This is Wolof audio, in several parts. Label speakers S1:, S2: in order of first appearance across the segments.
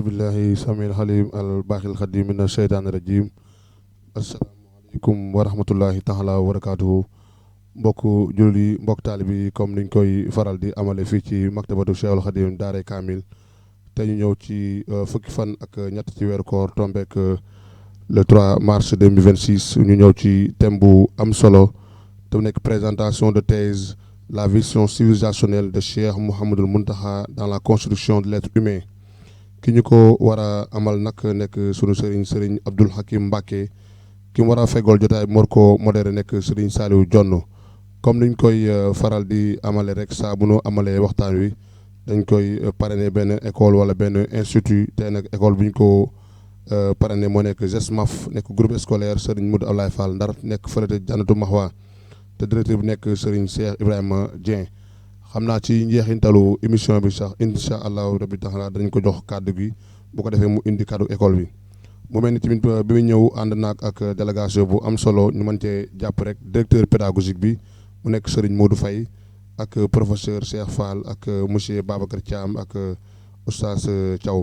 S1: أعوذ بالله السميع العليم الباقي القديم من الشيطان الرجيم asalaamaaleykum wa rahmatullahi taala wa barakaatuhu mbokku julli yi mbokk taalibe yi comme niñ koy faral di amale fii ci maktabatu Cheikhul Khadim Daaray Kamil te ñu ñëw ci fukki fan ak ñett ci weeru koor tombeek le 3 mars 2026 ñu ñëw ci thème bu am solo te nekk présentation de thèse la vision civilisationnelle de Cheikh Mouhamadoul Mountakha dans la construction de l'être humain ki ñu ko war a amal nag nekk sunu sëriñ Abdoul Hakim Mbacké ki mu war a feggool jotaay bi war ko modéré nekk Serigne Saliou Dione comme niñ koy faral di amale rek saa bu nu amalee waxtaan wi dañ koy parrainer benn école wala benn institut te nag école bu ñu ko parrainer moo nekk GESMAF nekk groupe scolaire Serigne Modou Ablaye Fall Ndar nekk fële te Jannatou Mahwa te directeur bi nekk Serigne Cheikh Ibrahima Dieng xam naa ci njeexintalu émission bi sax incha allahu rabbi taala dañ ko jox kàddu gi bu ko defee mu indi kàddu école bi. mu mel ni tamit bi mu ñëw ànd naag ak délégation bu am solo ñu mën cee jàpp rek directeur pédagogique bi mu nekk Serigne Modou Faye ak professeur Cheikh Fall ak monsieur Babacar Thiam ak oustaz Thiaw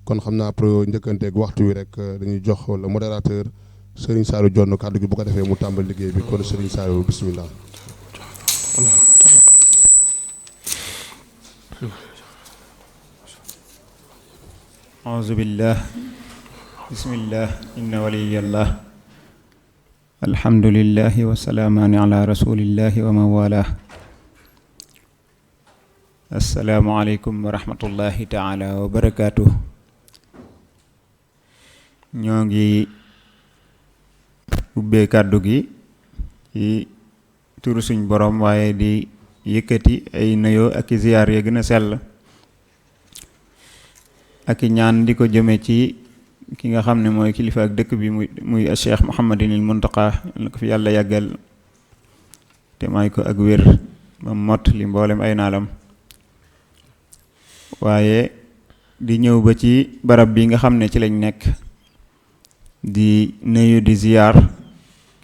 S1: kon xam naa pour njëkkanteeg waxtu wi rek dañuy jox le modérateur Serigne Saliou Dione kàddu gi bu ko defee mu tàmbali liggéey bi kon Serigne Saliou bismillah.
S2: auzu billah bismillah inna waliyallah alhamdulillahi wa salaamaani ala rasulillahi wa mawala assalaamu aleykum wa rahmatullahi taala wa barakaatuh ñoo ngi ubbee kàddu gi ci turu suñ borom waaye di yëkkati ay nuyoo ak i ziyaar ya gën a sell ak i ñaan di ko jëme ci ki nga xam ne mooy kilifa ak dëkk bi muy Cheikh Mouhamadinil Mountakha la ko fi yàlla yàggal te may ko ak wér ba mott li mboolem ay naalam waaye di ñëw ba ci barab bi nga xam ne ci lañ nekk di nuyu di ziyaar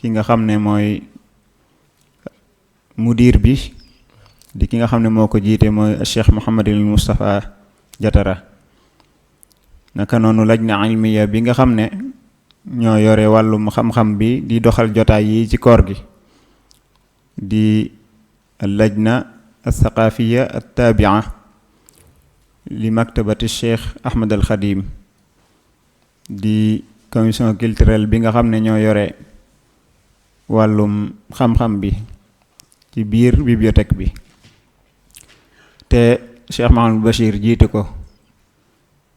S2: ki nga xam ne mooy mudir bi di ki nga xam ne moo ko jiite mooy Cheikh Mouhamadinil Moustapha Jatara naka noonu lajna ilmiya bi nga xam ne ñoo yore wàllum xam-xam bi di doxal jotaay yi ci koor gi di lajna althaqafiya altabia li maktabati Cheikh Ahmad al Khadim di commission culturelle bi nga xam ne ñoo yore wàllum xam-xam bi ci biir bibliothèque bi te Cheikh Mahamadou Bachir jiite ko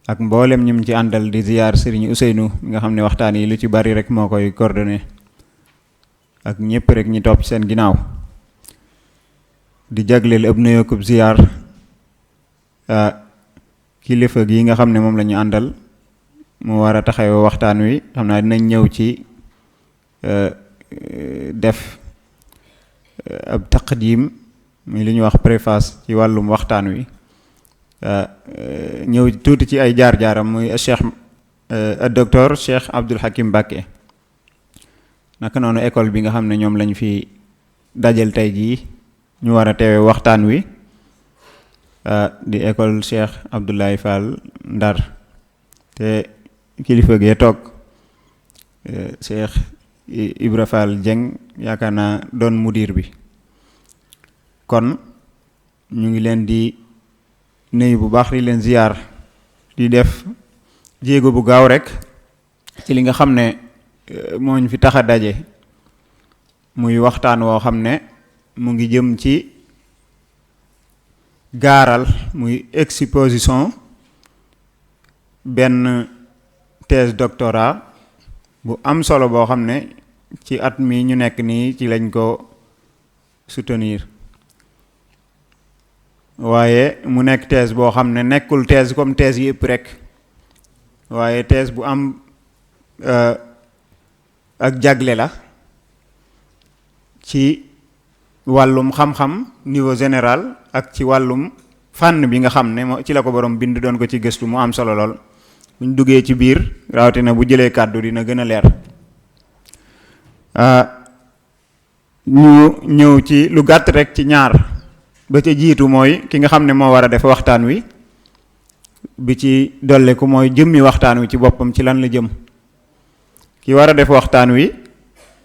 S2: ak mboolem ñim ci àndal di ziyaar Serigne Ousseynou mi nga xam ne waxtaan yi lu ci bari rek moo koy coordonné ak ñëpp rek ñi topp seen ginnaaw di jagleel ab nuyoo kub ziyaar kilifa gi nga xam ne moom la ñu àndal mu war a taxawee waxtaan wi xam naa dinañ ñëw ci def ab taqdim muy li ñuy wax préface ci wàllum waxtaan wi ñëw tuuti ci ay jaar-jaaram muy cheikh docteur Cheikh Abdoul Hakim Mbacké naka noonu école bi nga xam ne ñoom lañ fi dajal tey jii ñu war a teewe waxtaan wi di école Cheikh Abdoulaye Fall Ndar te kilifa gee toog Cheikh Ibra Fall Dieng yaakaar naa doon mudir bi kon ñu ngi leen di nuyu bu baax di leen ziyaar di def jéego bu gaaw rek ci li nga xam ne moo ñu fi tax a daje muy waxtaan woo xam ne mu ngi jëm ci gaaral muy exposition benn thèse doctorat bu am solo boo xam ne ci at mi ñu nekk nii ci lañ ko soutenir waaye mu nekk thèse boo xam ne nekkul thèse comme thèse yëpp rek waaye thèse bu am ak jagle la ci wàllum xam-xam niveau général ak ci wàllum fànn bi nga xam ne ci la ko borom bind doon ko ci gëstu mu am solo lool buñ duggee ci biir rawatina bu jëlee kàddu dina gën a leer ñu ñëw ci lu gàtt rek ci ñaar ba ca jiitu mooy ki nga xam ne moo war a def waxtaan wi bi ci dolleku mooy jëmmi waxtaan wi ci boppam ci lan la jëm. ki war a def waxtaan wi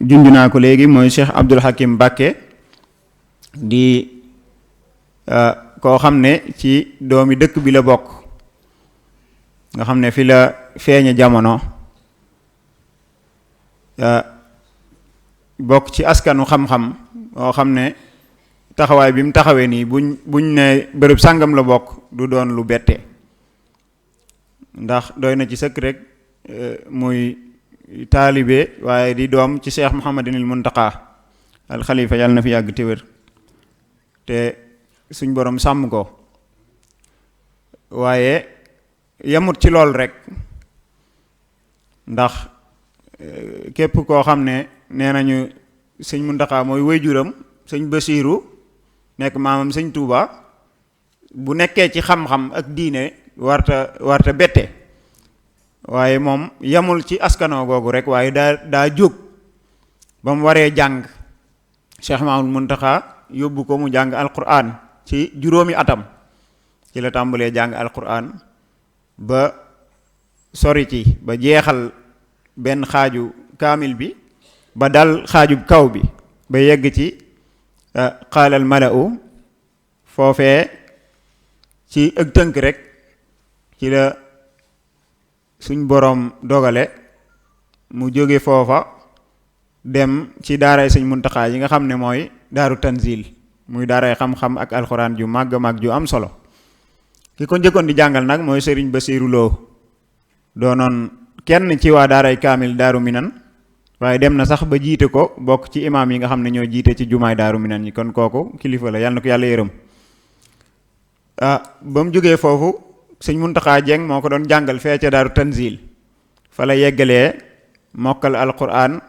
S2: junj naa ko léegi mooy Cheikh Abdul Hakim Mbàkke di koo xam ne ci doomi dëkk bi la bokk, nga xam ne fi la feeñe jamono, bokk ci askanu xam-xam oo xam ne taxawaay bi mu taxawee nii buñ ne bërëb sàngam la bokk du doon lu bette, ndax doy na ci sëkk rek muy taalibe waaye di doom ci Cheikh Mouhamadinil Muntaqa al Xalifa, yàlla na fi yàgg te wér te suñ borom sàmm ko. waaye yemut ci lool rek, ndax képp koo xam ne nee nañu sëñ Muntaqa mooy waajuram, sëñ Basiiru nekk maamam sëñ Tuuba, bu nekkee ci xam-xam ak diine warta bette. waaye moom yamul ci askanoo googu rek, waaye daa jóg ba mu waree jàng Cheikh Mamadou Muntaxa yóbbu ko mu jàng alquran ci juróomi atam, ci la tàmbalee jàng alquran ba sori ci ba jeexal benn xaaju kaamil bi ba dal xaajub kaw bi ba yegg ci qaalal mala'u. foofee ci ak tënk rek ci la suñ boroom dogale mu jóge foofa dem ci daaray sëñ Muntaxa yi nga xam ne mooy daaru tanzil, muy daaray xam-xam ak alxuraan ju màgg màgg ju am solo. ki ko njëkkoon di jàngal nag mooy sëriñ Basiiru Lo, doonoon kenn ci waa daaray kaamil daaru minan, waaye dem na sax ba jiite ko, bokk ci imaam yi nga xam ne ñoo jiite ci jumaay daaru minan yi, kon kooku kilifa la, yàlla na ko yàlla yërëm. ba mu jógee foofu sëñ Muntaxa Jeng moo ko doon jàngal fee ca daaru tanzil, fa la yeggalee mokkal alquran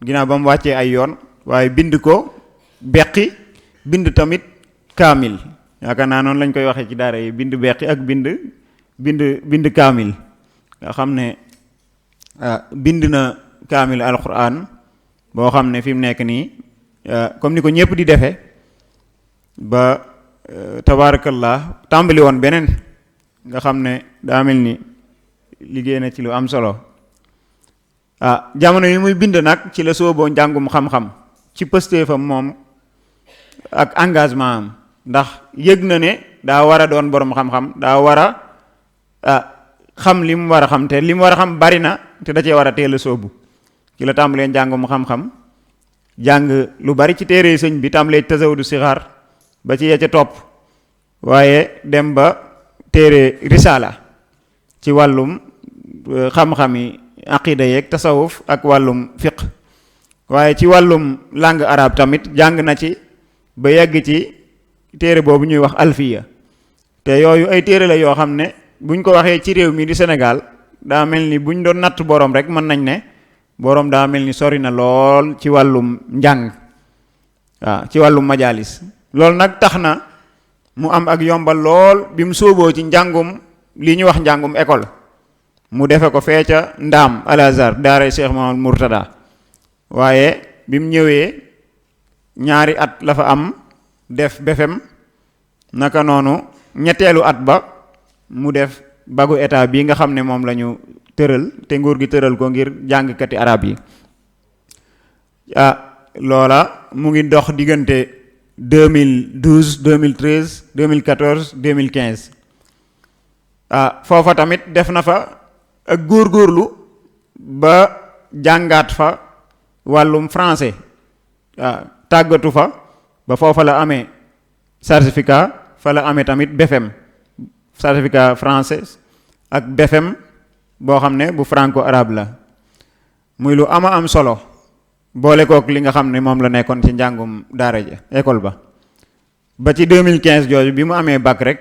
S2: ginnaaw ba mu wàccee ay yoon, waaye bind ko beqi, bind tamit kaamil. yaakaar naa noonu lañ koy waxee ci daara yi, bind beqi ak bind kaamil, nga xam ne bind na kaamil alquran boo xam ne fi mu nekk nii comme ni ko ñëpp di defee ba tabaarakallah tàmbali woon beneen nga xam ne daa mel ni liggéey na ci lu am solo. jamono yi muy bind nag ci la sooboo njàngum xam-xam ci pëstéefam moom ak engagement am, ndax yëg na ne daa war a doon borom xam-xam, daa war a xam li mu war a xam, te li mu war a xam bari na te da cee war a teel a soobu. ci la tàmbalee njàngum xam-xam, jàng lu bari ci téere sëñ bi, tàmbalee tasawudu sixaar ba ci ya ca topp, waaye dem ba téere risaala ci wàllum xam-xami aqida yeeg tasawuf ak wàllum fiq, waaye ci wàllum langue arabe tamit jàng na ci ba yegg ci téere boobu ñuy wax alfiya. te yooyu ay téere la yoo xam ne buñ ko waxee ci réew mi di Sénégal daa mel ni buñ doon natt boroom rek mën nañ ne boroom daa mel ni sori na lool ci wàllum njàng, waaw ci wàllum majalis. loolu nag tax na mu am ak yombal lool bi mu sóoboo ci njàngum li ñuy wax njàngum école, mu defe ko fee ca Ndaam Al Azhar daaray Cheikh Mamadou Mourtada. waaye bi mu ñëwee ñaari at la fa am def BFEM, naka noonu ñetteelu at ba mu def bagu état bii nga xam ne moom la ñu tëral te nguur gi tëral ko ngir jàngkati arab yi. loola mu ngi dox diggante 2012 2013 2014 2015. foofa tamit def na fa ak góorgóorlu ba jàngaat fa wàllum français, tàggatu fa ba foofa la amee certificat, fa la amee tamit BFEM, certificat français ak BFEM boo xam ne bu franco arabe la, muy lu ama am solo, boole kook li nga xam ne moom la nekkoon ci njàngum daara ja école ba ci 2015 jooju bi mu amee bac rek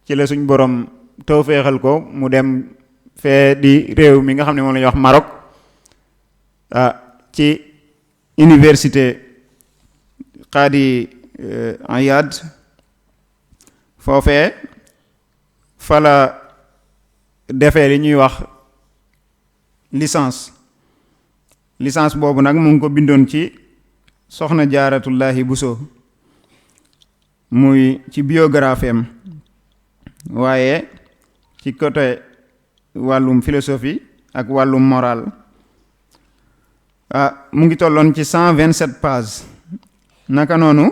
S2: ci la suñ borom tawféexal ko mu dem fee di réew mi nga xam ne moom la ñuy wax Maroc, ci université Qadi Iyad. foofee fa la defee li ñuy wax licence boobu nag mu ngi ko bindoon ci soxna Jaaratullaahi Buso, muy ci biographie am, waaye ci côté wàllum philosophie ak wàllum moral mu ngi tolloon ci 127 pages. naka noonu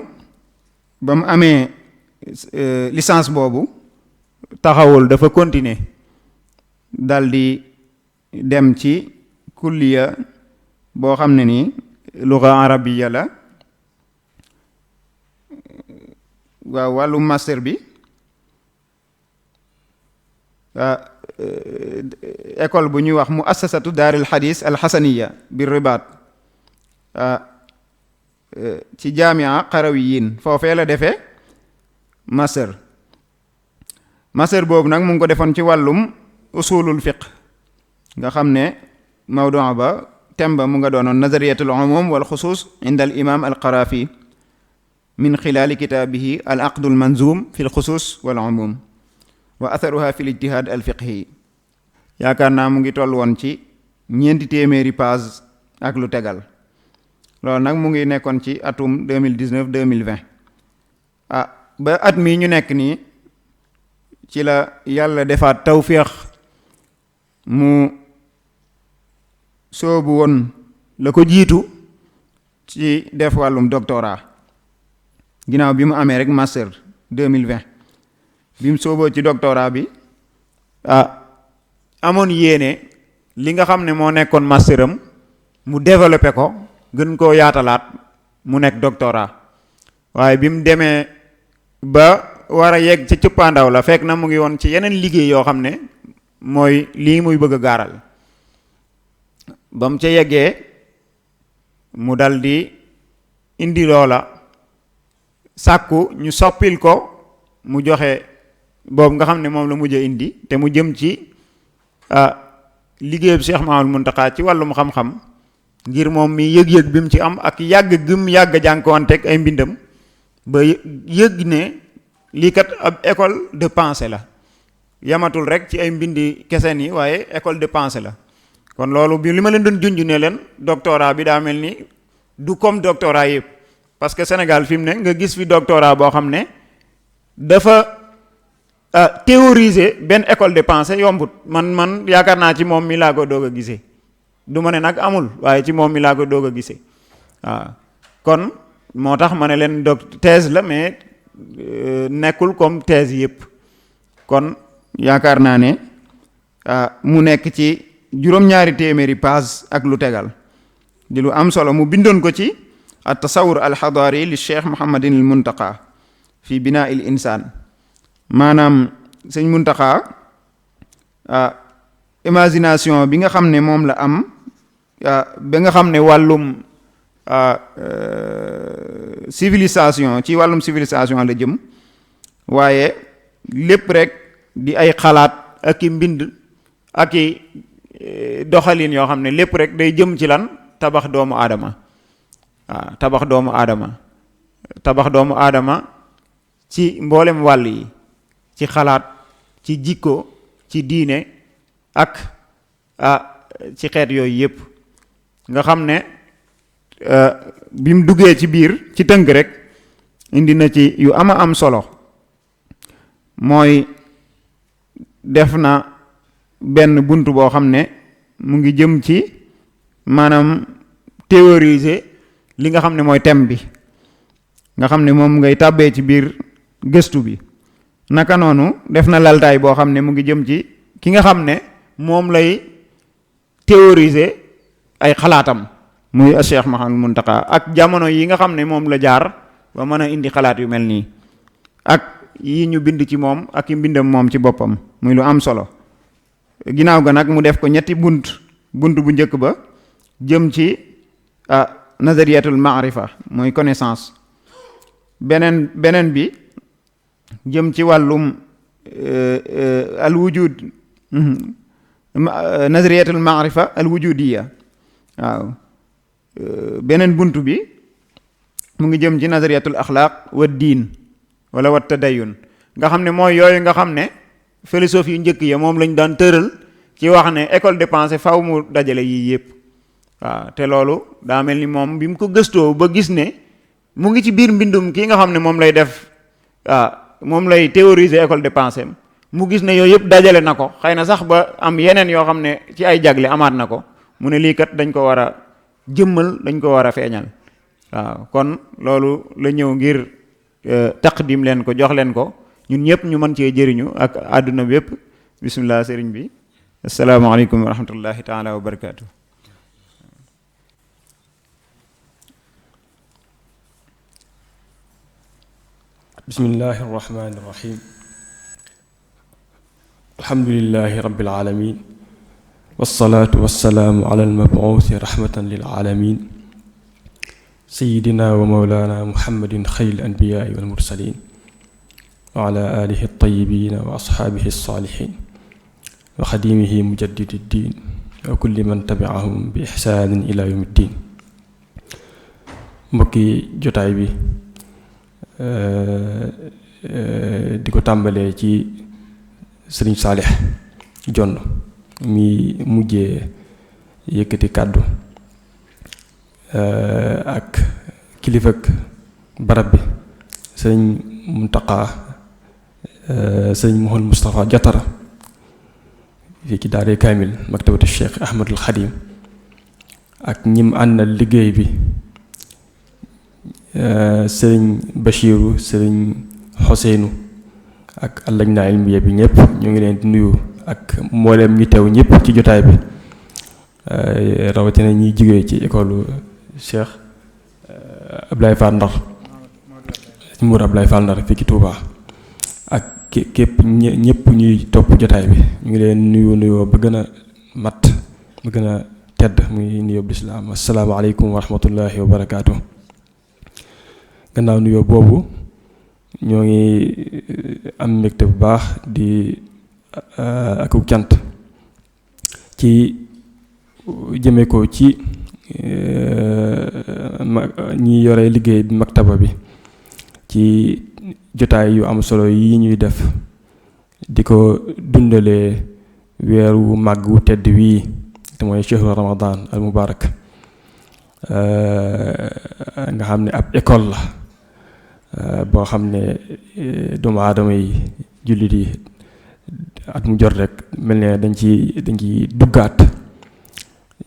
S2: ba mu amee licence boobu taxawul, dafa continuer dal di dem ci kulliya boo xam ne ni luga arabiya la. waaw wàllu master bi école bu ñuy wax muassasatu daaril xadis alxasaniya bi ribaat ci jaamia xarawiyin foofee la defee master boobu nag mu ngi ko defoon ci wàllum usulul fiq nga xam ne mawdu ba thème ba mu nga doonoon nazariyatul umum wal xusus inda al imam al qarafi min xilaali kitaabihi al aqdu al manzum fi al xusus wal umum wa atharuha fi al ijtihad al fiqhi. yaakaar naa mu ngi toll woon ci 400 pages ak lu tegal. loolu nag mu ngi nekkoon ci atum 2019-2020 ba at mii ñu nekk nii ci la yàlla defaat tawféex mu soobu woon la ko jiitu ci def wàllum doctorat ginnaaw bi mu amee rek master 2020 bi mu sooboo ci doctorat bi amoon yéene li nga xam ne moo nekkoon masteram mu développé ko gën koo yaatalaat mu nekk doctorat. waaye bi mu demee ba war a yegg ci cëppaandaw la fekk na mu ngi woon ci yeneen liggéey yoo xam ne mooy lii muy bëgg a gaaral. ba mu ca yeggee mu dal di indi loola sàkku ñu soppil ko mu joxe boobu nga xam ne moom la mujj a indi te mu jëm ci liggéeyub Cheikh Mahamadul Muntaqa ci wàllum xam-xam ngir moom mi yëg-yëg bi mu ci am ak yàgg gëm yàgg jànkuwanteeg ay mbindam ba yëg ne lii kat ab école de pensée la yamatul rek ci ay mbindi keseen yi waaye école de pensée la. kon loolu bi li ma leen doon junj ne leen doctorat bi daa mel ni du comme doctorat yëpp parce que Sénégal fi mu ne nga gis fi doctorat boo xam ne dafa théoriser benn école de pensée yombut man yaakaar naa ci moom mi laa ko doog a gisee du ma ne nag amul waaye ci moom mi laa ko doog a gisee waaw. kon moo tax ma ne leen thèse la mais nekkul comme thèse yëpp. kon yaakaar naa ne mu nekk ci juróom-ñaari téeméeri page ak lu tegal di lu am solo mu bindoon ko ci at tasawur al xadaari li cheikh muhammadin al muntaqa fi binaa il insaan. maanaam sëñ Muntaqa imagination bi nga xam ne moom la am ba nga xam ne wàllum civilisation ci wàllum civilisation la jëm waaye lépp rek di ay xalaat ak i mbind ak i doxalin yoo xam ne lépp rek day jëm ci lan tabax doomu aadama tabax doomu aadama ci mboolem wàll yi ci xalaat ci jikko ci diine ak ci xeet yooyu yëpp nga xam ne bi mu duggee ci biir ci tënk rek indi na ci yu ama am solo mooy def na benn bunt boo xam ne mu ngi jëm ci maanaam théoriser li nga xam ne mooy thème bi nga xam ne moom ngay tàbbee ci biir gëstu bi. naka noonu def na laltaay boo xam ne mu ngi jëm ci ki nga xam ne moom lay théoriser ay xalaatam muy Cheikh Mahamadul Muntaqa ak jamono yi nga xam ne moom la jaar ba mën a indi xalaat yu mel nii ak yi ñu bind ci moom ak i mbindam moom ci boppam muy lu am solo. ginnaaw ga nag mu def ko ñetti bunt bu njëkk ba jëm ci nazariyatul maarifa mooy connaissance beneen bi jëm ci wàllum al wujud nazariyatul maarifa al wujudiya waaw beneen bunt bi mu ngi jëm ci nazariyatul axlaaq wa diin wala wa tadayun nga xam ne mooy yooyu nga xam ne philosophie yu njëkk ya moom lañ daan tëral ci wax ne école de pensée faw mu dajale yii yëpp waaw te loolu daa mel ni moom bi mu ko gëstoo ba gis ne mu ngi ci biir mbindum kii nga xam ne moom lay def moom lay théoriser école de pensée mu gis ne yooyu yëpp dajale na ko xëy na sax ba am yeneen yoo xam ne ci ay jagle amaat na ko mu ne lii kat dañ ko war a jëmmal, dañ ko war a feeñal. waaw kon loolu la ñëw ngir taqdim leen ko, jox leen ko ñun ñëpp ñu mën cee jëriñu ak àdduna bi yëpp. bismillah sëriñ bi. asalaamaaleykum wa rahmatullahi taala wa barakaatu.
S3: bismillahi irrahmani irrahim alhamdulilahi rabbil alamin wassalaatu wassalaamu ala almabuuthi rahmatan lil alamin sayidina wa mawlana muhammadin xayril anbiyaai wal mursalin wa ala alihi altayibina wa ashaabihi alsaalihin wa xadimihi mujaddidi ddin wa kulli man tabiahum bi ixsaanin ila yawmi ddin. mbokki jotaay bi di ko tàmbalee ci sëriñ Saalix Jonn mi mujjee yëkkati kàddu ak kilifak barab bi sëriñ Muntaqa sëriñ Mouhamadou Moustapha Jatara fii ci daaree kaamil maktabatu Cheikh Ahmadul Xadim ak ñim àndal liggéey bi sëriñ Bachiru sëriñ Xoseynu ak allajna ilmiya bi ñëpp ñu ngi leen di nuyu ak mboolem ñi teew ñëpp ci jotaay bi rawatina ñiy jugee ci école Cheikh Ablaye Fall Ndar Mour Ablaye Fall Ndar fii ci Touba ak képp ñëpp ñuy topp jotaay bi ñu ngi leen nuyoo ba gën a mat ba gën a tedd muy nuyoo bu lislaam asalaamaaleykum wa rahmatullahi wa barakaatu. gannaaw nuyoo boobu ñoo ngi am mbégte bu baax di akuk cant ci jëme ko ci ñi yore liggéey bi maktaba bi ci jotaay yu am solo yi ñuy def di ko dundalee weeru màgg wu tedd wii te mooy chehru ramadan al mubarak nga xam ne ab école la boo xam ne doomu aadama yi jullit yi at mu jot rek mel ne dañ ci duggaat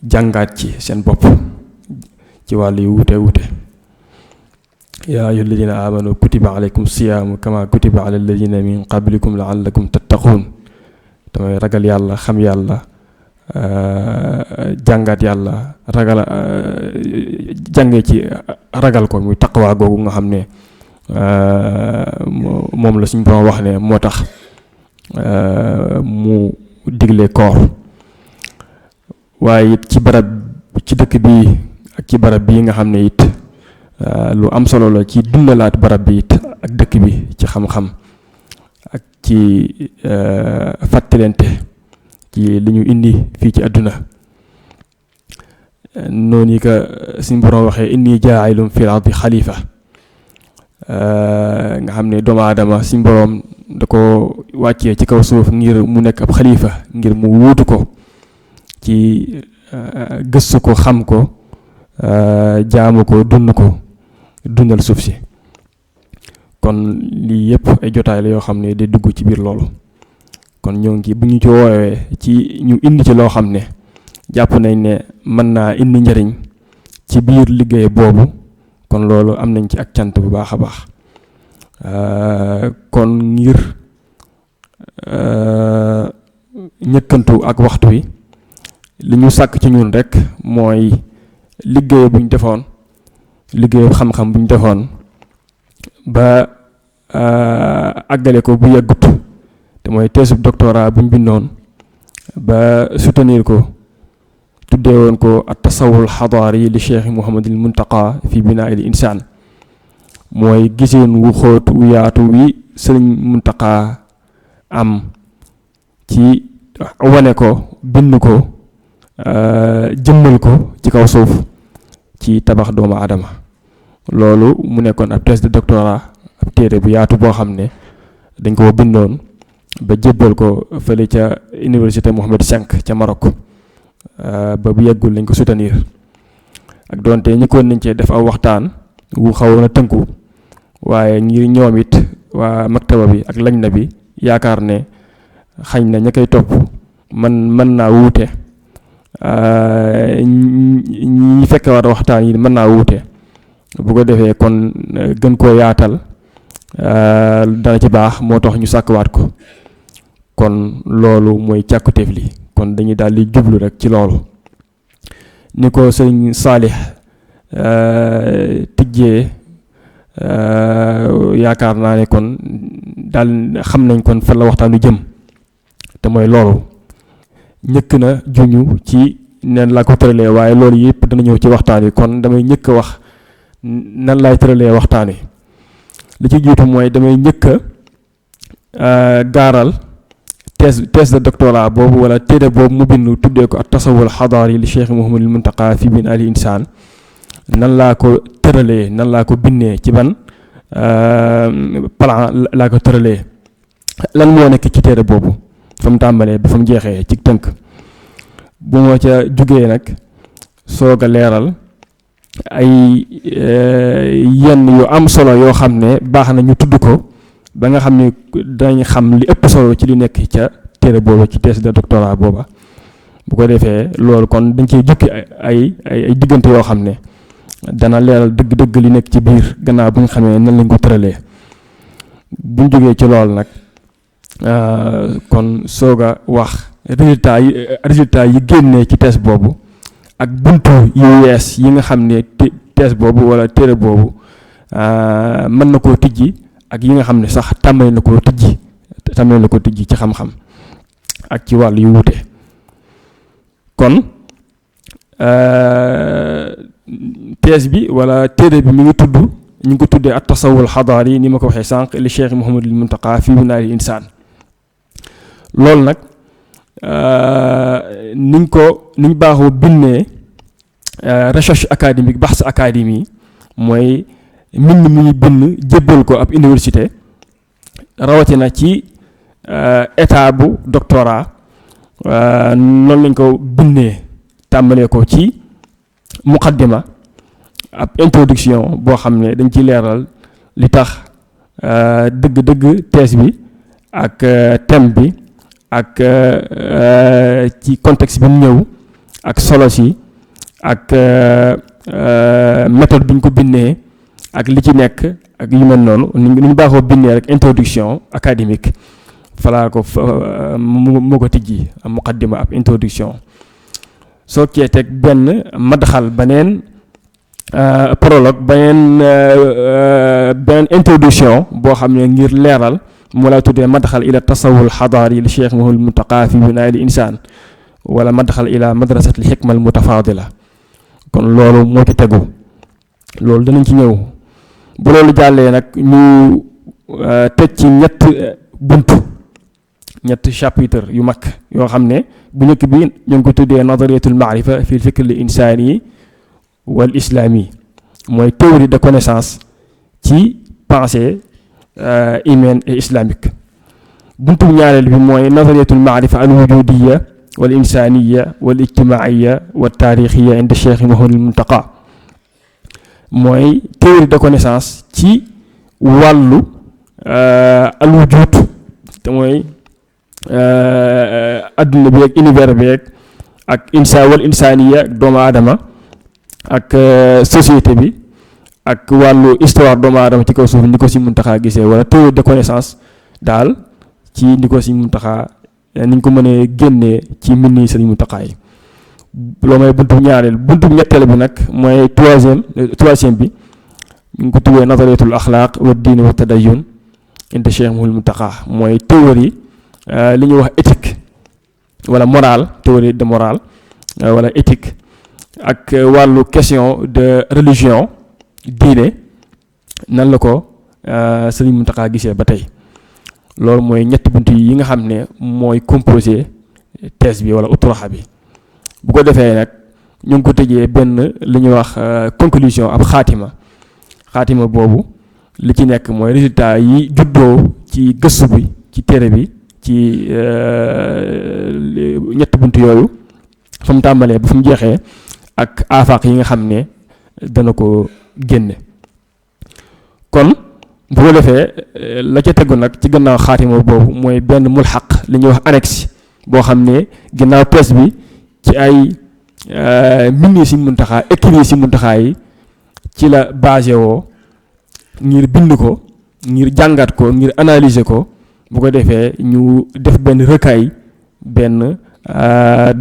S3: jàngaat ci seen bopp ci wàll yu wute yaa ayyuha alladina amanu kutiba alaykum siyaamu kama kutiba ala alladina min qablikum laallakum tattaquun damay ragal yàlla xam yàlla jàngaat yàlla ragal jàngee ci ragal ko muy taqwa googu nga xam ne moom la suñu borom wax ne moo tax mu digle koor waaye it ci dëkk bi ak ci barab bii nga xam ne it lu am solo la ci dundalaat barab bi it ak dëkk bi ci xam-xam ak ci fàttalente ci li ñu indi fii ci àdduna noonu yi ka suñu borom waxee inni jaa'ilun fil ardi xalifa nga xam ne doomu aadama suñu borom da ko wàccee ci kaw suuf ngir mu nekk ab xalifa ngir mu wuutu ko ci gëstu ko xam ko jaamu ko dundal suuf si. kon lii yëpp ay jotaay la yoo xam ne day dugg ci biir loolu kon ñoo ngi bu ñu ci woowee ci ñu indi ci loo xam ne jàpp nañ ne mën naa indi njariñ ci biir liggéey boobu kon loolu am nañ ci ak cant bu baax a baax kon ngir ñëkkantu ak waxtu wi li ñu sàkk ci ñun rek mooy liggéey bu ñu defoon liggéeyu xam-xam bu ñu defoon ba àggale ko bu yeggut te mooy thèse doctorat bu ñu bindoon ba soutenir ko tuddee woon ko at tasawul xadaari li cheikh Mouhamadul Muntaqa fi binaa il insaan mooy giseen wu xóot wu yaatu wi sëriñ Muntaqa am ci wane ko bind ko jëmmal ko ci kaw suuf ci tabax doomu aadama loolu mu nekkoon ab thèse de doctorat ab téere bu yaatu boo xam ne dañ ko bindoon ba jébbal ko fële ca université Mohammed V ca Maroc ba bu yeggul lañ ko soutenir ak doonte ñëkkoon nañ cee def aw waxtaan wu xawoon a tënku waaye ngir ñoom it waa maktaba bi ak lajna bi yaakaar ne xañ na ña koy topp mën naa wuute ñi fekk war a waxtaan yi mën naa wuute bu ko defee kon gën koo yaatal dana ci baax moo tax ñu sàkkwaat ko kon loolu mooy càkkutéef li kon dañuy daal di jublu rek ci loolu ni ko sëñ Saalix tijjee yaakaar naa ne kon daal xam nañ kon fan la waxtaanu jëm te mooy loolu ñëkk na juñu ci nan laa ko tëralee waaye loolu yëpp dana ñëw ci waxtaan wi kon damay ñëkk a wax nan laay tëralee waxtaan wi li ci jiitu mooy damay ñëkk a gaaral thèse de doctorat boobu wala téere boobu mu bind tuddee ko at tasawul xadaari li Cheikh Mouhamadul Muntaqa fi bin al insaan nan laa ko tëralee nan laa ko bindee ci ban plan laa ko tëralee lan moo nekk ci téere boobu fa mu tàmbalee ba fa mu jeexee ci tënk bu ma ca jugee nag soog a leeral ay yenn yu am solo yoo xam ne baax na ñu tudd ko ba nga xam ne dañ xam li ëpp solo ci li nekk ca téere booba ci thèse de doctorat booba bu ko defee loolu kon dañ ciy jukki ay diggante yoo xam ne dana leeral dëgg-dëgg li nekk ci biir gannaaw bu ñu xamee nan lañ ko tëralee bu ñu jógee ci loolu nag kon soog a wax résultat yi génnee ci thèse boobu ak buntu yu yees yi nga xam ne thèse boobu wala téere boobu mën na koo tijji ak yi nga xam ne sax tàmbali na koo tijji ci xam-xam ak ci wàll yu wuute kon thèse bi wala téere bi mi ngi tudd ñu ngi ko tuddee at tasawul xadaari ni ma ko waxee sànq li Cheikh Mouhamadul Muntaqa fi binaal insaan loolu nag niñ baaxoo bindee recherche académique bahs académie mooy mbind mi ñu bind jébbal ko ab université rawatina ci état bu doctorat noonu lañ ko bindee tàmbalee ko ci muqaddima ab introduction boo xam ne dañ ci leeral li tax dëgg-dëgg thèse bi ak thème bi ak ci contexte bi mu ñëw ak solo si ak méthode bi ñu ko bindee ak li ci nekk ak yu mel noonu ni ñu baaxoo bindee rek introduction académique falaa ko moo ko tijji am muqaddima ab introduction soo cee teg benn madxal beneen prologue beneen introduction boo xam ne ngir leeral mu la tuddee madxal ila tasawul xadaari li Cheikh Mouhamadul Muntaqa fi binaal insaan wala madxal ila madrasat li xikma al mutafaadila kon loolu moo ci tegu loolu danañ ci ñëw bu loolu jàllee nag ñu teg ci ñett chapitre yu mag yoo xam ne bu njëkk bi ñu ngi ko tuddee nadariyatul maarifa fi fikr al insaani wal islami mooy théorie de connaissance ci pensée humaine et islamique buntu ñaareel bi mooy nadariyatul maarifa al wujudiya wal insaniya wal ijtimaiya wal taarixiya inda Cheikh Mouhamadul Muntaqa mooy théorie de connaissance ci wàllu al wujud te mooy adduna bi ak univers bi ak wal insaniya ak doomu aadama ak société bi ak wàllu histoire doomu aadama ci kaw suuf ni ko si Muntaxa gisee wala théorie de connaissance daal ci ni ko si Muntaxa ni ñu ko mënee génnee ci mbind yi Sëriñ Muntaxa yi loo may buntu ñaareel buntu ñetteel bi nag mooy troisième bi ñu ngi ko tuddee nazariyatul axlaaq wa diin wa tadayyun inda Cheikh Mouhamadul Muntaqa mooy théorie li ñuy wax éthique wala morale théorie de morale wala éthique ak wàllu question de religion diine nan la ko Sëriñ Muntaxa gisee ba tey loolu mooy ñetti bunt yi nga xam ne mooy composé thèse bi wala uturaxa bi bu ko defee nag ñu ngi ko tëjee benn li ñuy wax conclusion ab xaatima boobu li ci nekk mooy résultat yi juddoo ci gëstu bi ci téere bi ci ñetti bunt yooyu fa mu tàmbalee ba fu mu jeexee ak afaaq yi nga xam ne dana ko génne kon bu ko defee la ca tegu nag ci gannaaw xaatima boobu mooy benn mulxaq li ñuy wax annexe boo xam ne ginnaaw thèse bi ci ay mbind si Muntaxa écrit si Muntaxa yi ci la basé woo ngir bind ko ngir jàngat ko ngir analyser ko bu ko defee ñu def benn recueil benn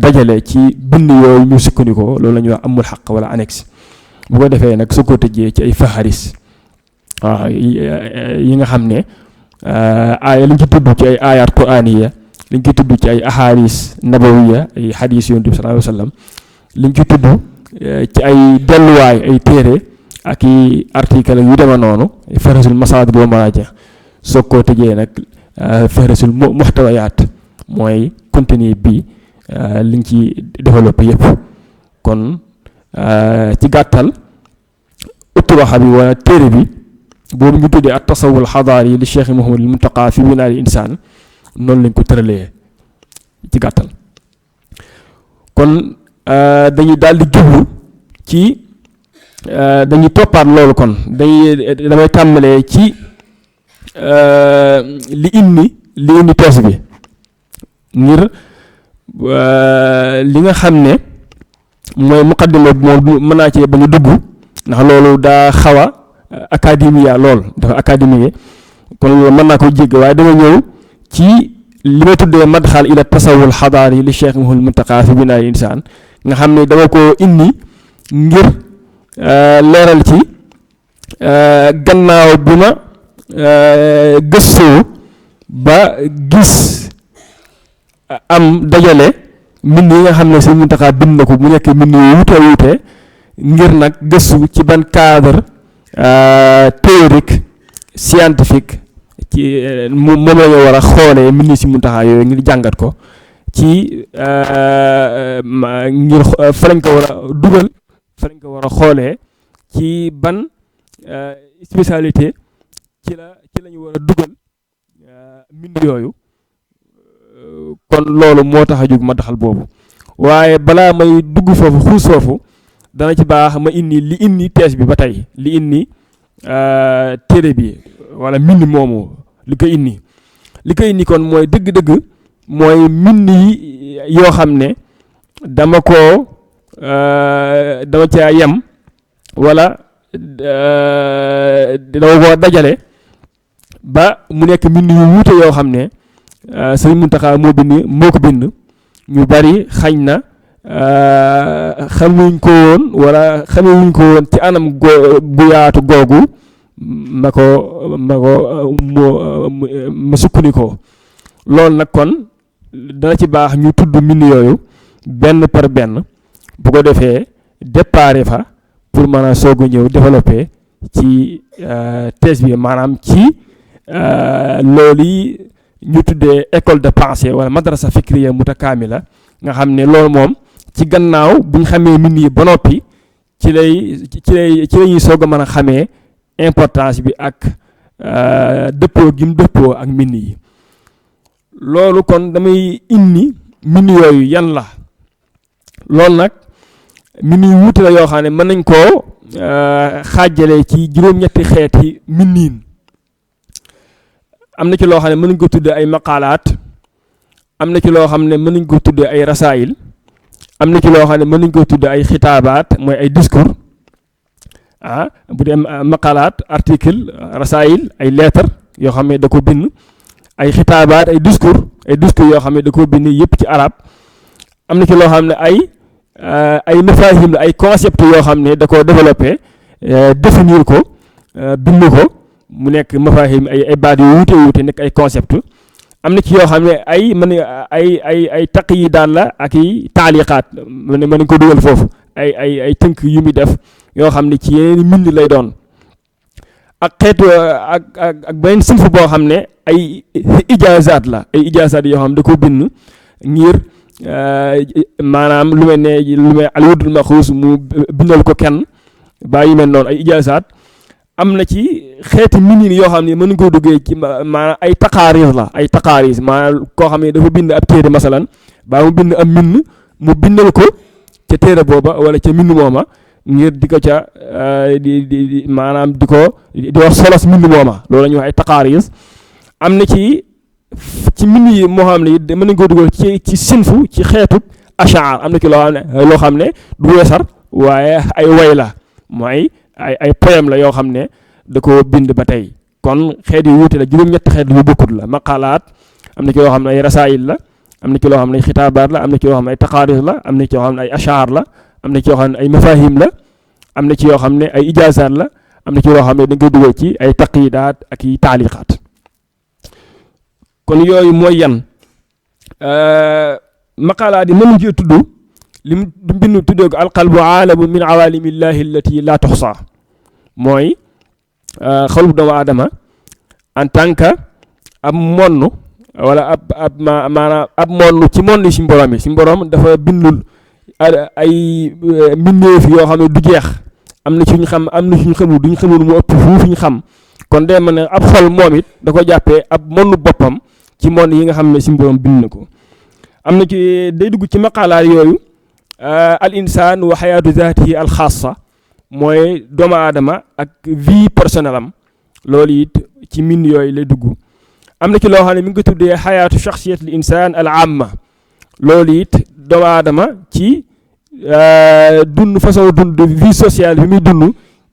S3: dajale ci bind yooyu ñu sukkandikoo loolu la ñuy wax amul xaq wala annexe bu ko defee nag su ko tëjee ci ay faharis waaw yi nga xam ne aaya liñ ci tudd ci ay ayat quraaniya liñ ci tudd ci ay ahadis nabawiya ay hadis yonent bi sallallahu alayhi wa sallam liñ ci tudd ci ay delluwaay ay téere ak i article yu dema noonu fahrisul masaadir wa maraaji soo ko tëjee nag fahrisul muxtawayaat mooy contenu bi liñ ci développé yëpp kon ci gàttal uttuwaxa bi wala téere bi boobu ñu tuddee at tasawul xadaari li Cheikh Mouhamadul Muntaqa fi binaal insaan noonu lañ ko tëralee ci gàttal kon dañuy daal di jublu ci dañuy toppaat loolu kon damay tàmbalee ci li indi thèse bi ngir li nga xam ne mooy muqaddima bi moom mën naa cee ba ñu dugg ndax loolu daa xaw a académia lool dafa académique kon loolu mën naa ko jégg waaye dama ñëw ci li may tuddee madxal ila tasawul xadaari li Cheikh Mouhamadul Muntaqa fi binaal insaan nga xam ne dama ko indi ngir leeral ci gannaaw bi ma gëstoo ba gis am dajale mbind yi nga xam ne Sëriñ Muntaxa bind na ko mu nekk mbind yu wuute ngir nag gëstu ci ban cadre théorique scientifique ci moom la ñu war a xoolee mbind si Muntaxa yooyu ngir jàngat ko ci ngir fa lañ ko war a dugal fa lañ ko war a xoolee ci ban spécialité ci la ñu war a dugal mbind yooyu kon loolu moo tax a jóg ma daxal boobu waaye balaa may dugg foofu xuus foofu dana ci baax ma li indi thèse bi ba tey li indi téere bi wala mbind moomu li ko indi kon mooy dëgg-dëgg mooy mbind yi yoo xam ne dama caa yem wala dama ko dajale ba mu nekk mbind yu wuute yoo xam ne Sëriñ Muntaxa moo ko bind ñu bari xañ na xamuñ ko woon wala xamewuñ ko woon ci anam bu yaatu googu ma sukkandikoo loolu nag kon dana ci baax ñu tudd mbind yooyu benn par benn bu ko defee déparé fa pour mën a soog a ñëw développé ci thèse bi maanaam ci loolu yi ñu tuddee école de pensée wala madrasa fikriya mutakaamila nga xam ne loolu moom ci gannaaw bu ñu xamee mbind yi ba noppi ci la ñuy soog a mën a xamee importance bi ak dëppoo gi mu dëppoo ak mbind yi loolu kon damay indi mbind yooyu yan la loolu nag mbind yu wuute la yoo xam ne mën nañ koo xaajale ci juróom-ñetti xeeti mbindiin am na ci loo xam ne mën nañ ko tuddee ay maqaalaat am na ci loo xam ne mën nañ ko tuddee ay rasaayil am na ci loo xam ne mën nañ ko tuddee ay xitaabaat mooy ay discours bu dee maqaalaat article rasaayil ay lettre yoo xam ne da ko bind ay xitaabaat ay discours yoo xam ne da ko bind yëpp ci arab am na ci loo xam ne ay mafahim la ay concept yoo xam ne da koo développé définir ko bind ko mu nekk mafahim ay baat yu wuute nekk ay concept am na ci yoo xam ne ay taqyidaat la ak i taaliqaat mën nañ ko dugal foofu ay tënk yu muy def yoo xam ne ci yeneen mbind lay doon ak xeetu ak beneen sinf boo xam ne ay ijaazaat la ay ijaazaat yoo xam ne da ko bind ngir maanaam lu mel alwudul maxuus mu bindal ko kenn bàyyi mel noonu ay ijaazaat am na ci xeeti mbind yoo xam ne mën nga koo duggee ci maanaam ay taqaaris la ay taqaaris maanaam koo xam ne dafa bind ab téere masalan baa mu bind am mbind mu bindal ko ca téere booba wala ca mbind mooma ngir di ko ca di maanaam di wax solos mbind mooma loolu la ñuy wax ay taqaaris. am na ci mbind yi moo xam ne it mën nañ koo dugal ci sinfu ci xeetu ashaar am na ci loo xam ne du weesar waaye ay way la mooy ay poème la yoo xam ne da ko bind ba tey kon xeet yu wuute la juróom-ñetti xeet yu bokkut la maqalaat am na ci loo xam ne ay rasaayil la am na ci loo xam ne ay xitaabaat la am na ci loo xam ne ay taqaaris la am na ci yoo xam ne ay ashaar la am na ci yoo xam ne ay mafahim la am na ci yoo xam ne ay ijaazaat la am na ci yoo xam ne dañ koy dugal ci ay taqiidaat ak i taaliqaat kon yooyu mooy yan maqalaat yi mënuñ cee tudd li mu bind tuddee ko alqalbu aalamu min awaalimillahi allati la tuxsa mooy xolub doomu aadama en tant que ab monn wala maanaam ab monn ci monn yi si borom yi si borom dafa bindul ay mbindeef yoo xam ne du jeex am na ci ñu xam am na ci ñu xamul duñ xamul mu ëpp fuuf ñu xam kon day mën ne ab xol moom it da ko jàppee ab monnu boppam ci monde yi nga xam ne si borom bind na ko. am na ci day dugg ci maqaalaat yooyu al insaan wa xayaatu zaatihi al xaasa mooy doomu aadama ak vie personnelle am loolu it ci mbind yooyu lay dugg. am na ci loo xam ne mi ngi ko tuddee xayaatu shaxsiyat al insaan al amma loolu it doomu aadama ci dund façon dund vie sociale bi muy dund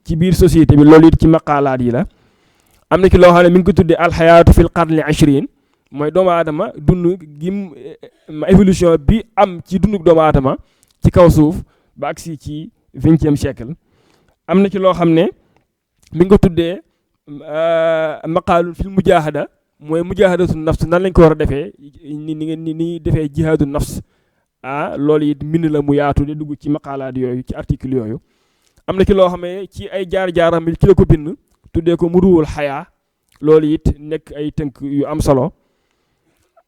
S3: ci biir société bi loolu it ci maqaalaat yi la. am na ci loo xam ne mi ngi ko tuddee alxayaatu fil qarni ashrin mooy doomu aadama dund gim évolution bi am ci dundu doomu aadama ci kaw suuf ba agsi ci 20e siècle. am na ci loo xam ne mi ngi ko tuddee maqaalun fil mujaahada mooy mujaahadatu nafs nan lañ ko war a defee ni defee jihaadu nafs loolu it mbind la mu yaatu di dugg ci maqaalaat yooyu ci article yooyu. am na ci loo xam ne ci ay jaar-jaaram ci la ko bind tuddee ko muruwul xayaa loolu it nekk ay tënk yu am solo.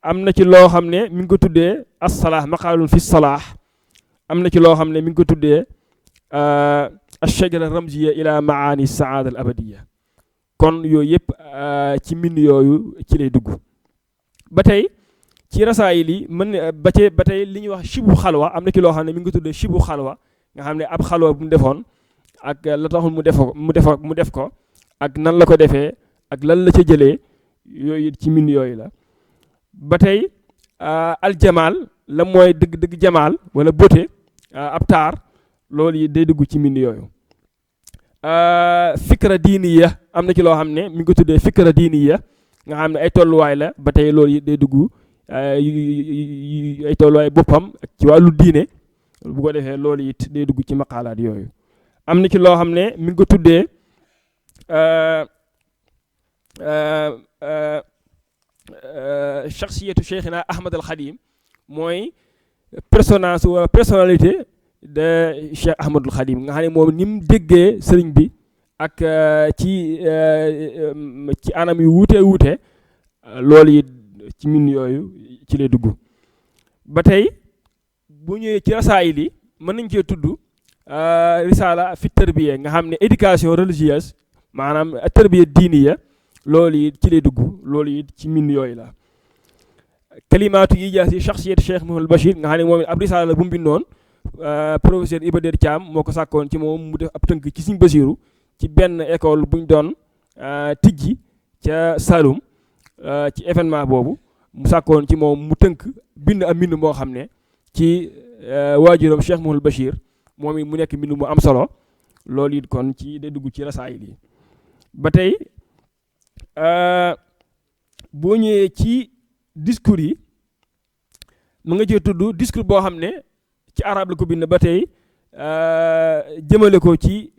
S3: am na ci loo xam ne mi ngi ko tuddee as-salaah maqaalun fi salaah am na ci loo xam ne mi ngi ko tuddee ash-shajara ramziya ila maani saada al abadiya kon yooyu yëpp ci mbind yooyu ci lay dugg. ba tey ci rasaayil yi mën ba tey li ñuy wax shibu xalwa am na ci loo xam ne mi ngi ko tuddee shibu xalwa nga xam ne ab xalwa bu mu defoon ak la taxul mu def ko ak nan la ko defee ak lan la ca jëlee yooyu ci mbind yooyu la. ba tey aljamaal la mooy dëgg jamaal wala beauté ab taar loolu yi day dugg ci mbind yooyu. fikra diiniya am na ci loo xam ne mi ngi ko tuddee fikra diiniya nga xam ne ay tolluwaay la ba tey loolu yi day dugg ay tolluwaay boppam ak ci wàllu diine bu ko defee loolu it day dugg ci maqaalaat yooyu. am na ci loo xam ne mi ngi ko tuddee shaxsiyatu cheikhina Ahmad al Xadim mooy personnalité de Cheikh Ahmadul Xadim nga xam ne moom ni mu déggee sëriñ bi ak ci anam yu wuute loolu it ci min yooyu ci lay dugg. ba tey bu ñëwee ci rasaayil yi mën nañ cee tudd risaala fi tarbiya nga xam ne éducation religieuse maanaam tarbiya diiniya loolu it ci lay dugg loolu it ci min yooyu la. kalimaatu yi jaasi shaxsiyat Cheikh Mouhamadul Bachir nga xam ne moom it ab risaala la bu mu bindoon professeur Iba Der Thiam moo ko sàkkoon ci moom mu def ab tënk ci Sëriñ Basiru ci benn école buñ doon tijji ca Saloum ci événement boobu mu sàkkoon ci moom mu tënk bind am mbind moo xam ne ci waajuram Cheikh Mouhamadul Bachir moom it mu nekk mbind mu am solo loolu it kon ci day dugg ci rasaayil yi. ba tey boo ñëwee ci discours yi mu nga cee tudd discours boo xam ne ci arab la ko bind ba tey jëmale ko ci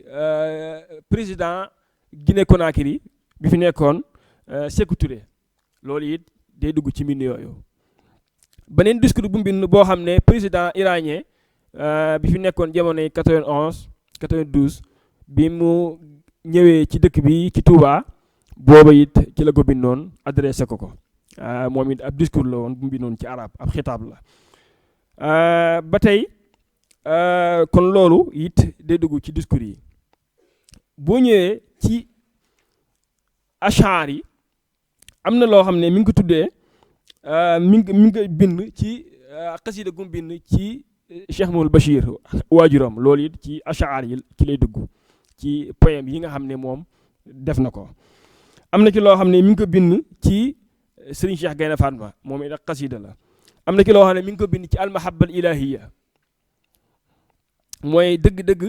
S3: président Guinée Conakry bi fi nekkoon Sékou Touré loolu it day dugg ci mbind yooyu. beneen discours bu mbind boo xam ne président iranien bi fi nekkoon jamonoy 91 92 bi mu ñëwee ci dëkk bi ci Touba booba it ci la ko bindoon adressé ko moom it ab discours la woon bu mu bindoon ci arab ab xitaab la. ba tey kon loolu it day dugg ci discours yi. boo ñëwee ci ash'ar yi am na loo xam ne mi ngi ko tuddee mi ngi bind ci xasida gu mu bind ci Cheikh Mouhul Bachir waajuram loolu it ci ashaar yi ci lay dugg ci poème yi nga xam ne moom def na ko. am na ci loo xam ne mi ngi ko bind ci Serigne Cheikh Gaynde Fatma moom it ak xasida la. am na ci loo xam ne mi ngi ko bind ci almahabal ilahiya mooy dëgg-dëgg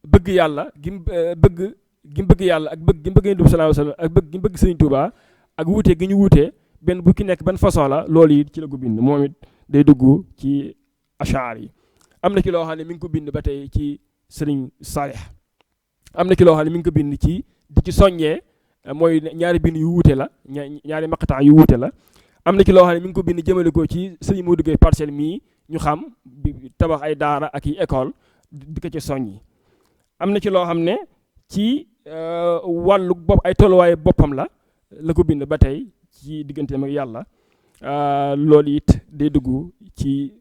S3: bëgg yàlla gi mu bëgg yàlla ak bëgg gi mu bëgg Yonent bi sallallahu alayhi wasallam ak bëgg gi mu bëgg Serigne Touba ak wuute gi ñu wuute benn bu ki nekk benn façon la loolu it ci la ko bind moom it day dugg ci ashaar yi. am na ci loo xam ne mi ngi ko bind ba tey ci Serigne Salih am na ci loo xam ne mi ngi ko bind ci di ci soññee mooy ñaari bind yu wuute la ñaari maqtaan yu wuute la. am na ci loo xam ne mi ngi ko bind jëmale ko ci Serigne Modou Gueye Parcelles mii ñu xam tabax ay daara ak i école di ko ci soññi. am na ci loo xam ne ci wàllu bopp ay tolluwaayu boppam la ko bind ba tey ci digganteem ak yàlla loolu it day dugg ci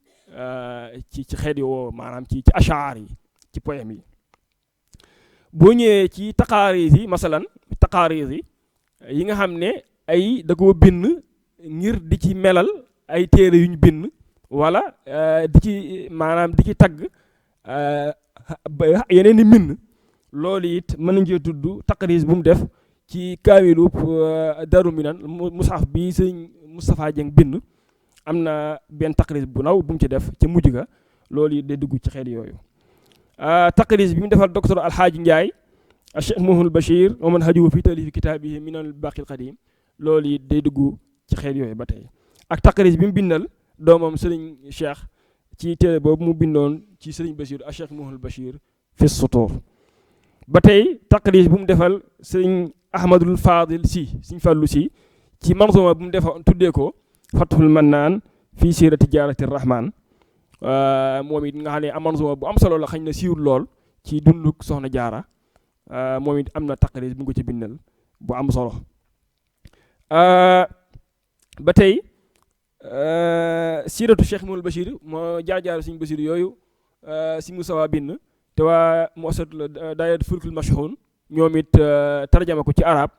S3: xeet yi woo maanaam ci ashaar yi ci poème yi. boo ñëwee ci taqaaris yi masalan taqaaris yi nga xam ne ay da koo bind ngir di ci melal ay téere yu ñu bind wala di ci maanaam di ci tagg yeneen i mbind loolu it mën nañu cee tudd taqaaris bu mu def ci kaamilu Daaru Minaan mushaf bi sëñ Moustapha Dieng bind am na benn taqaaris bu naw bu mu ci def ca mujj ga loolu it day dugg ci xeet yooyu. taqaaris bi mu defal docteur Alxaaji Ndiaye Cheikh Mouhul Bachir wa man hajuhu fi talifi kitaabihi minal baaqil qadim loolu it day dugg ci xeet yooyu ba tey. ak taqaaris bi mu bindal doomam Serigne Cheikh ci téere boobu mu bindoon ci Serigne Bachir ak Cheikh Mouhul Bachir fi sutur ba tey taqaaris bu mu defal Serigne Ahmadul Fadil si Serigne Fallou si ci manzuma bu mu defal tuddee ko Fathul Mannaan fii siirati jaarati rahman moom it nga xam ne manzuma bu am solo la xañ na siiwul lool ci dunduk soxna jaara moom it am na taqaaris bu nga ko ci bindal bu am solo. ba tey siiratu Cheikh Mouhul Bachir moo jaar-jaaru Serigne Bachir yooyu Serigne Moustapha bind te waa muassasatul daayira Fulkul Mashhun ñoom it tarjama ko ci arab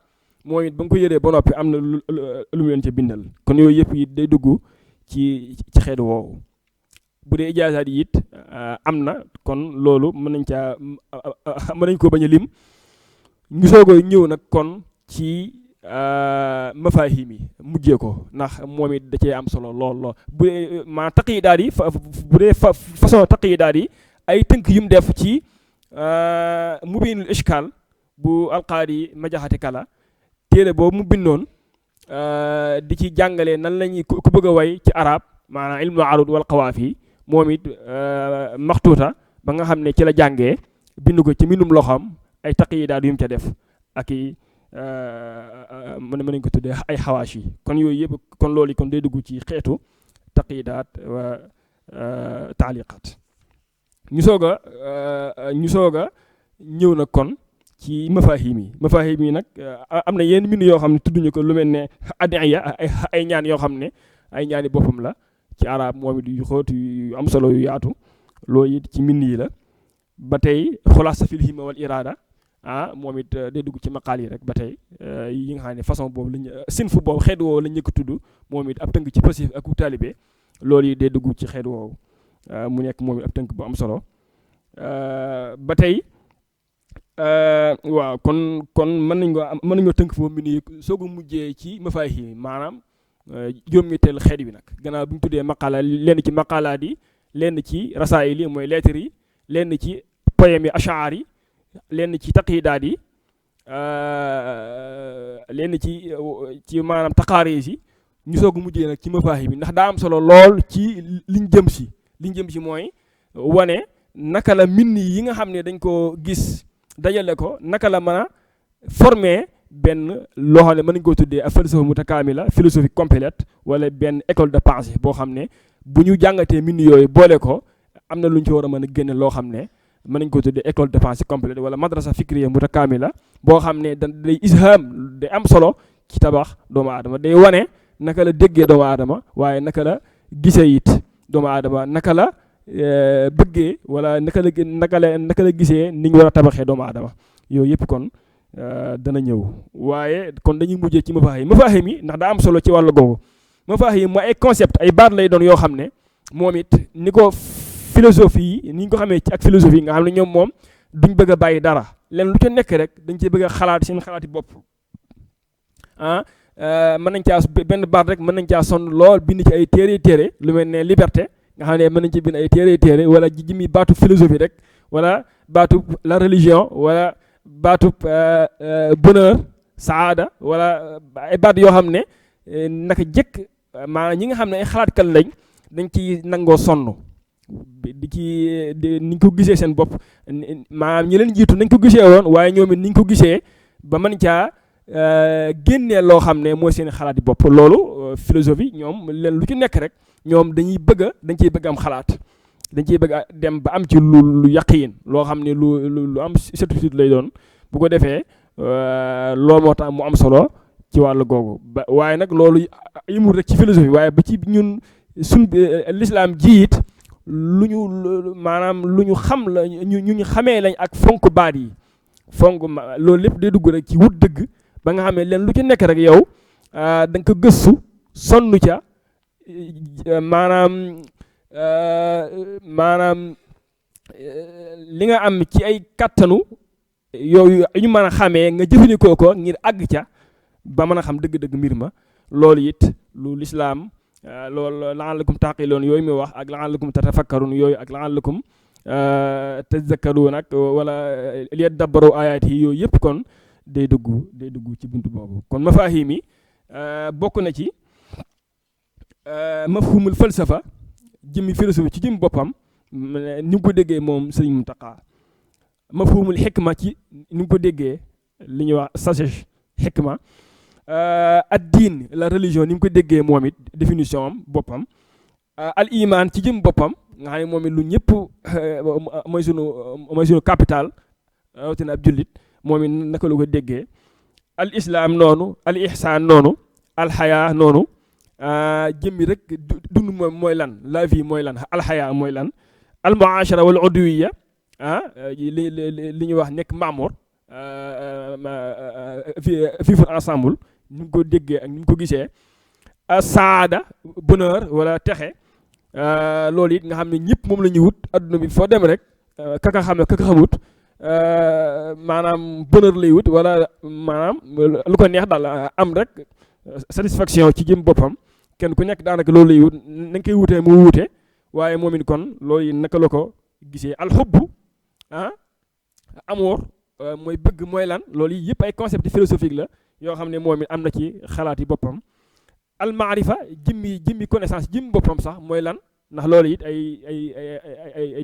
S3: moom it ba nga ko yëree ba noppi am na lu mu leen ca bindal kon yooyu yëpp it day dugg ci xeetu woowu. bu dee ijaasaat yi it am na kon loolu mën nañ ko bañ a lim ñu soog a ñëw nag kon ci mafaahim yi mujjee ko ndax moom it da cee am solo lool bu dee maa taqiidaat yi bu dee façon taqiidaat yi ay tënk yu mu def ci Mubiinul Ishkaal bu alqaadi Majaxate Kala téere boobu mu bindoon di ci jàngale nan lañuy ku bëgg a way ci arab maanaam ilmu arud wal qawaafi moom it maxtuuta ba nga xam ne ci la jàngee bind ko ci mbindum loxoom ay taqiidaat yu mu ca def ak i mën nañ ko tuddee ay xawaash yi kon yooyu yëpp kon loolu kon day dugg ci xeetu taqiidaat wa taaliqaat ñu soog a ñëw nag kon ci mafaahim yi nag am na yenn mbind yoo xam ne tudduñu ko lu mel ne adiya ay ñaan yoo xam ne ay ñaani boppam la ci arab moom it yu xóot yu am solo yu yaatu loolu it ci mbind yi la ba tey xulaasa fil himma wal iraada moom it day dugg ci maqaal yi rek ba tey yi nga xam ne façon boobu lañ sinfu boobu xeet woowu lañ njëkk tudd moom it ab tënk ci passif ak taalibe loolu it day dugg ci xeet woowu mu nekk moom it ab tënk bu am solo ba tey waaw kon mën nañoo tënk foofu mbind yi soog a mujjee ci mafaahim maanaam juróom-ñetteelu xeet bi nag gannaaw bi ñu tuddee maqaala lenn ci maqaalaat yi lenn ci rasaayil yi mooy lettres yi lenn ci poème yi ashaar yi lenn ci taqiidaat yi lenn ci maanaam taqaaris yi ñu soog a mujjee nag ci mafaahim yi ndax daa am solo lool ci liñ jëm si mooy wane naka la mbind yi nga xam ne dañ ko gis dajale ko naka la mën a former benn loo xam ne mën nañu koo tuddee ak falsafa mutakaamila philosophie complète wala benn école de pensée boo xam ne bu ñu jàngatee mbind yooyu boole ko am na lu ñu ci war a mën a génne loo xam ne mën nañu ko tuddee école de pensée complète wala madrasa fikriya mutakaamila boo xam ne day isham day am solo ci tabax doomu aadama day wane naka la déggee doomu aadama waaye naka la gisee it doomu aadama naka la bëggee wala naka la gisee ni ñu war a tabaxee doomu aadama yooyu yëpp kon dana ñëw waaye kon dañuy mujjee ci mafaahim yi ndax daa am solo ci wàllu googu mafaahim mooy ay concept ay baat lay doon yoo xam ne moom it ni ko philosophie yi ni ñu ko xamee ci ak philosophie nga xam ne ñoom moom duñ bëgg a bàyyi dara leen lu ca nekk rek dañ cee bëgg a xalaat seen xalaati bopp mën nañ caa benn baat rek mën nañ caa sonn lool bind ci ay téere lu mel ne liberté nga xam ne mën nañ ci bind ay téere wala jëmmi baatu philosophie rek wala baatu la religion wala baatu bonheur saada wala ay baat yoo xam ne naka jëkk maanaam ñi nga xam ne ay xalaatkat lañ dañ ci nangoo sonn di ci niñ ko gisee seen bopp maanaam ñi leen jiitu nañ ko gisee woon waaye ñoom it niñ ko gisee ba mën caa génnee loo xam ne mooy seen xalaat yi bopp loolu philosophie ñoom leen lu ci nekk rek ñoom dañ ciy bëgg am xalaat dañ ciy bëgg a dem ba am ci lu yaqiin loo xam ne lu am certitude lay doon bu ko defee loolu moo tax mu am solo ci wàllu googu waaye nag loolu yimul rek ci philosophie waaye ba ci ñun l'islam ji it lu ñu xam la ñu xamee lañ ak fonk baat yi loolu lépp day dugg rek ci wut dëgg ba nga xam ne leen lu ci nekk rek yow da nga ko gëstu sonn ca maanaam li nga am ci ay kattanu yooyu ñu mën a xamee nga jëfandikoo ko ngir àgg ca ba mën a xam dëgg-dëgg mbir ma loolu it lu lislaam loolu la'allakum taqiloon yooyu muy wax ak la'allakum tatafakkarun yooyu ak la'allakum tazakkaruun ak wala liyadabbaru ayaat yi yooyu yëpp kon day dugg ci buntu boobu kon mafaahim yi bokk na ci mafhumul falsafa jëmmi philosophie ci jëmmi boppam ni mu ko déggee moom Sëriñ Muntaqa mafhumul xikma ci ni mu ko déggee li ñuy wax sagesse xikma ad-diin la religion ni mu ko déggee moom it définition am boppam al iman ci jëm boppam nga xam ne moom it lu ñëpp mooy sunu capital rawatina ab jullit moom it naka la ko déggee al islam noonu al ihsaan noonu al xayaa noonu jëmmi rek dund mooy lan la vie mooy lan al xayaa mooy lan al muashara wal udwiya li ñuy wax nekk maamour vivre ensemble ni mu ko déggee ak ni mu ko gisee saada bonheur wala texe loolu it nga xam ne ñëpp moom la ñuy wut adduna bi foo dem rek kaka xam ne kaka xamut maanaam bonheur lay wut wala maanaam lu ko neex daal am rek satisfaction ci jëm boppam kenn ku nekk daanaka loolu lay wut na nga koy wutee mu wute waaye moom it kon loolu naka la ko gisee alxubbu amour mooy bëgg mooy lan loolu yëpp ay concept philosophique la yoo xam ne moom it am na ci xalaat yi boppam almaarifa jëmmi connaissance jëmmi boppam sax mooy lan ndax loolu it ay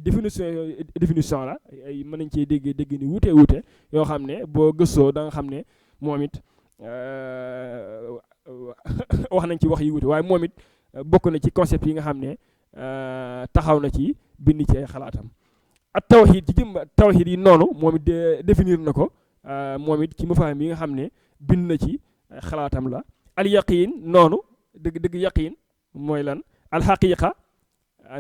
S3: définition la ay mën nañ cee dégg ni wuute yoo xam ne boo gëstoo da nga xam ne moom it wax nañ ci wax yi wuute waaye moom it bokk na ci concept yi nga xam ne taxaw na ci bind ci ay xalaatam ak tawxiid ci jëm tawxiid yi noonu moom it définir na ko moom it ci mafaahim yi nga xam ne bind na ci xalaatam la al yaqiin noonu dëgg yaqiin mooy lan al xaqiiqa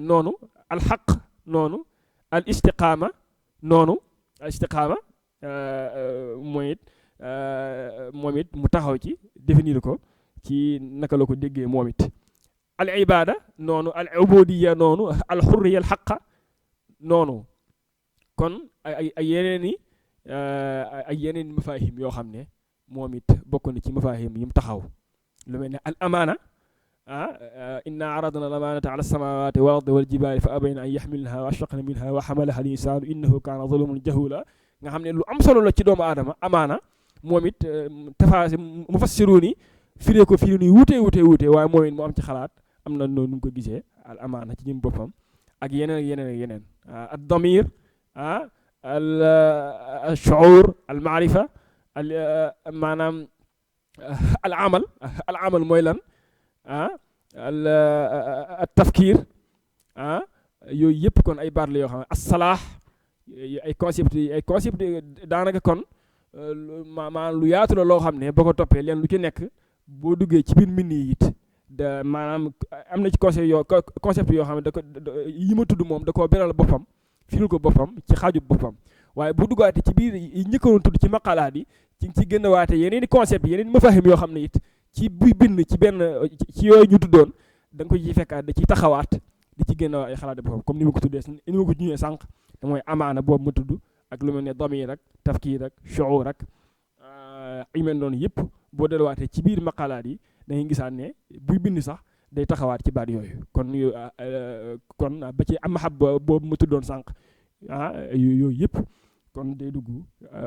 S3: noonu al xaq noonu al istiqaama noonu al istiqaama moom it mu taxaw ci définir ko ci naka la ko déggee moom it al ibaada noonu al ubudiya noonu al xurriya al xaqa noonu kon ay yeneen mafaahim yoo xam ne moom it bokk na ci mafaahim yi mu taxaw lu mel ne al amaana inna aradna al amaanata ala samawati wal ardi wal jibaali fa abayna an yaxmilnaha wa ashfaqna minha wa xamalaha al insaanu innahu kaana zaluman jahula nga xam ne lu am solo la ci doomu aadama amaana moom it mufassiruun yi firee ko firi nuy wuute waaye moom it mu am ci xalaat am na noonu mu ko gisee al amaana ci jëm boppam ak yeneen ad damir al shuur al maarifa maanaam al amal mooy lan al tafkir yooyu yëpp kon ay baat la yoo xam ne as-salaax ay concept daanaka kon maanaam lu yaatu la loo xam ne boo ko toppee leen lu ci nekk boo duggee ci biir mbind yi it maanaam am na ci concept yoo xam ne da ko yi ma tudd moom da koo beral boppam firil ko boppam ci xaaju boppam waaye bu duggaate ci biir yi njëkkoon tudd ci maqalaat yi ci gën a waate yeneen i concept yeneen mafahim yoo xam ne it ci buy bind ci benn ci yooyu ñu tuddoon da nga ko ci fekkaat da ciy taxawaat di ci génn ay xalaat boppam comme ni ma ko tuddee ni ma ko ñëwee sànq te mooy amaana boobu ma tudd ak lu mel ne damir ak tafkiir ak shuur ak yu mel noonu yëpp boo delluwaatee ci biir maqalaat yi da ngay gisaat ne buy bind sax day taxawaat ci baat yooyu kon ba ci mahabba boobu ma tuddoon sànq yooyu yëpp kon day dugg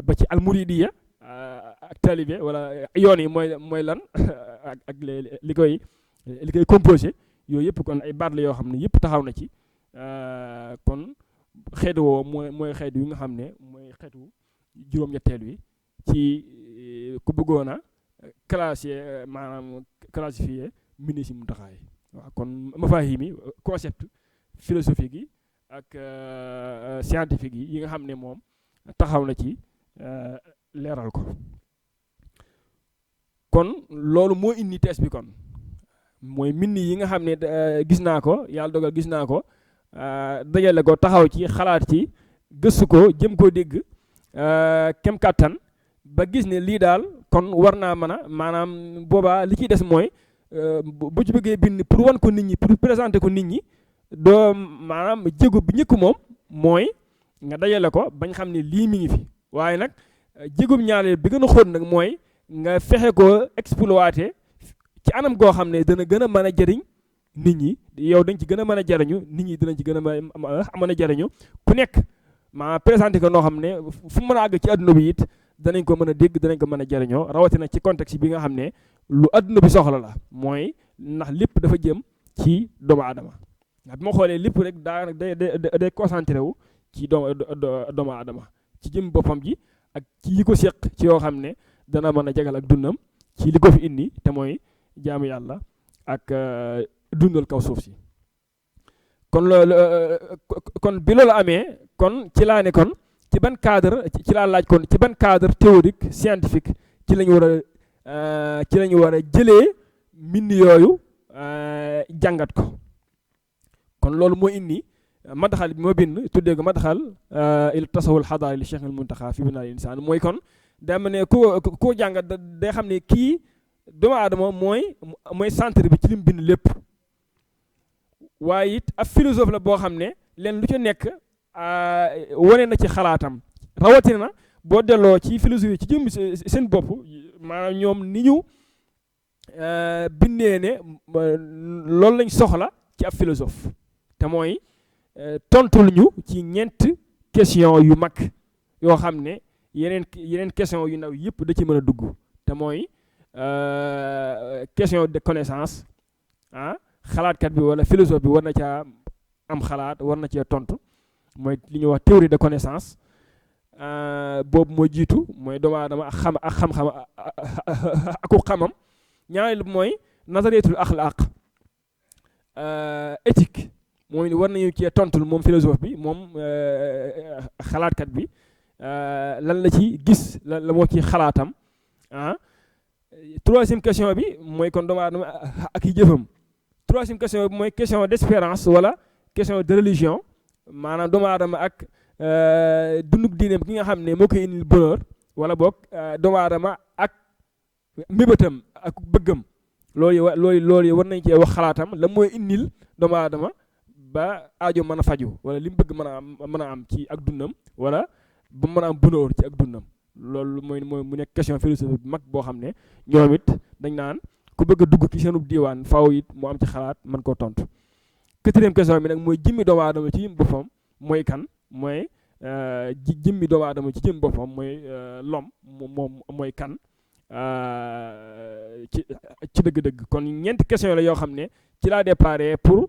S3: ba ci almuridiya ak talibe wala yoon yi mooy lan ak li koy composé yooyu yëpp kon ay baat la yoo xam ne yëpp taxaw na ci kon xeetu woo mooy xeetu yi nga xam ne mooy xeetu juróom-ñetteel wi ci ku bëggoon a classifier mbind si Muntaxa yi waaw kon mafahim yi concept philosophique yi ak scientifique yi nga xam ne moom taxaw na ci leeral ko kon loolu moo indi test bi kon mooy mbind yi nga xam ne gis naa ko yàlla dogal gis naa ko dajale ko taxaw ci xalaat ci gëstu ko jëm koo dégg kem kàttan ba gis ne lii daal kon war naa mën a maanaam boobaa li ciy des mooy bu ci bëggee bind pour wan ko nit ñi pour présenter ko nit ñi doo maanaam jéego bi njëkk moom mooy nga dajale ko bañ xam ne lii mi ngi fi waaye nag jéego ñaareel bi gën a xóot nag mooy nga fexe ko exploiter ci anam goo xam ne dana gën a mën a jëriñ nit ñi yow dañ ci gën a mën a jariñu nit ñi dinañ ci gën a mën a jariñu ku nekk maa présenté ko noo xam ne fu mën a àgg ci adduna bi it danañ ko mën a dégg danañ ko mën a jariñoo rawatina ci contexte bi nga xam ne lu adduna bi soxla la mooy ndax lépp dafa jëm ci doomu aadama ndax bi ma xoolee lépp rek daa day concentré wu ci doomu aadama ci jëm boppam ji ak ci yi ko séq ci yoo xam ne dana mën a jagal ak dundam ci li ko fi indi te mooy jaamu yàlla ak dundal kaw suuf si kon loolu kon bi loolu amee kon ci laa ne kon ci ban cadre ci laa laaj kon ci ban cadre théorique scientifique ci lañu war a jëlee mbind yooyu jàngat ko kon loolu moo indi madaxal bi moo bind tuddee ko madaxal il tasawul xadaari li Cheikh al Muntaxa fi binaal insaan mooy kon dama ne koo jàngat day xam ne kii doomu aadama mooy centre bi ci lim bind lépp waaye it ab philosophe la boo xam ne leen lu ci nekk wane na ci xalaatam rawatina boo delloo ci philosophie ci jëm seen bopp maanaam ñoom ni ñu bindee ne loolu lañ soxla ci ab philosophe te mooy tontul ñu ci ñeent question yu mag yoo xam ne yeneen question yu ndaw yëpp da ci mën a dugg te mooy question de connaissance xalaatkat bi wala philosophe bi war na caa am xalaat war na cee tontu mooy li ñuy wax théorie de connaissance boobu moo jiitu mooy doomu aadama ak xam-xam aku xamam ñaareel bi mooy nazariyatul axlaaq éthique mooy war nañu cee tontul moom philosophe bi moom xalaatkat bi lan la ci gis la moo ci xalaatam troisième question bi mooy kon doomu aadama ak yi jëfam troisième question bi mooy question d'espérance wala question de religion maanaam doomu aadama ak dunduk diineem gi nga xam ne moo koy indil bonheur wala boog doomu aadama ak mébétam ak bëggam loolu war nañ cee wax xalaatam la mooy indil doomu aadama ba aajo mën a faju wala li mu bëgg mën a am ci ak dundam wala ba mën a am bonheur ci ak dundam loolu mooy mu nekk question philosophique bu mag boo xam ne ñoom it dañ naan ku bëgg a dugg ci seenub diiwaan faaw it mu am ci xalaat mën koo tontu. quatrième question bi nag mooy jëmmi doomu aadama ci boppam mooy kan mooy jëmmi doomu aadama ci jëmmi boppam mooy l'homme moom mooy kan ci dëgg-dëgg kon ñeenti question la yoo xam ne ci laa déparé pour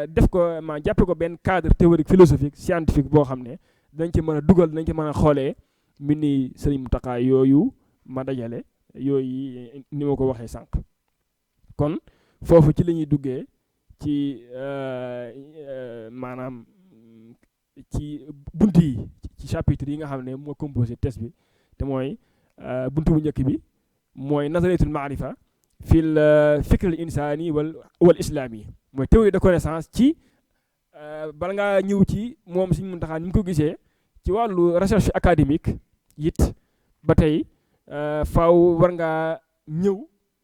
S3: def ko jàppe ko benn cadre théorique philosophique scientifique boo xam ne dañ ci mën a dugal dañ ci mën a xoolee mbindi Sëriñ Muntaxa yooyu ma dajale yooyu ni ma ko waxee sànq kon foofu ci la ñuy duggee ci maanaam ci bunt yi ci chapitre yi nga xam ne moo composé test bi te mooy buntu bu njëkk bi mooy nazariyatul maarifa fil fikr al insani wal islami mooy théorie de connaissance ci bala ngaa ñëw ci moom Sëriñ Muntaxa ni mu ko gisee ci wàllu recherche académique it ba tey faaw war ngaa ñëw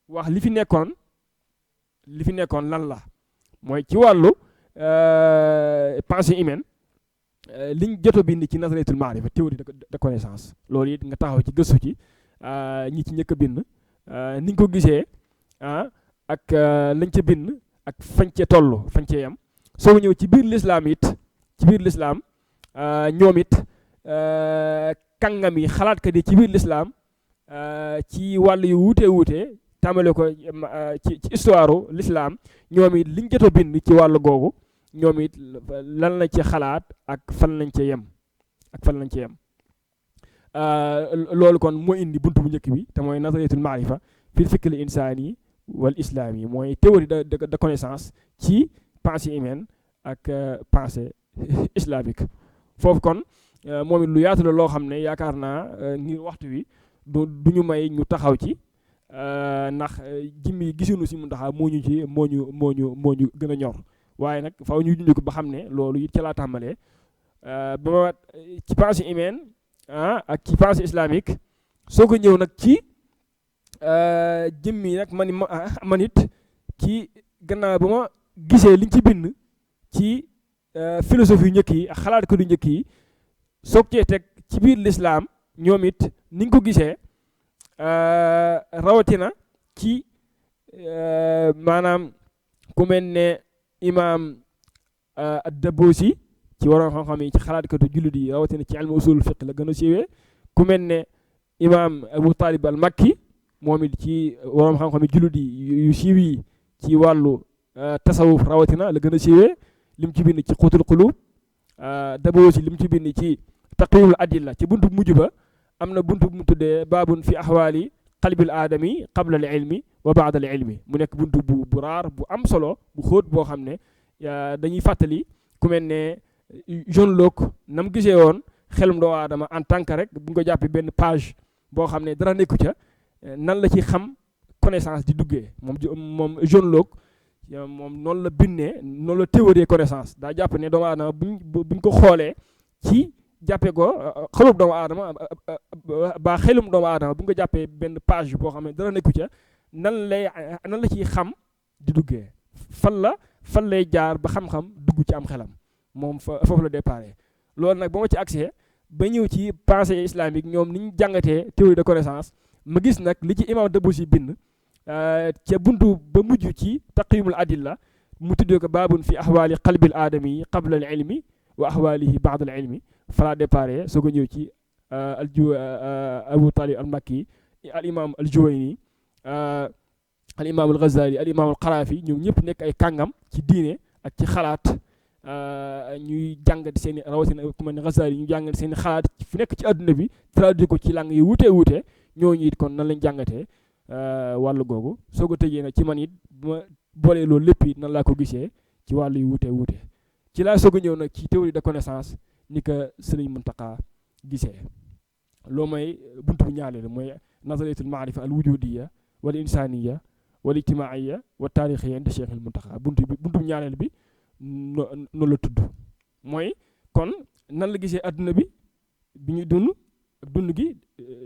S3: wax li fi nekkoon lan la mooy ci wàllu pensée humaine liñ jot a bind ci nazariyatul maarifa théorie de connaissance loolu it nga taxaw ci gëstu ci ñi ci njëkk a bind niñ ko gisee ak lañ ca bind ak fañ cee toll fañ cee yam soo ñëw ci biir lislaam ñoom it kàngam yi xalaatkat yi ci biir lislaam ci wàll yu wuute tàmbale ko ci histoire lislaam ñoom it liñ jot a bind ci wàll googu ñoom it lan lañ ci xalaat ak fan lañ ci yem loolu kon moo indi buntu bu njëkk bi te mooy nazariyatul maarifa fil fikr insaani wal islaami mooy théorie de connaissance ci pensée humaine ak pensée islamique foofu kon moom it lu yaatu la loo xam ne yaakaar naa ngir waxtu wi du ñu may ñu taxaw ci ndax jimmi gisuñu si mun taxaw moo ñu gën a ñor waaye nag faaw ñu junj ko ba xam ne loolu it ca laa tàmbalee ba ma ci pensée humaine ak ci pensée islamique soo ko ñëw nag ci jëmmi nag man it ci gannaaw ba ma gisee liñ ci bind ci philosophie yu njëkk yi ak xalaat ko du njëkk yi soog cee teg ci biir lislaam ñoom it niñ ko gisee rawatina ci maanaam ku mel ne imaam ad-Dabusi ci waroon xam-xam yi ci xalaatkatu jullit yi rawatina ci ilmu usul fiqh la gën a siiwee ku mel ne imaam Abu Talib al-Makki moom it ci waroon xam-xam yi jullit yi yu siiw yi ci wàllu tasawuf rawatina la gën a siiwee lim ci bind ci xuutul qulub Dabusi lim ci bind ci taqwiimul adilla ci buntu mujj ba am na buntu bu mu tuddee baabun fi ahwaali qalbil aadami qabla al ilmi wa baada al ilmi mu nekk buntu bu raar bu am solo bu xóot boo xam ne dañuy fàttali ku mel ne John Locke na mu gisee woon xelum doomu aadama en tant que rek bu ñu ko jàppee benn page boo xam ne dara nekku ca nan la ci xam connaissance di duggee moom John Locke moom noonu la bindee noonu la théorie connaissance daa jàpp ne doomu aadama buñ ko xoolee ci jàppee ko xelum doomu aadama bu ñu ko jàppee benn page boo xam ne dara nekku ca nan la ciy xam di duggee fan lay jaar ba xam-xam dugg ci am xelam moom foofu la déparé loolu nag ba ma ci accès ba ñëw ci pensée islamique ñoom ni ñu jàngatee théorie de connaissance ma gis nag li ci imam Dabusi bind ca buntu ba mujj ci taqyimul adilla mu tuddee ko baabun fi ahwaali qalbil aadami qabla al ilmi wa ahwaalihi baada al ilmi fala déparé soo ko ñëw ci Abu Talib al Makki al imam al Juwayni al imam al Ghazali al imam al Qarafi ñoom ñëpp nekk ay kàngam ci diine ak ci xalaat ñuy jàngat seen i rawatina ku mel ne Ghazali ñu jàngat seen i xalaat fu nekk ci àdduna bi traduire ko ci langue yi wuute ñooñu it kon nan lañ jàngatee wàllu googu soo ko tëjee nag ci man it bu ma boolee loolu lépp it nan laa ko gisee ci wàllu yu wuute ci laa soog a ñëw nag ci théorie de connaissance ni ko Sëriñ Muntaqa gisee loo mooy buntu bu ñaareel mooy nazariyatul maarifa al wujudiyya wal insaniya wal ijtimaaiya wa taarixiyya inda Cheikh al Muntaqa buntu bu ñaareel bi noonu la tudd mooy kon nan la gisee adduna bi ñuy dund ak dund gi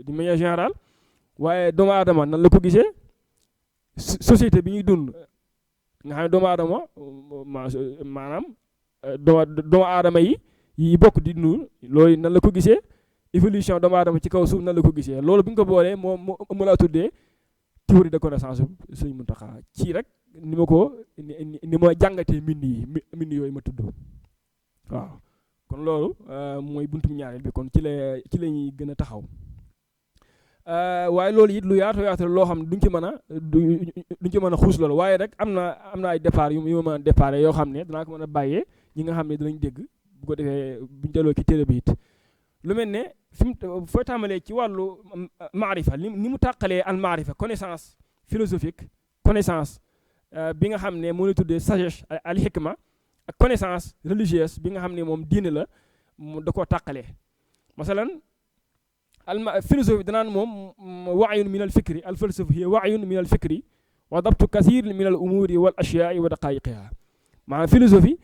S3: de manière générale waaye doomu aadama nan la ko gisee société bi ñuy dund nga xam ne doomu aadama maanaam doomu aadama yi bokk di dund loolu nan la ko gisee évolution doomu aadama ci kaw suuf nan la ko gisee loolu bi ñu ko boolee mu laa tuddee théorie de connaissance Sëriñ Muntaxa ci rek ni ma jàngatee mbind yooyu ma tudd waaw kon loolu mooy buntu ñaareel bi kon ci la ñuy gën a taxaw waaye loolu it lu yaatu loo xam ne duñ ci mën a xuus loolu waaye rek am na ay départ yu ma mën a départ yoo xam ne danaa ko mën a bàyyee ñi nga xam ne dinañ dégg bu ko defee buñ delloo ci téere bi it lu mel ne fooy tàmbalee ci wàllu maarifa ni mu tàqalee al maarifa connaissance philosophique connaissance bi nga xam ne moo la tuddee sagesse al hikma ak connaissance religieuse bi nga xam ne moom diine la da koo tàqalee masalan philosophie danaan moom waayun min al fikri al falsafa hiya waayun min al fikri wa dabtu kathir min al umuri wal ashyaai wa daqaayiqiha maanaam philosophie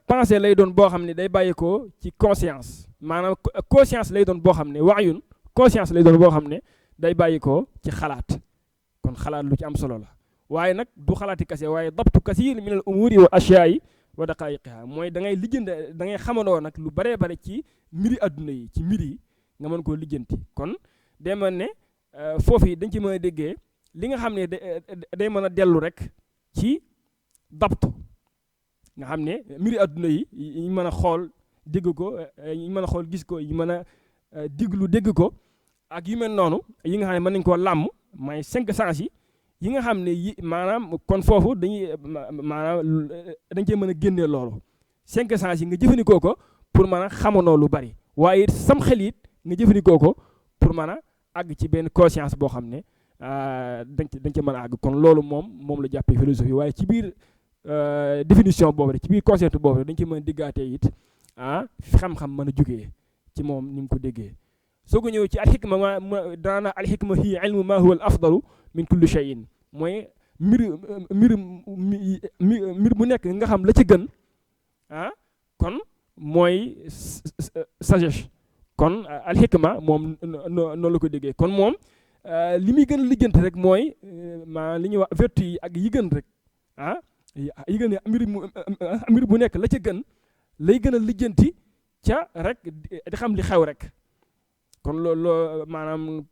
S3: pensée lay doon boo xam ne day bàyyi ko ci conscience maanaam conscience lay doon boo xam ne waayun conscience lay doon boo xam ne day bàyyi ko ci xalaat kon xalaat lu ci am solo la waaye nag du xalaati kase waaye dabtu kasir min al umuri wa ashyaai wa daqaayiqiha mooy da ngay lijjanti da ngay xamandoo nag lu baree bare ci mbiri adduna yi ci mbir yi nga mën koo lijjanti kon day mel ne foofu yi dañ ci mën a déggee li nga xam ne day mën a dellu rek ci dabtu nga xam ne mbiri adduna yi ñu mën a xool dégg ko ñu mën a xool gis ko ñu mën a diglu dégg ko ak yu mel noonu yi nga xam ne mën nañ koo làmm may 5 sens yi nga xam ne yi maanaam kon foofu dañuy maanaam dañ cee mën a génnee loolu 5 sens yi nga jëfandikoo ko pour mën a xamanoo lu bari waaye sam xel it nga jëfandikoo ko pour mën a àgg ci benn conscience boo xam ne dañ ca mën a àgg kon loolu moom la jàppee philosophie waaye ci biir définition boobu rek ci biir concept boobu rek dañ ci mën a diggaatee it xam-xam mën a jógee ci moom ni mu ko déggee soo ko ñëw ci alxikma daana alxikma hiya ilmu ma huwa al afdalu min kulli shay'in mooy mbir bu nekk nga xam la ca gën kon mooy sagesse kon alxikma moom noonu la ko déggee kon moom li muy gën a lijjanti rek mooy li ñuy wax vertu yi ak yi gën rek yi gën mbir bu nekk la ca gën lay gën a lijjanti ca rek di xam li xew rek kon loolu maanaam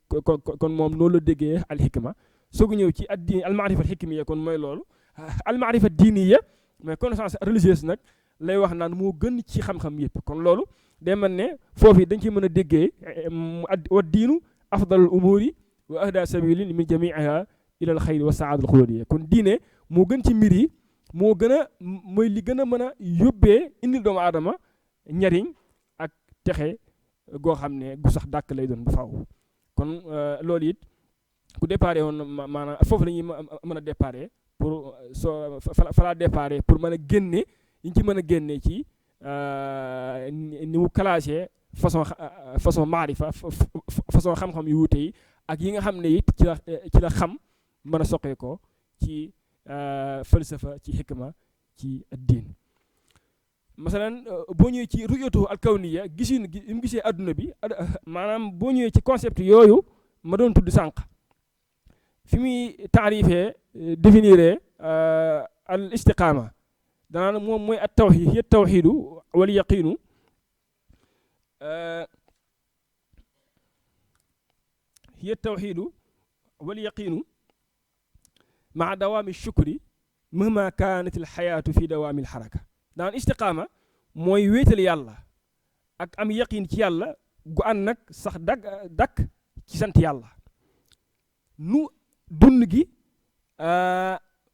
S3: kon moom noonu la déggee alxikma soo ko ñëw ci addi almaarifa alxikmiya kon mooy loolu almaarifa diiniya mais connaissance religieuse nag lay wax naan moo gën ci xam-xam yëpp kon loolu day mel ne foofu yi dañ ci mën a déggee wa diinu afdalul umuri wa ahda sabilin min jamiiha ila al xayri wa saada al xulóodiya kon diine moo gën ci mbir yi moo gën a mooy li gën a mën a yóbbee indil doomu aadama njariñ ak texe goo xam ne gu sax dàkk lay doon bu faaw kon loolu it ku déparé woon maanaam foofu la ñuy mën a déparé pour soo fa laa déparé pour mën a génne yi ñu ci mën a génne ci ni mu classé façon maarifa façon xam-xam yu wuute yi ak yi nga xam ne it ci la xam mën a soqee ko ci falsafa ci xikma ci diin masalan boo ñëwee ci ruyatu alkawniya gisin gi mu gisee adduna bi maanaam boo ñëwee ci concept yooyu ma doon tudd sànq fi muy taarifee définiree al istiqaama danaan moom mooy at tawxid hiya tawxidu wal yaqiinu hiya tawxidu wal yaqiinu maa dawaami shukri mahma kaanat al xayaatu fi dawaami al xaraka daan istiqaama mooy wéetal yàlla ak am yaqiin ci yàlla gu ànd nag sax dakk ci sant yàlla nu dund gi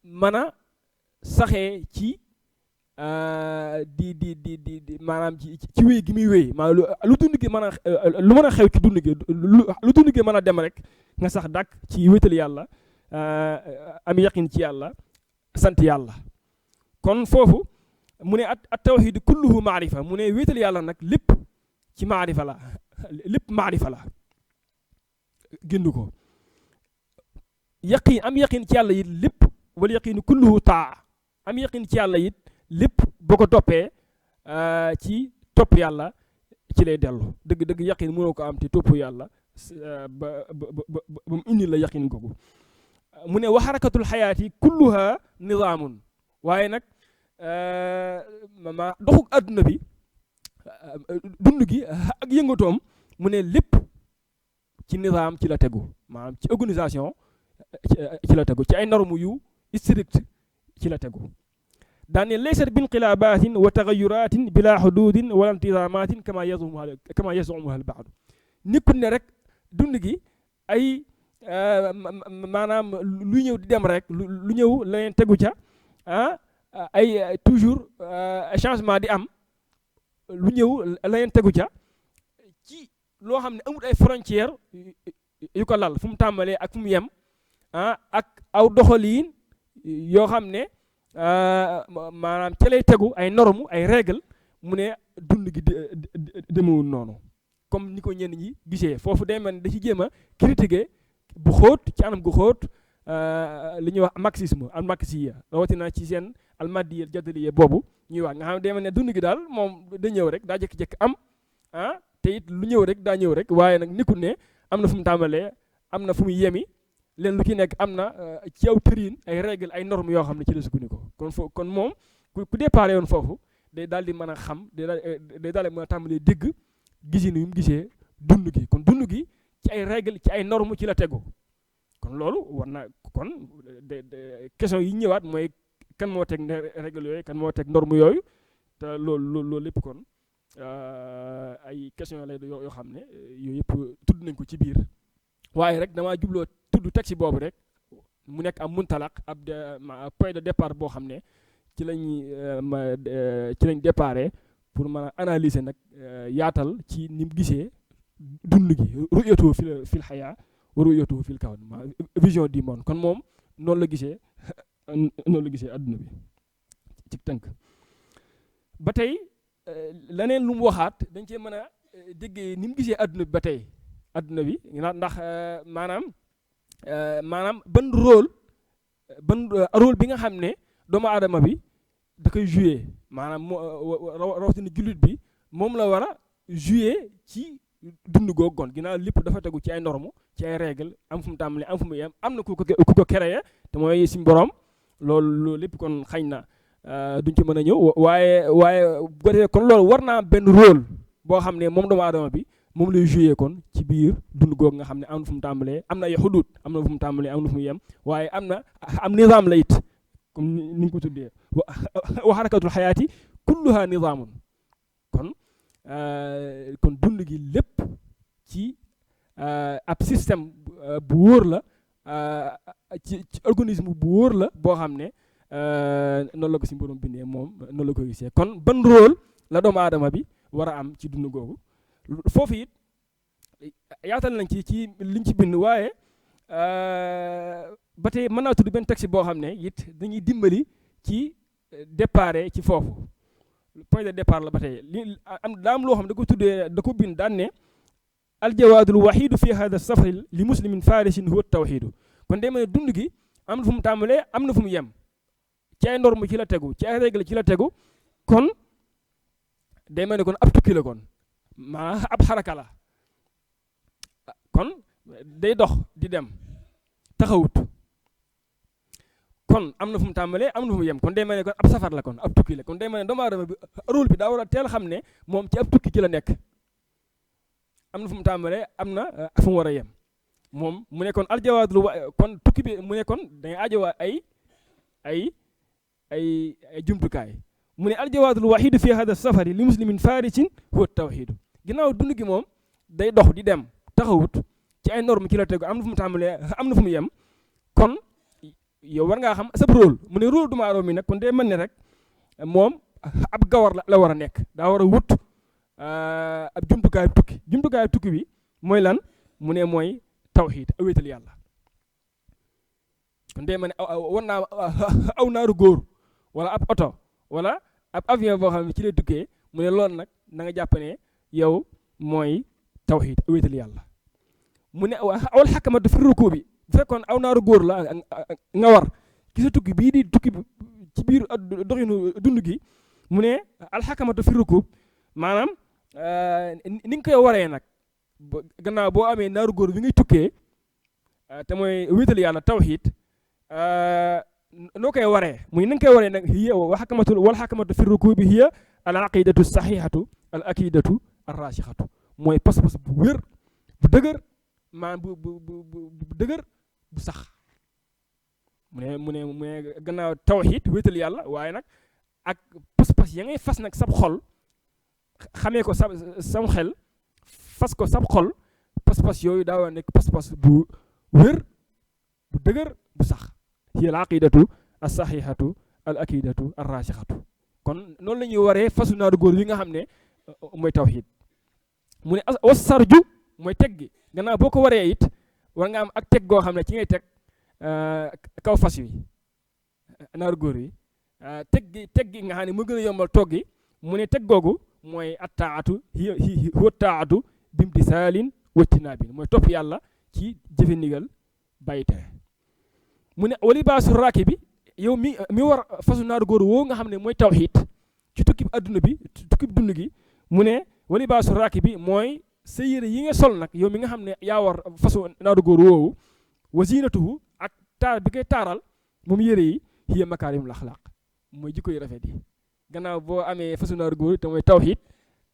S3: mën a saxee ci di maanaam ci wéy gi muy wéy maanaam lu dund gi mën a lu mën a xew ci dund gi lu dund gi mën a dem rek nga sax dakk ci wéetal yàlla am yaqiin ci yàlla sant yàlla kon foofu mu ne at tawxiid kulluhu maarifa mu ne wéetal yàlla nag lépp ci maarifa la lépp maarifa la génn ko yaqiin am yaqiin ci yàlla it lépp wal yaqiinu kulluhu taa am yaqiin ci yàlla it lépp boo ko toppee ci topp yàlla ci lay dellu dëgg-dëgg yaqiin mënoo ko am te topp yàlla ba mu indi la yaqiin googu mu ne wa xarakatul xayaati kulluha nizaamun waaye nag ma doxuk àdduna bi dund gi ak yëngatoom mu ne lépp ci nizaam ci la tegu maanaam ci organisation ci la tegu ci ay normes yu strict ci la tegu daane laysat binqilaabatin wa taxayuratin bila xududin wala intizamatin kama yazumuha al baadu nekkul ne rek dund gi ay maanaam lu ñëw di dem rek lu ñëw la leen tegu ca ay toujours changement di am lu ñëw la leen tegu ca ci loo xam ne amul ay frontières yu ko lal fu mu tàmbalee ak fu mu yem ak aw doxaliin yoo xam ne maanaam ca lay tegu ay normes ay règles mu ne dund gi demewul noonu comme ni ko ñenn ñi gisee foofu day mel ni da ci jéem a critiquer bu xóot ci anam gu xóot li ñuy wax marxisme al marxiya rawatina ci seen almadiya jadaliya boobu ñuy wax nga xam ne day mel ne dund gi daal moom da ñëw rek daa jékki-jékki am te it lu ñëw rek daa ñëw rek waaye nag nekkul ne am na fu mu tàmbalee am na fu mu yemi leen lu ci nekk am na ci aw tëriin ay règle ay normes yoo xam ne ci la sukkandiku kon moom ku déparé woon foofu day daal di mën a xam day daal di mën a tàmbalee dégg gisinu yu mu gisee dund gi kon dund gi ci ay règle ci ay normes ci la tegu kon loolu war na kon question yi ñëwaat mooy kan moo teg règle yooyu kan moo teg norme yooyu te loolu lépp kon ay question lay yoo xam ne yooyu yëpp tudd nañ ko ci biir waaye rek damaa jubloo tudd taxi boobu rek mu nekk am muntalaq ab point de départ boo xam ne ci lañ déparé pour mën a analyser nag yaatal ci ni mu gisee dund gi ru'yatu fil xayaa wa ru'yatu fil kawn vision du monde kon moom noonu la gisee adduna bi ci tënk ba tey leneen lu mu waxaat dañ cee mën a déggee ni mu gisee adduna bi ba tey adduna bi ndax maanaam ban rôle bi nga xam ne doomu aadama bi da koy jouer maanaam rawatina jullit bi moom la war a jouer ci dund googu gon ginnaaw lépp dafa tegu ci ay normes ci ay règles am fu mu tàmbalee am fu mu yem am na ku ko créé te mooy suñu borom loolu lépp kon xañ na duñ ci mën a ñëw waaye kon loolu war naa benn rôle boo xam ne moom doomu aadama bi moom lay joué kon ci biir dund googu nga xam ne am na fu mu tàmbalee am na ay xudud am na fu mu tàmbalee am na fu mu yem waaye am nizaam la it comme ni nga ko tuddee wa harakatul xayaati kulluha nizaamun kon dund gi lépp ci ab système bu wóor la ci organisme bu wóor la boo xam ne noonu la ko si borom bindee moom noonu la ko gisee kon ban rôle la doomu aadama bi war a am ci dund googu foofu it yaatal nañ ci liñ ci bind waaye ba tey mën naa tudd benn texte boo xam ne it dañuy dimbali ci départ ci foofu point de départ la ba tey daa am loo xam ne da ko bind daan ne aljawaadul waxiidu fi hada safari li muslimin farisin huwa tawxiidu kon day mel ne dund gi am na fu mu tàmbalee am na fu mu yem ci ay norme ci la tegu ci ay règle ci la tegu kon day mel ne kon ab tukki la kon ab xaraka la kon day dox di dem taxawut kon am na fu mu tàmbalee am na fu mu yem kon day mel ne kon ab safar la kon ab tukki la kon day mel ne doomu aadama bi rôle bi daa war a teel xam ne moom ci ab tukki ci la nekk am na fu mu tàmbalee am na fu mu war a yem moom mu ne kon aljawaadul kon tukki bi mu ne kon dangay ajowaa ay jumtukaay mu ne aljawaadul waxiidu fi hada safari li muslimin farisin huwa tawxiidu ginnaaw dund gi moom day dox di dem taxawut ci ay norme ci la tegu am na fu mu tàmbalee am na fu mu yem kon yow war ngaa xam sa rôle mu ne rôle doomu aadama mi nag kon day mel ne rek moom ab gawar la war a nekk daa war a wut ab jumtukaay tukki bi mooy lan mu ne mooy tawxiid a wéetal yàlla kon day mel ne war naa aw naaru góor wala ab oto wala ab avion boo xam ne ci lay tukkee mu ne loolu nag na nga jàpp ne yow mooy tawxiid a wéetal yàlla mu ne awal xakamatu fi ruku bi bu fekkoon aw naaru góor la nga war ci sa tukki bii di tukki ci biir doxinu dund gi mu ne alxakamatu fi ruku maanaam ni nga koy waree nag gannaaw boo amee naaru góor bi ngay tukkee te mooy wéetal yàlla tawxiid noo koy waree muy ni nga koy waree nag hiya wal xakamatu fi ruku bi hiya al aqidatu saxiixatu al akidatu ar raasixatu mooy pas-pas bu wér bu dëgër maanaam bu dëgër bu sax mu ne gannaaw tawxiid wéetal yàlla waaye nag ak pas-pas ya ngay fas nag sab xol xamee ko sam xel fas ko sab xol pas-pas yooyu daa war a nekk pas-pas bu wér bu dëgër bu sax hiya al aqidatu as saxiixatu al akidatu ar raasixatu kon noonu la ñuy waree fasu naaru góor yi nga xam ne mooy tawxiid mu ne was sarju mooy teg gi gannaaw boo ko waree it war nga am ak teg goo xam ne ci ngay teg kaw fas wi naaru góor yi teg gi nga xam ne mu gën a yombal toog gi mu ne teg googu mooy attaatu huwa taatu bimtisaalin wajtinaabin mooy topp yàlla ci jëfe ndigal bàyyi tere mu ne walibaasu raaki bi yow mi war fasu naaru góor woo nga xam ne mooy tawxiid ci tukki adduna bi tukki dund gi mu ne walibaasu raaki bi mooy sa yére yi nga sol nag yow mi nga xam ne yaa war fasu naaru góor woowu wa zinatuhu ak taar bi koy taaral moom yére yi hiya makaarimul axlaaq mooy jikko yu rafet yi. gannaaw boo amee façon naaru góor te mooy tawxiid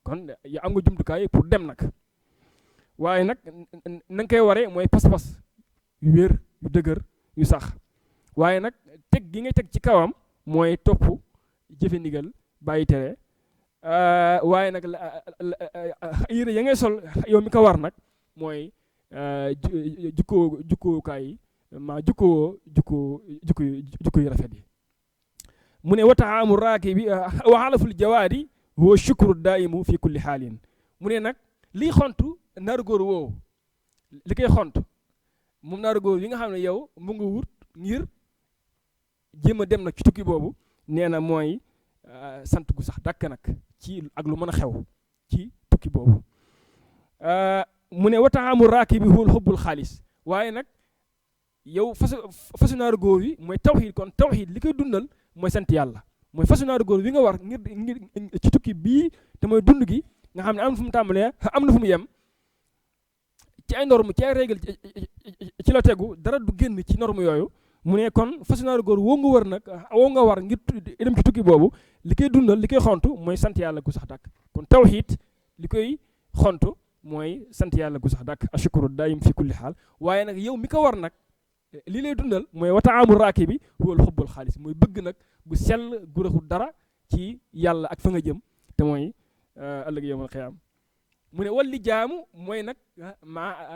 S3: kon ya am nga jumtukaay pour dem nag waaye nag na nga koy waree mooy pas-pas yu wér yu dëgër yu sax waaye nag teg gi ngay teg ci kawam mooy topp jëfe ndigal bàyyi tere waaye nag yére ya ngay sol yow mi ko war nag mooy jukkookaay yi maa jukko yu rafet yi. mu ne wa taamu raakibi wa alaful jawaadi huwa shukru daimu fi kulli xaalin mu ne nag liy xontu naaru góor woowu li koy xont moom naaru góor yi nga xam ne yow mu nga wut ngir jéem a dem nag ci tukki boobu nee na mooy sant gu sax dàkk nag ci ak lu mën a xew ci tukki boobu mu ne wa taamu raakibi huwa xubbul xaalis waaye nag yow fasu naaru góor yi mooy tawxiid kon tawxiid li koy dundal mooy sant yàlla mooy fasu naaru góor wi nga war ngir ci tukki bii te mooy dund gi nga xam ne am na fu mu tàmbalee am na fu mu yem ci ay norme ci ay règle ci la tegu dara du génn ci norme yooyu mu ne kon fasu naaru góor woo nga war nag woo nga war ngir dem ci tukki boobu li koy dundal li koy xontu mooy sant yàlla gu sax dàkk kon tawxiid li koy xontu mooy sant yàlla gu sax dàkk ashukuru daayim fi kulli xaal waaye nag yow mi ko war nag lii lay dundal mooy wa taamu raakibi huwal xubbul xaalis mooy bëgg nag gu sell gu raxul dara ci yàlla ak fa nga jëm te mooy ëllëg yawmal qiyaam mu ne walli jaamu mooy nag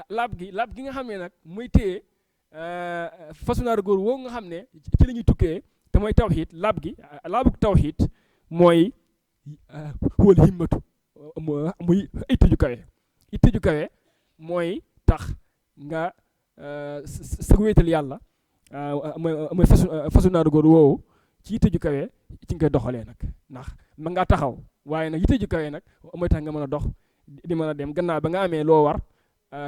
S3: laab gi nga xam ne nag mooy téye fasu naaru góor woo nga xam ne ci la ñuy tukkee te mooy tawxiid laabug tawxiid mooy huwal himmatu muy itte ju kawe mooy tax nga sa wéetal yàlla mooy fasu naaru góor woowu ci yitte ju kawe ci nga koy doxalee nag ndax ma ngaa taxaw waaye nag yitte ju kawe nag mooy tax nga mën a dox di mën a dem gannaaw ba nga amee loo war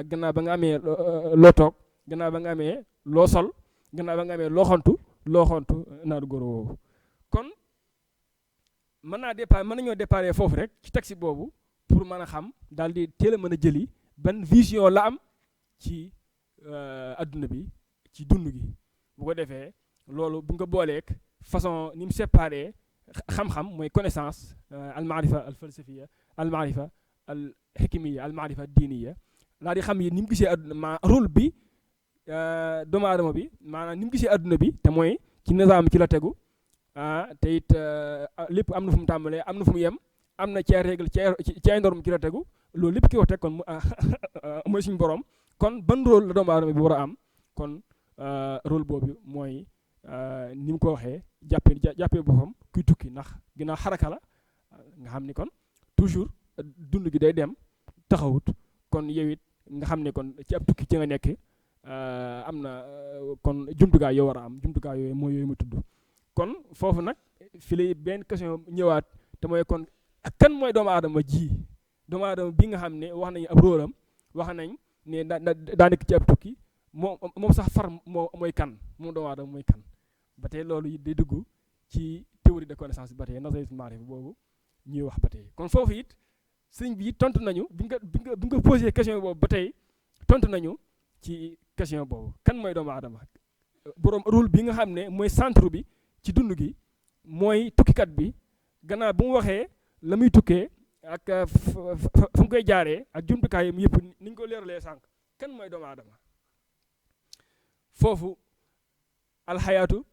S3: gannaaw ba nga amee loo toog gannaaw ba nga amee loo sol gannaaw ba nga amee loo xontu naaru góor woowu kon mën nañoo déparé foofu rek ci taxi boobu pour mën a xam daal di teel a mën a jëli ban vision la am ci adduna bi ci dund gi bu ko defee loolu bu nga booleek façon ni mu séparé xam-xam mooy connaissance al maarifa al falsafiya al maarifa al xikmiya al maarifa diiniya laa di xam yi ni mu gisee adduna ma rôle bi doomu aadama bi maanaam ni mu gisee adduna bi te mooy ci nizaam ci la tegu te it lépp am na fu mu tàmbalee am na fu mu yem am na ci ay règle ci ay norme ci la tegu loolu lépp ki ko teg kon mooy suñu borom kon ban rôle la doomu aadama bi war a am kon rôle boobu mooy ni mu ko waxee jàppee boppam kuy tukki ndax ginnaaw xaraka la nga xam ni kon toujours dund gi day dem taxawut kon yow it nga xam ne kon ci ab tukki ci nga nekk am na kon jumtukaay yoo war a am jumtukaay yooyu mooy yooyu ma tudd kon foofu nag fi lay benn question ñëwaat te mooy kon kan mooy doomu aadama bi nga xam ne wax nañu ab rôle am wax nañ ne daa nekk ci ab tukki moom sax far mooy kan moom doomu aadama mooy kan ba tey loolu day dugg ci théorie de connaissance bi ba tey nazariyatul maarifa boobu ñuy wax ba tey kon foofu it sëñ bi tontu nañu bi nga posé question boobu ba tey tontu nañu ci question boobu kan mooy doomu aadama boroom rôle bi nga xam ne mooy centre bi ci dund gi mooy tukkikat bi gannaaw bu mu waxee la muy tukkee ak fu mu koy jaaree ak jumtukaayam yëpp ni ñu ko leeralee sànq kan mooy doomu aadama foofu alxayaatu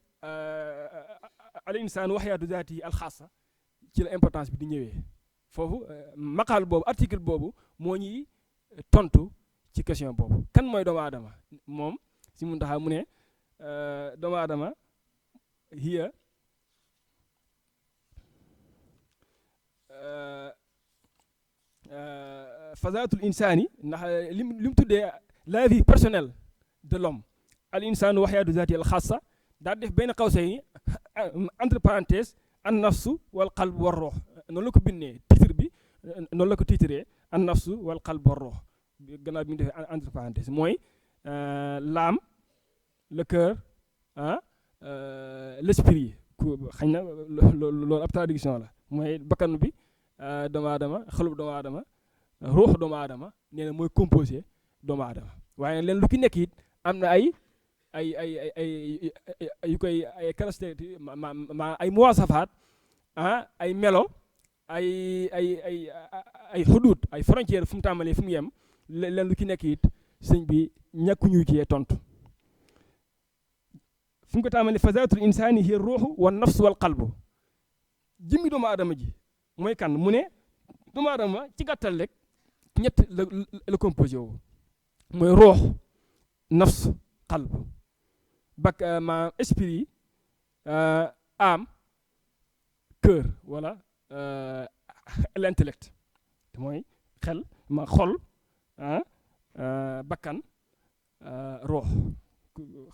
S3: al insaan wa xayaatu zaati al xaasa ci la importance bi di ñëwee foofu maqaal boobu article boobu moo ñuy tontu ci question boobu kan mooy doomu aadama moom si mun taxaa mu ne doomu aadama hiya fazaatul insaani ndax li mu tuddee la vie personnelle de l'homme al insaanu wa xayaatu zaati al xaasa daal def benn xawsay entre parenthèse an nafsu wal qalb war ruux noonu la ko bindee titre bi noonu la ko titré an nafsu wal qalb war ruux gannaaw bi mu defee entre parenthèse mooy l'âme le cœur l'esprit xëy na loolu ab traduction la mooy bakkanu bi doomu aadama xelub doomu aadama ruux doomu aadama nee na mooy composé doomu aadama waaye leen lu ki nekk it am na ay yu koy ay caractéristiques ma ay muwasafaat ay melo ay xuduut ay frontière fu mu tàmbalee fu mu yem leen lu ki nekk it sëñ bi ñàkkuñu ci tontu fu mu ko tàmbalee fa zaatul insaani hiya ruuxu wa nafsu wal qalbu jëmmi doomu aadama ji mooy kan mu ne doomu aadama ci gàttal rek ñett la composé wu mooy ruux nafs qalb ma esprit âme cœur wala l'intellect te mooy xel ma xol bakkan ruux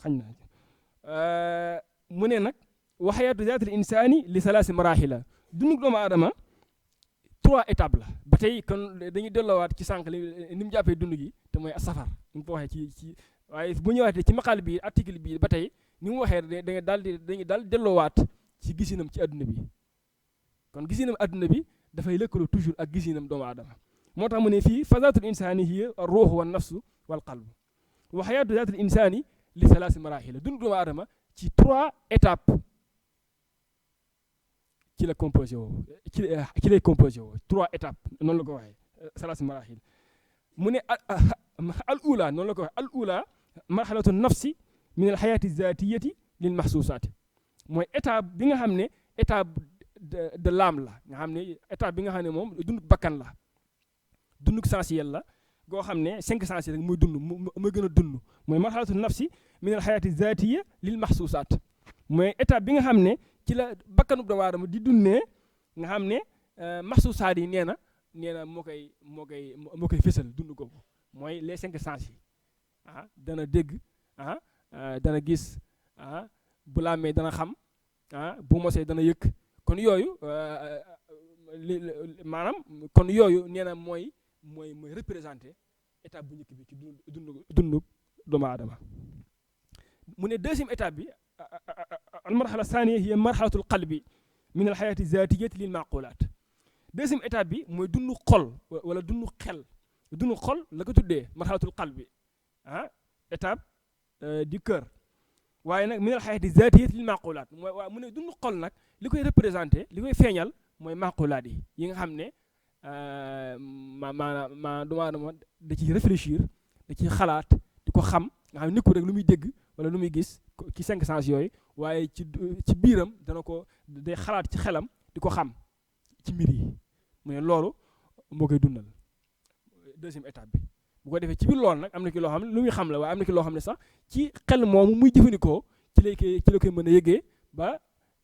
S3: xañ na mu ne nag wa xayaatu zaatil insaani li salaasi maraaxila dundu doomu aadama 3 étapes la ba tey kon dañuy delloowaat ci sànq ni mu jàppee dund gi te mooy safar ni mu ko waxee ci waaye bu ñëwaatee ci maqaal bi article bi ba tey ni mu waxee dañuy daal delloowaat ci gisinam ci adduna bi kon gisinam adduna bi dafay lëkkaloo toujours ak gisinam doomu aadama moo tax mu ne fii fa zaatul insaani hiya ruuxu wa nafsu wal qalbu wa xayaatu zaatil insaani li salaasi maraaxila dundu doomu aadama ci 3 étapes ci la composé woo ci lay composé woo 3 étapes noonu la ko waxee salaasi maraaxil mu ne al ula noonu la ko waxee al ula marxalatu nafsi min al xayaati zaatiyati lil maxsuusaati mooy étape bi nga xam ne étape de l'âme la nga xam ne étape bi nga xam ne moom dund bakkan la dund sensuel la goo xam ne 5 sens rek muy dund muy gën a dund mooy marxalatu nafsi min al xayaati zaatiya lil maxsuusaat mooy étape bi nga xam ne ci la bakkanu doomu aadama di dundee nga xam ne maxsuusaat yi nee na moo koy fësal dund googu mooy les 5 sens yi dana dégg dana gis bu laamee dana xam bu mosee dana yëkk kon yooyu maanaam kon yooyu nee na mooy représenté étape bu njëkk bi ci dund doomu aadama mu ne deuxième étape bi al marxala thaniya hiya marxalatul qalbi min al xayaati zaatiyati lil maqulaat deuxième étape bi mooy dund xol wala dund xel dund xol la ko tuddee marxalatul qalbi étape du cœur waaye nag min al xayaati zaatiyati lil maqulaat mooy waaw mu ne dund xol nag li koy représenté li koy feeñal mooy maqulaat yi nga xam ne doomu aadama da ciy réfléchir da ciy xalaat di ko xam nga xam ne nekkul rek lu muy dégg wala lu muy gis ci 5 sens yooyu waaye ci biiram day xalaat ci xelam di ko xam ci mbir yi mu ne loolu moo koy dundal deuxième étape bi bu ko defee ci biir loolu nag am na ki loo xam ne lu muy xam la waaye am na ki loo xam ne sax ci xel moomu muy jëfandikoo ci la koy mën a yëgee ba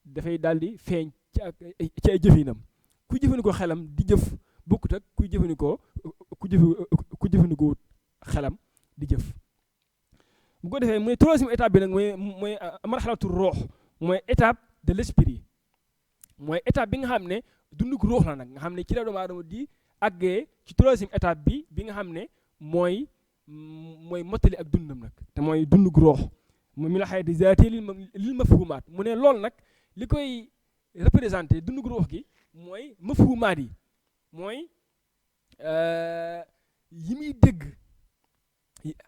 S3: dafay daal di feeñ ci ay jëfinam ku jëfandikoo xelam di jëf bokkut ak ku jëfandikoo xelam di jëf bu ko defee mooy troisième étape bi nag mooy marxalatu ruux mooy étape de l'esprit mooy étape bi nga xam ne dundug ruux la nag nga xam ne ci la doomu aadama di àggee ci troisième étape bi nga xam ne mooy mottali ak dundam nag te mooy dundug ruux mu mi la xayati zaati lil mafhumaat mu ne loolu nag li koy représenté dundug ruux gi mooy mafhumaat yi mooy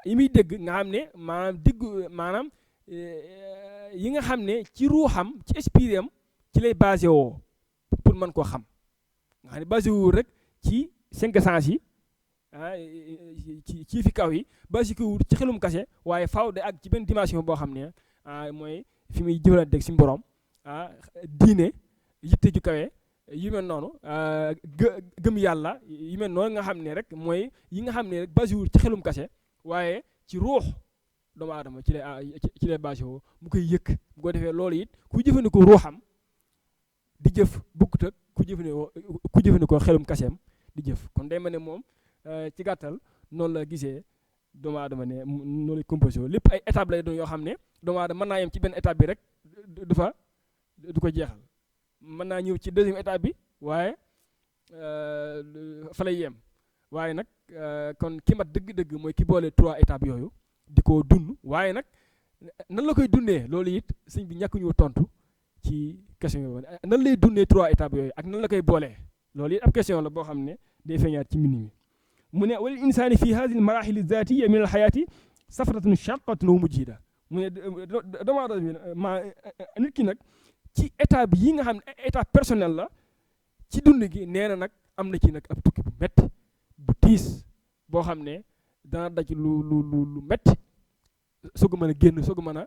S3: yi muy dégg nga xam ne maanaam yi nga xam ne ci ruuxam ci esprit am ci lay basé woo pour mën koo xam nga xam ne basé wu rek ci 5 sens yi ci fi kaw yi basé ko wut ci xelum kase waaye faaw de ak ci benn dimension boo xam ne mooy fi muy jëflanteeg si borom diine yitte ju kawe yu mel noonu gëm yàlla yu mel noonu nga xam ne rek mooy yi nga xam ne rek basé wu ci xelum kase waaye ci ruux doomu aadama ci lay basé woo mu koy yëkk bu ko defee loolu it ku jëfandikoo ruuxam di jëf bokkut ak ku jëfandikoo xelum kaseem di jëf kon day mel ne moom ci gàttal noonu la gisee doomu aadama ne noonu lay composé woo lépp ay étape lay doon yoo xam ne doomu aadama mën naa yem ci benn étape bi rek du ko jeexal mën naa ñëw ci deuxième étape bi waaye fa lay yem waaye nag kon ki mat dëgg-dëgg mooy ki boole 3 étapes yooyu di ko dund waaye nag nan la koy dundee loolu it sëñ bi ñàkk ñu tontu ci question yooyu nan lay dundee 3 étapes yooyu ak nan la koy boolee loolu it ab question la boo xam ne day feeñaat ci mbind mi mu ne walil insaani fi hadihi al marahil zaatiya min al xayaati safratun shaqatun wa mujhida mu ne doomu aadama bi ma nit ki nag ci état bi yi nga xam ne état personnel la ci dund gi nee na nag am na ci nag ab tukki bu metti bu tiis boo xam ne dana daj lu metti soog a mën a génn soog a mën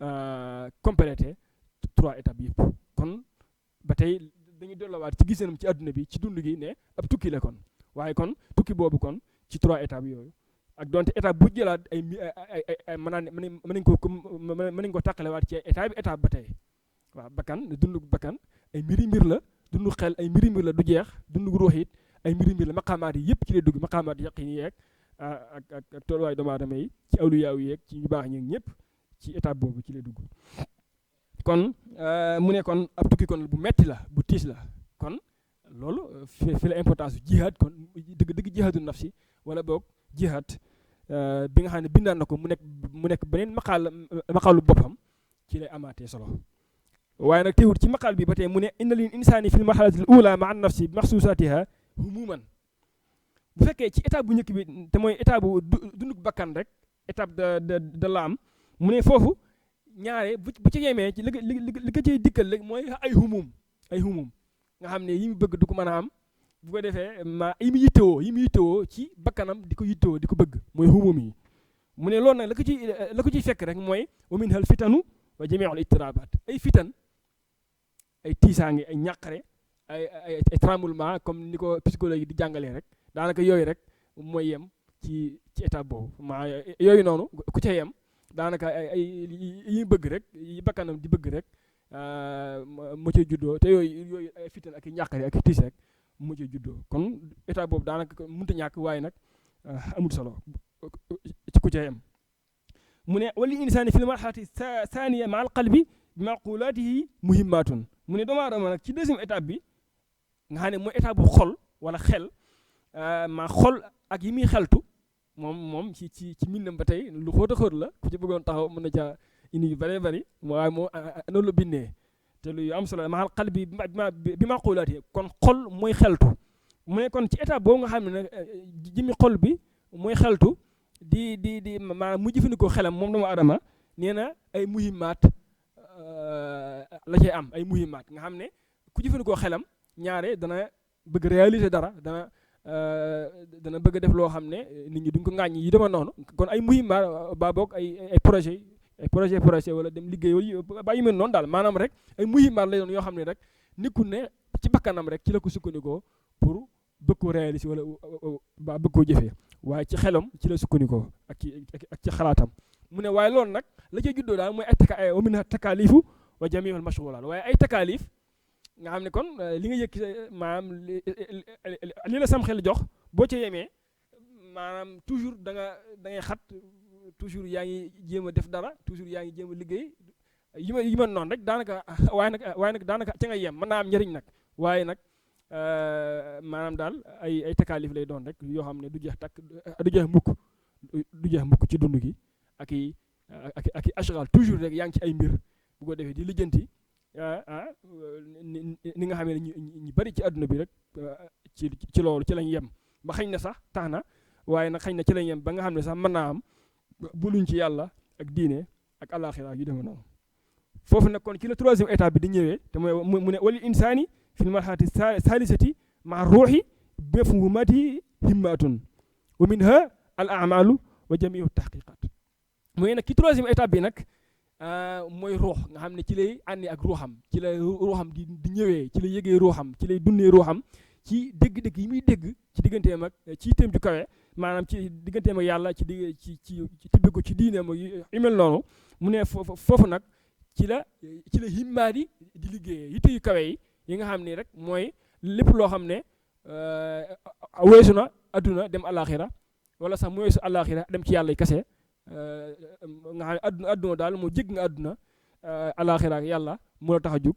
S3: a compléter 3 étapes yëpp. kon ba tey dañuy delluwaat ci gisanam ci adduna bi ci dund gi ne ab tukki la kon waaye kon tukki boobu kon ci 3 étapes yooyu ak donte étape bu jëlaat ay mën nañ ko tàqalewaat ci étape ba tey waaw dundu bakkan ay mbir la dundu xel ay mbir la du jeex dundu ruux it ay mbir la maqaamaat yi yëpp ci lay dugg maqaamaat yaqin yi yeeg ak tolluwaay doomu aadama yi ci awliyaa yi yeeg ci ñu baax ñi ñëpp ci étape boobu ci lay dugg. kon mu ne kon ab tukki kon bu metti la bu tiis la kon loolu fi la importance bu jihaad kon dëgg jihaadu nafsi wala boog jihaad bi nga xam ne bindaan na ko mu nekk beneen maqaalu boppam ci lay amaatee solo. waaye nag teewut ci maqaal bi ba tey mu ne inna lil insaani fil marhalati al ula maa nafsi bi maxsuusaatiha humuman bu fekkee ci étape bu njëkk bi te mooy étape bu dundug bakkan rek étape de l'âme mu ne foofu ñaare bu ci yemee ci li ko ciy dikkal rek mooy ay humum nga xam ne yi mu bëgg du ko mën a am bu ko defee yi mu yittewoo ci bakkanam di ko yittewoo di ko bëgg mooy humum yi mu ne loolu nag la ko ciy fekk rek mooy wa minhal fitanu wa jami'ul ittirabat ay fitan ay tiisaange ay ñàqare ay tremblement comme ni ko psychologue di jàngalee rek daanaka yooyu rek mooy yem ci étape boobu yooyu noonu ku ca yem daanaka ay yi bëgg rek yi bakkanam di bëgg rek mu ca juddoo te yooyu ay fitan ak i ñàqare ak i tiis rek mu ca juddoo kon étape boobu daanaka mënta ñàkk waaye nag amul solo ci ku ca yem mu ne wali insaani fil marhalati thaniya ma al qalbi bi maqulaatihi muhimmatun mu ne doomu aadama nag ci deuxième étape bi nga xam ne mooy étape bu xol wala xel xol ak yi muy xeltu moom ci mbindam ba tey lu xóot a xóot la ku ci bëggoon taxaw mën na caa indi yu bëree bëri waaye moo noonu la bindee te lu am solo ma al qalbi bi maqulaatihi kon xol mooy xeltu mu ne kon ci étape boobu nga xam ne nag jëmi xol bi mooy xeltu di maanaam mu jëfandikoo xelam moom doomu aadama nee na ay muhimmaat la cay am ay muhimmaat nga xam ne ku jëfandikoo xelam ñaare dana bëgg réaliser dara dana bëgg def loo xam ne nit ñi duñ ko ŋàññi yi dema noonu kon ay muhimmaat ba boog ay projet wala dem liggéey wala ba yu mel noonu daal maanaam rek ay muhimmaat lay doon yoo xam ne rek nekkul ne ci bakkanam rek ci la ko sukkandikoo pour bëgg koo réaliser wala ba bëgg koo jëfee waaye ci xelam ci la sukkandikoo ak ci xalaatam mu ne waaye loolu nag la cay juddoo daal mooy ay wa minha takaalifu wa jamiul mashghulaat waaye ay takaalif nga xam ne kon li nga yëg maanaam li la sam xel jox boo ca yemee maanaam toujours da ngay xat toujours yaa ngi jéem a def dara toujours yaa ngi jéem a liggéey yi ma noonu rek daanaka waaye nag daanaka ca nga yem mën naa am njëriñ nag waaye nag maanaam daal ay takaalif lay doon rek yoo xam ne du jeex mukk ci dund gi ak i ashghal toujours rek yaa ngi ci ay mbir bu ko defee di lijjanti ni nga xamee ne ñu bari ci àdduna bi rek ci loolu ci lañ yem ba xañ na sax tax na waaye nag xañ na ci lañ yem ba nga xam ne sax mën naa am buluñ ci yàlla ak diine ak alaxira yu demee noonu foofu nag kon ci la troisième étape bi di ñëwee te mooy mu ne wali insaani fil marhalati salisati ma ruuxi bi mafhumati himmatun wa minha al a'malu wa jamiu tahqiqat mooy nag ci troisième étape bi nag mooy ruux nga xam ne ci lay àndi ak ruuxam ci la ruuxam di ñëwee ci la yëgee ruuxam ci lay dundee ruuxam ci dégg-dégg yi muy dégg ci digganteem ak ci itam ju kawe maanaam ci digganteem ak yàlla ci tibbi ko ci diineem yu mel noonu mu ne foofu nag ci la himmaat yi di liggéeyee yitte yu kawe yi nga xam ne rek mooy lépp loo xam ne weesu na adduna dem alaxira wala sax mu weesu alaxira dem ci yàlla yi kese nga xam ne adduna daal moo jégg nga adduna alaxira ak yàlla mu la tax a jug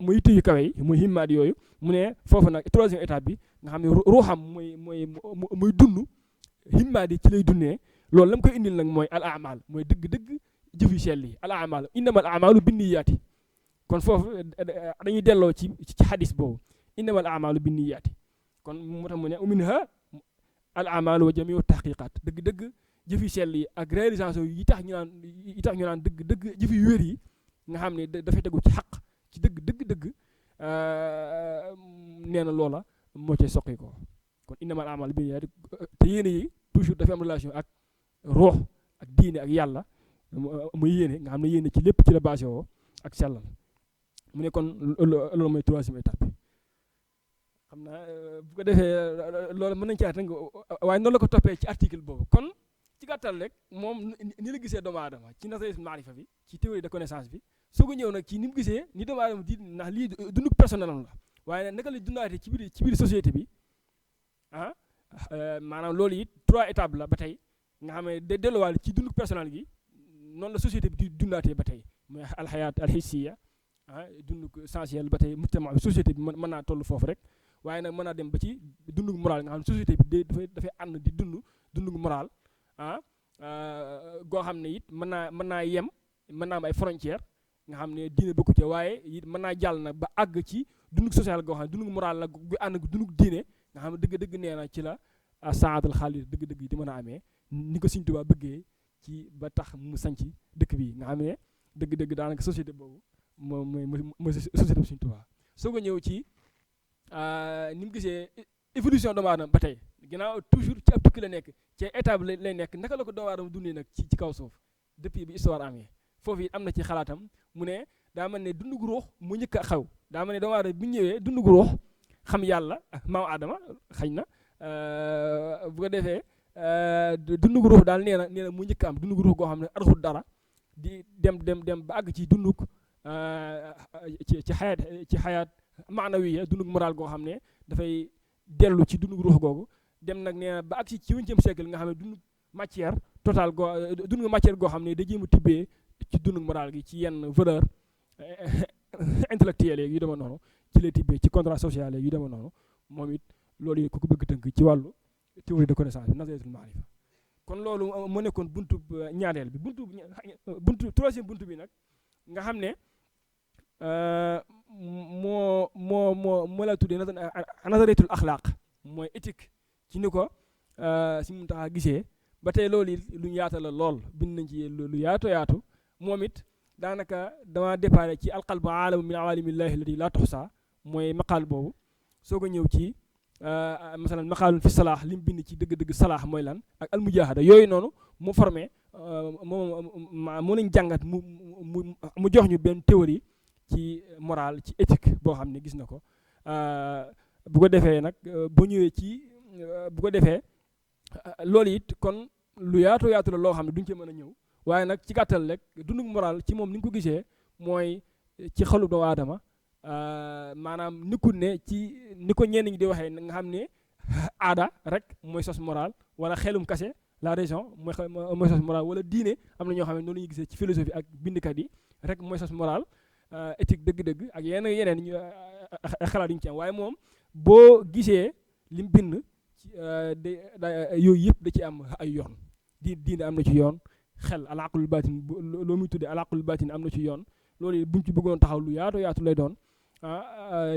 S3: mu yitte yu kawe yi muy himmaat yooyu mu ne foofu nag troisième étape bi nga xam ne ruuxam mooy dund himmaat yi ci lay dundee loolu la mu koy indil nag mooy al amal mooy dëgg-dëgg jëf yu sell yi al amal innamal a'malu binniyaati kon foofu dañuy delloo ci xadis boobu innamal a'malu binniyaati kon moo tax mu ne minha al a'malu wa jamiu tahqiqat dëgg-dëgg jëfi sell yi ak réalisation yi tax ñu naan dëgg jëfi wér yi nga xam ne dafay tegu ci xaq ci dëgg nee na loola moo cay soqi ko kon innamal a'maalu binniyaati te yéene yi toujours dafay am relation ak ruux ak diine ak yàlla muy yéene nga xam ne yéene ci lépp ci la basé woo ak sellal mu ne kon loolu mooy troisième étape bi xam naa bu ko defee loolu mën nañu ci rek waaye noonu la ko toppee ci article boobu kon ci gàttal rek moom ni la gisee doomu aadama ci nazariyatul maarifa bi ci théorie de connaissance bi soo ko ñëw nag ci ni mu gisee ni doomu aadama di ndax lii dunduk personnel am la waaye nag naka la dundaatee ci biir société bi maanaam loolu it 3 étapes la ba tey nga xam ne day delluwaale ci dunduk personnel gi noonu la société bi di dundaatee ba tey mooy alxayaat alxissiya dunduk essentiel ba tey mujtama bi société bi mën naa toll foofu rek waaye nag mën naa dem ba ci dunduk moral nga xam ne société bi dafay ànd di dunduk moral goo xam ne it mën naa yem mën naa am ay frontières nga xam ne diine bokku ci waaye it mën naa jàll nag ba àgg ci dunduk social goo xam ne dunduk moral la gu ànd ak dunduk diine nga xam ne dëgg-dëgg nee na ci la saatul xaalis dëgg-dëgg di mën a amee ni ko Sëriñ Tuubaa bëggee ci ba tax mu sanc dëkk bi nga xam ne dëgg-dëgg daanaka société boobu mooy société bu Sëriñ Tuubaa soo ko ñëw ci ni mu gisee évolution doomu aadama ba tey ginnaaw toujours ci ab tukki la nekk ci étape lay nekk naka la ko doomu aadama dundee nag ci kaw suuf depuis bi histoire amee foofu it am na ci xalaatam mu ne daa mel ne dundu gu ruux mu njëkk a xew daa mel ne doomu aadama bi ñëwee dundu gu ruux xam yàlla maam Adama xañ na bu ko defee dundu gu ruux daal nee na mu njëkk am dundu gu ruux goo xam ne arxut dara di dem ba àgg ci dunduk ci xayaat maanawiya dundug moral goo xam ne dafay dellu ci dundug ruux googu dem nag nee na ba agsi ci 20e siècle nga xam ne dundug matière total dundug matière goo xam ne da jéem a tibbee ci dundug moral gi ci yenn valeur intellectuelle yu dema noonu ci lay tibbee ci contrat social yu dema noonu moom it loolu ku ko bëgg tënk ci wàllu théorie de connaissance bi nazariyatul maarifa kon loolu moo nekkoon buntu ñaareel bi buntu troisième buntu bi nag nga xam ne moo la tuddee nazariyatul axlaaq mooy éthique ci ni ko si mu tax a gisee ba tey loolu it lu ñu yaata la lool bind nañ ci lu yaatu moom it daanaka dama déparé ci alqalbu aalamu min awaalimillahi allati la tuxsa mooy maqaal boobu soo ko ñëw ci masalan maqaalun fi salaax li mu bind ci dëgg-dëgg salaax mooy lan ak almujaahada yooyu noonu mu formé mu nañ jàngat mu jox ñu benn théorie ci moral ci éthique boo xam ne gis na ko bu ko defee nag bu ñëwee ci bu ko defee loolu it kon lu yaatu la loo xam ne duñ ci mën a ñëw waaye nag ci gàttal rek dundug moral ci moom ni nga ko gisee mooy ci xelu doomu aadama maanaam nekkul ne ci ni ko ñenn ñi di waxee nga xam ne aada rek mooy sos moral wala xelum kase la raison mooy sos moral wala diine am na ñoo xam ne noonu la ñuy gisee ci philosophie ak bindkat yi rek mooy sos moral éthique dëgg-dëgg ak yeneen xalaat yu ñu ci am waaye moom boo gisee lim bind yooyu yëpp da ci am ay yoon diine am na ci yoon xel alaqlul baatin loo muy tuddee alaqlul baatin am na ci yoon loolu buñ ci bëggoon taxaw lu yaatu lay doon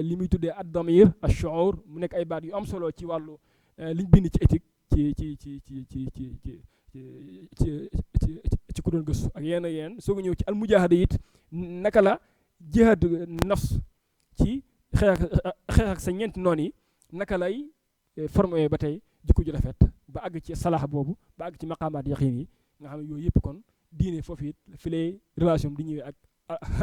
S3: li muy tuddee ad damir ash-shu'ur mu nekk ay baat yu am solo ci wàllu liñ bind ci éthique ci ku doon gëstu ak yenn soo ko ñëw ci almujaahada it naka la jihaad nafs ci xeex ak sa ñeenti noon yi naka lay formé ba tey jikko ju rafet ba àgg ci salaax boobu ba àgg ci maqaamaat yaqiin yi nga xam ne yooyu yëpp kon diine foofu it fi lay relation di ñëwee ak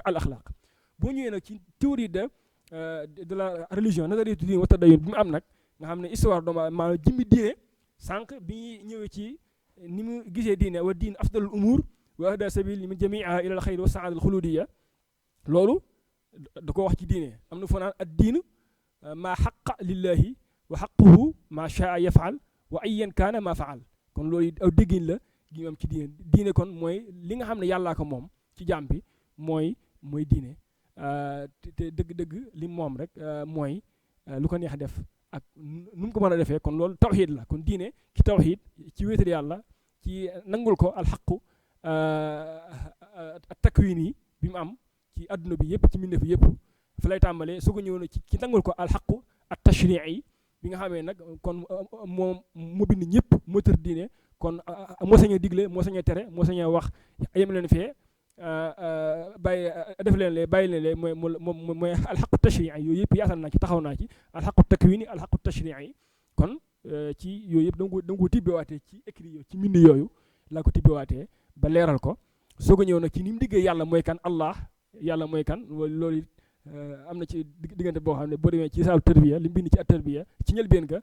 S3: al axlaaq boo ñëwee nag ci théorie de la religion nazariyatu diin wa tadayyun bi mu am nag nga xam ne histoire doomu maanaam jëmmi diine sànq bi ñëwee ci ni mu gisee diine wa diin afdalul umur wa ahda sabil min jamiiha ila al xayr wa saada al xuludiya loolu da ko wax ci diine am na foo naan ad diin maa xaqa lillahi wa xaquhu maa shaa yafaal wa ayyan kaana maa faal kon loolu aw déggin la gi am ci diine kon mooy li nga xam ne yàllaa ko moom ci jaam bi mooy diine te dëgg-dëgg li moom rek mooy lu ko neex def ak nu mu ko mën a defee kon loolu tawxiid la kon diine ci tawxiid ci wéetal yàlla ci nangul ko alxaqu takwin yi bi mu am ci adduna bi yëpp ci mbindeef yëpp fa lay tàmbalee su ko ñëw na ci nangul ko alxaqu at tashrii yi bi nga xamee nag kon moom mu bind ñëpp moo tër diine kon moo sañee digle moo sañee tere moo sañee wax yem leen fee bàyyi def leen lee bàyyi leen lee mooy alxaqu tashrii yooyu yëpp yaatal naa ci taxaw naa ci alxaqu takwini alxaqu tashrii kon ci yooyu yëpp da nga ko tibbewaatee ci écrit yooyu ci mbind yooyu laa ko tibbewaatee ba leeral ko soog a ñëw nag ci ni mu diggee yàlla mooy kan Allah yàlla mooy kan loolu it am na ci diggante boo xam ne boo demee ci saalu tarbiya li mu bind ci at tarbiya ci njëlbéen ga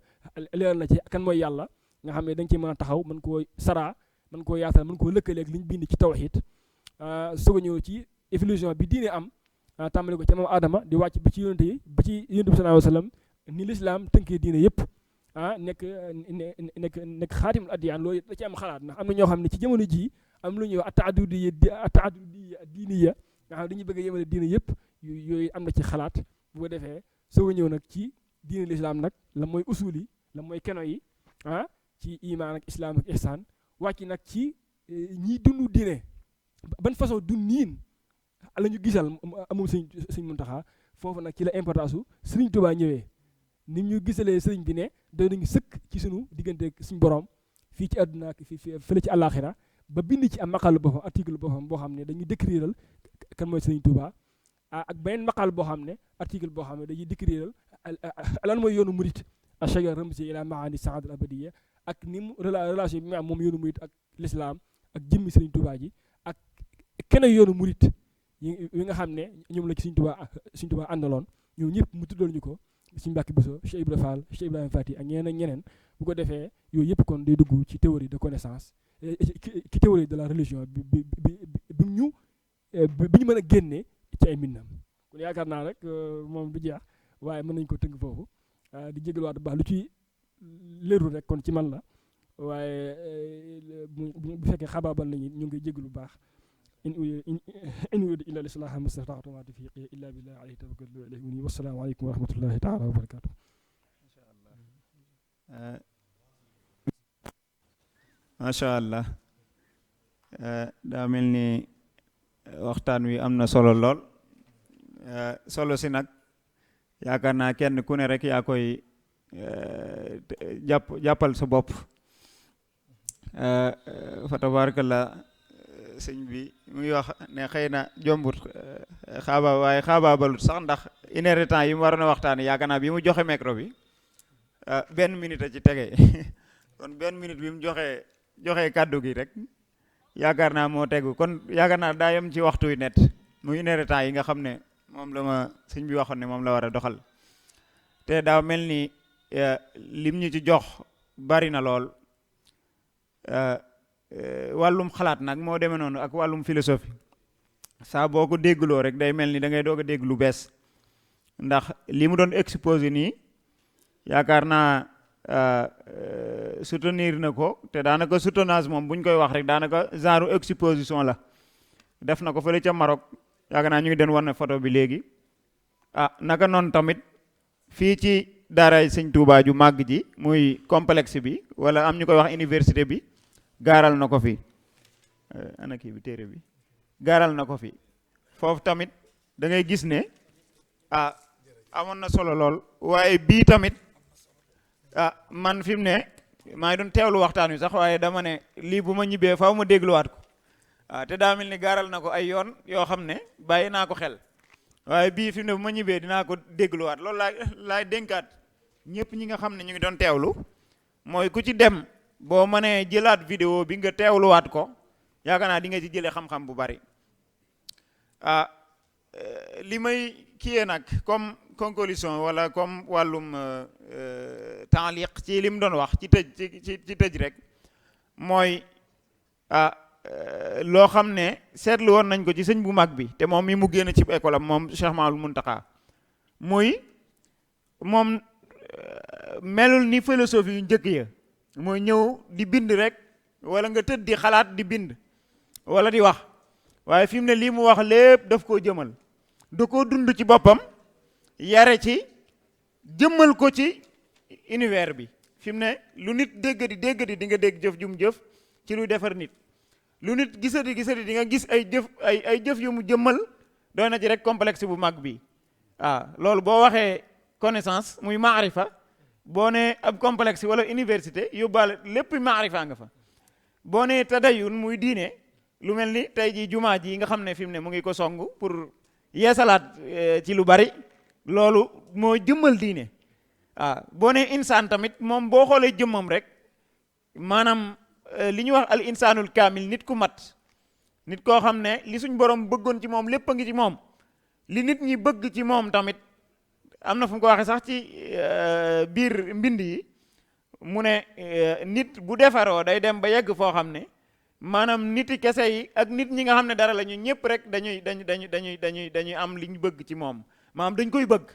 S3: leeral na ci kan mooy yàlla nga xam ne da nga ciy mën a taxaw mën koo saraa mën koo yaatal mën koo lëkkaleeg li ñu bind ci tawxiid soog a ñëw ci évolution bi diine am tàmbali ko ci moom Adama di wàcc ba ci yonente yi ba ci yonente bi sallallahu alayhi wa sallam ni lislaam tënkee diine yëpp nekk xaatimul addiyaan loolu da ci am xalaat ndax am na ñoo xam ne ci jamono jii am lu ñuy wax at-ta'addudiyya diiniya nga xam ne dañuy bëgg a yemale diine yëpp yooyu am na ci xalaat bu ko defee soog a ñëw nag ci diine lislaam nag la mooy usul yi la mooy keno yi ci imaan ak islaam ak ihsaan wàcc nag ci ñiy dund diine ban façon dundiin la ñu gisal amul sëñ Muntaxa foofu nag ci la importance su Sëriñ Tuubaa ñëwee ni ñu gisalee sëriñ bi ne doy nañu sëkk ci sunu diggante suñu borom fii ci àdduna ak fële ci àllaaxira ba bind ci am maqaalu boppam article boppam boo xam ne dañuy décriral kan mooy Sëriñ Tuubaa ak beneen maqaal boo xam ne article boo xam ne dañuy décriral lan mooy yoonu murit ashajara ramzi ila maani saad al abadiya ak ni mu relation bi mu am moom yoonu murit ak l'islam ak jëmmi Sëriñ Tuubaa ji ak keneen yoonu murit yi nga xam ne ñoom la ci Sëriñ Tuubaa àndaloon ñoom ñëpp mu tuddal ñu ko Sëriñ Mbàkke Buso Cheikh Ibra Fall Cheikh Ibrahima Fati ak ñeneen bu ko defee yooyu yëpp kon day dugg ci théorie de connaissance ci théorie de la religion bi ñu mën a génne ci ay mbindam kon yaakaar naa rek moom du jeex waaye mën nañu ko tënk foofu di jégaluwaat bu baax lu ci leerul rek kon ci man la waaye bu fekkee xabaabal nañu ñu ngi jégalu bu baax in uriidu illa l-islaaha mastata'tu wa maa tawfiiqii illaa billaah alayhi tawakkaltu wa ilayhi uniib wa salaamu aleykum wa rahmatullaahi taala wa barakaatuh.
S2: macha allah daa mel ni waxtaan wi am na solo lool solo si nag yaakaar naa kenn ku ne rek yaa koy jàppal sa bopp fa tabarakallah sëñ bi muy wax ne xëy na jombut waaye xaabaabalut sax ndax une heure de temps yi mu waroon a waxtaane yaakaar naa bi mu joxe micro bi benn minute a ci tege kon benn minute bi mu joxe kàddu gi rek yaakaar naa moo tegu kon yaakaar naa daa yem ci waxtu wi net muy une heure de temps yi nga xam ne moom la ma sëñ bi waxoon ne moom la war a doxal te daa mel ni lim ñu ci jox bari na lool wàllum xalaat nag moo demee noonu ak wàllum philosophie saa boo ko déggloo rek day mel ni da ngay doog a dégg lu bees ndax li mu doon exposé nii yaakaar naa soutenir na ko te daanaka soutenance moom bu ñu koy wax rek daanaka genre exposition la def na ko fële ca Maroc yaakaar naa ñu ngi den war ne photo bi léegi naka noonu tamit fii ci daaray sëñ Tuubaa ju màgg ji muy complexe bi wala am ñu koy wax université bi gaaral na ko fi ana kii bi téere bi gaaral na ko fi foofu tamit da ngay gis ne amoon na solo lool waaye bii tamit man fi mu ne maa ngi doon teewlu waxtaan wi sax waaye dama ne lii bu ma ñibbee faaw ma dégluwaat ko te daa mel ni gaaral na ko ay yoon yoo xam ne bàyyi naa ko xel waaye bii fi mu ne bu ma ñibbee dinaa ko dégluwaat loolu laay dénkaat ñëpp ñi nga xam ne ñu ngi doon teewlu mooy ku ci dem boo mënee jëlaat vidéo bi nga teewluwaat ko yaakaar naa di nga ci jëlee xam-xam bu bari li may kiyee nag comme conclusion wala comme wàllum taaliq ci li mu doon wax ci tëj rek mooy loo xam ne seetlu woon nañ ko ci sëñ bu mag bi te moom mi mu génn ci école am moom Cheikh Mahamadou Muntaxa muy moom melul ni philosophie yu njëkk ya mooy ñëw di bind rek wala nga tëdd di xalaat di bind wala di wax waaye fi mu ne lii mu wax lépp daf koo jëmal da koo dund ci boppam yare ci jëmmal ko ci univers bi fi mu ne lu nit dégg di nga dégg jëf jum jëf ci luy defar nit lu nit gisati di nga gis ay jëf yu mu jëmmal doy na ci rek complexe bu mag bi loolu boo waxee connaissance muy maarifa boo ne ab complexe wala université yóbbaale lépp maarifa nga fa
S4: boo nee tadayun muy diine lu mel ni tey jii jumaa ji nga xam ne fi mu ne mu ngi ko song pour yeesalaat ci lu bari loolu moo jëmmal diine boo nee insaan tamit moom boo xoolee jëmmam rek maanaam li ñuy wax al insaanul kaamil nit ku mat nit koo xam ne li suñ borom bëggoon ci moom lépp a ngi ci moom li nit ñi bëgg ci moom tamit am na fu mu ko waxee sax ci biir mbind yi mu ne nit bu defaroo day dem ba yegg foo xam ne maanaam niti kese yi ak nit ñi nga xam ne dara la ñu ñëpp rek dañuy am li ñu bëgg ci moom maanaam dañ koy bëgg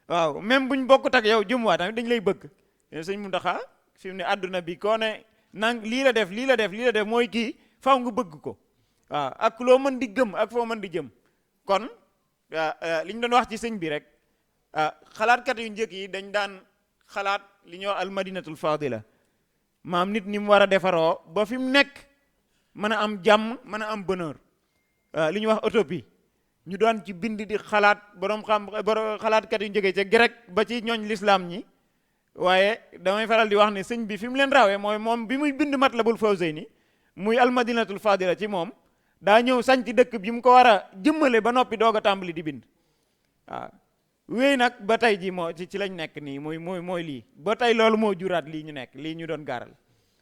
S4: waaw même buñ bokkut ak yow jëmuwaat tamit dañ lay bëgg sëñ Muntaxa fi mu ne àdduna bi koo ne nang lii la def mooy kii faw nga bëgg ko waaw ak loo mën di gëm ak foo mën di jëm kon li ñu doon wax ci sëñ bi rek xalaatkat yu njëkk yi dañ daan xalaat li ñuy wax al madinatul fadila maam nit ni mu war a defaroo ba fi mu nekk mën a am jàmm mën a am bonheur li ñuy wax utopie ñu doon ci bind di xalaat borom xalaatkat yu njëkk ca grec ba ci ñooñ l'islam ñi waaye damay faral di wax ne sëñ bi fi mu leen rawee mooy moom bi muy bind matlabul fawzayni muy al madinatul fadila ci moom daa ñëw sañ ci dëkk bi mu ko war a jëmmale ba noppi doog a tàmbali di bind waaw wéy nag ba tey ji moo ci lañ nekk nii mooy lii ba tey loolu moo juraat lii ñu nekk lii ñu doon gaaral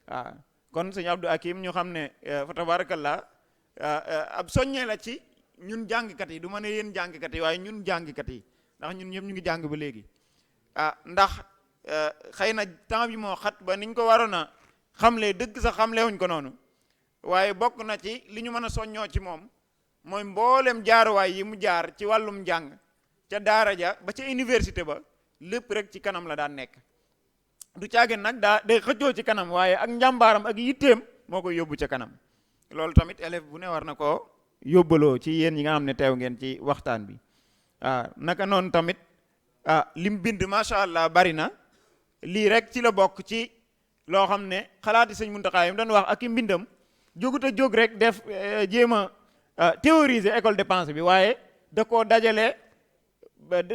S4: waaw kon sëñ Abdou Hakim ñu xam ne fa tabarakallah ab soññee la ci ñun jàngkat yi du ma ne yéen jàngkat yi waaye ñun jàngkat yi ndax ñun ñëpp ñu ngi jàng ba léegi ndax xëy na temps bi moo xat ba niñ ko waroon a xamlee dëgg sax xamlewuñ ko noonu waaye bokk na ci li ñu mën a soññoo ci moom mooy mboolem jaaruwaay yi mu jaar ci wàllum njàng ca daara ja ba ca université ba lépp rek ci kanam la daan nekk du caagin nag day xëccoo ci kanam waaye ak njàmbaaram ak yitteem moo koy yóbbu ca kanam loolu tamit élève bu ne war na koo yóbbaloo ci yéen yi nga xam ne teew ngeen ci waxtaan bi naka noonu tamit lim bind macha allah bari na lii rek ci la bokk ci loo xam ne xalaati sëñ Muntaxa yi mu doon wax ak i mbindam jógut a jóg rek def jéem a théoriser école de pensée bi waaye da koo dajale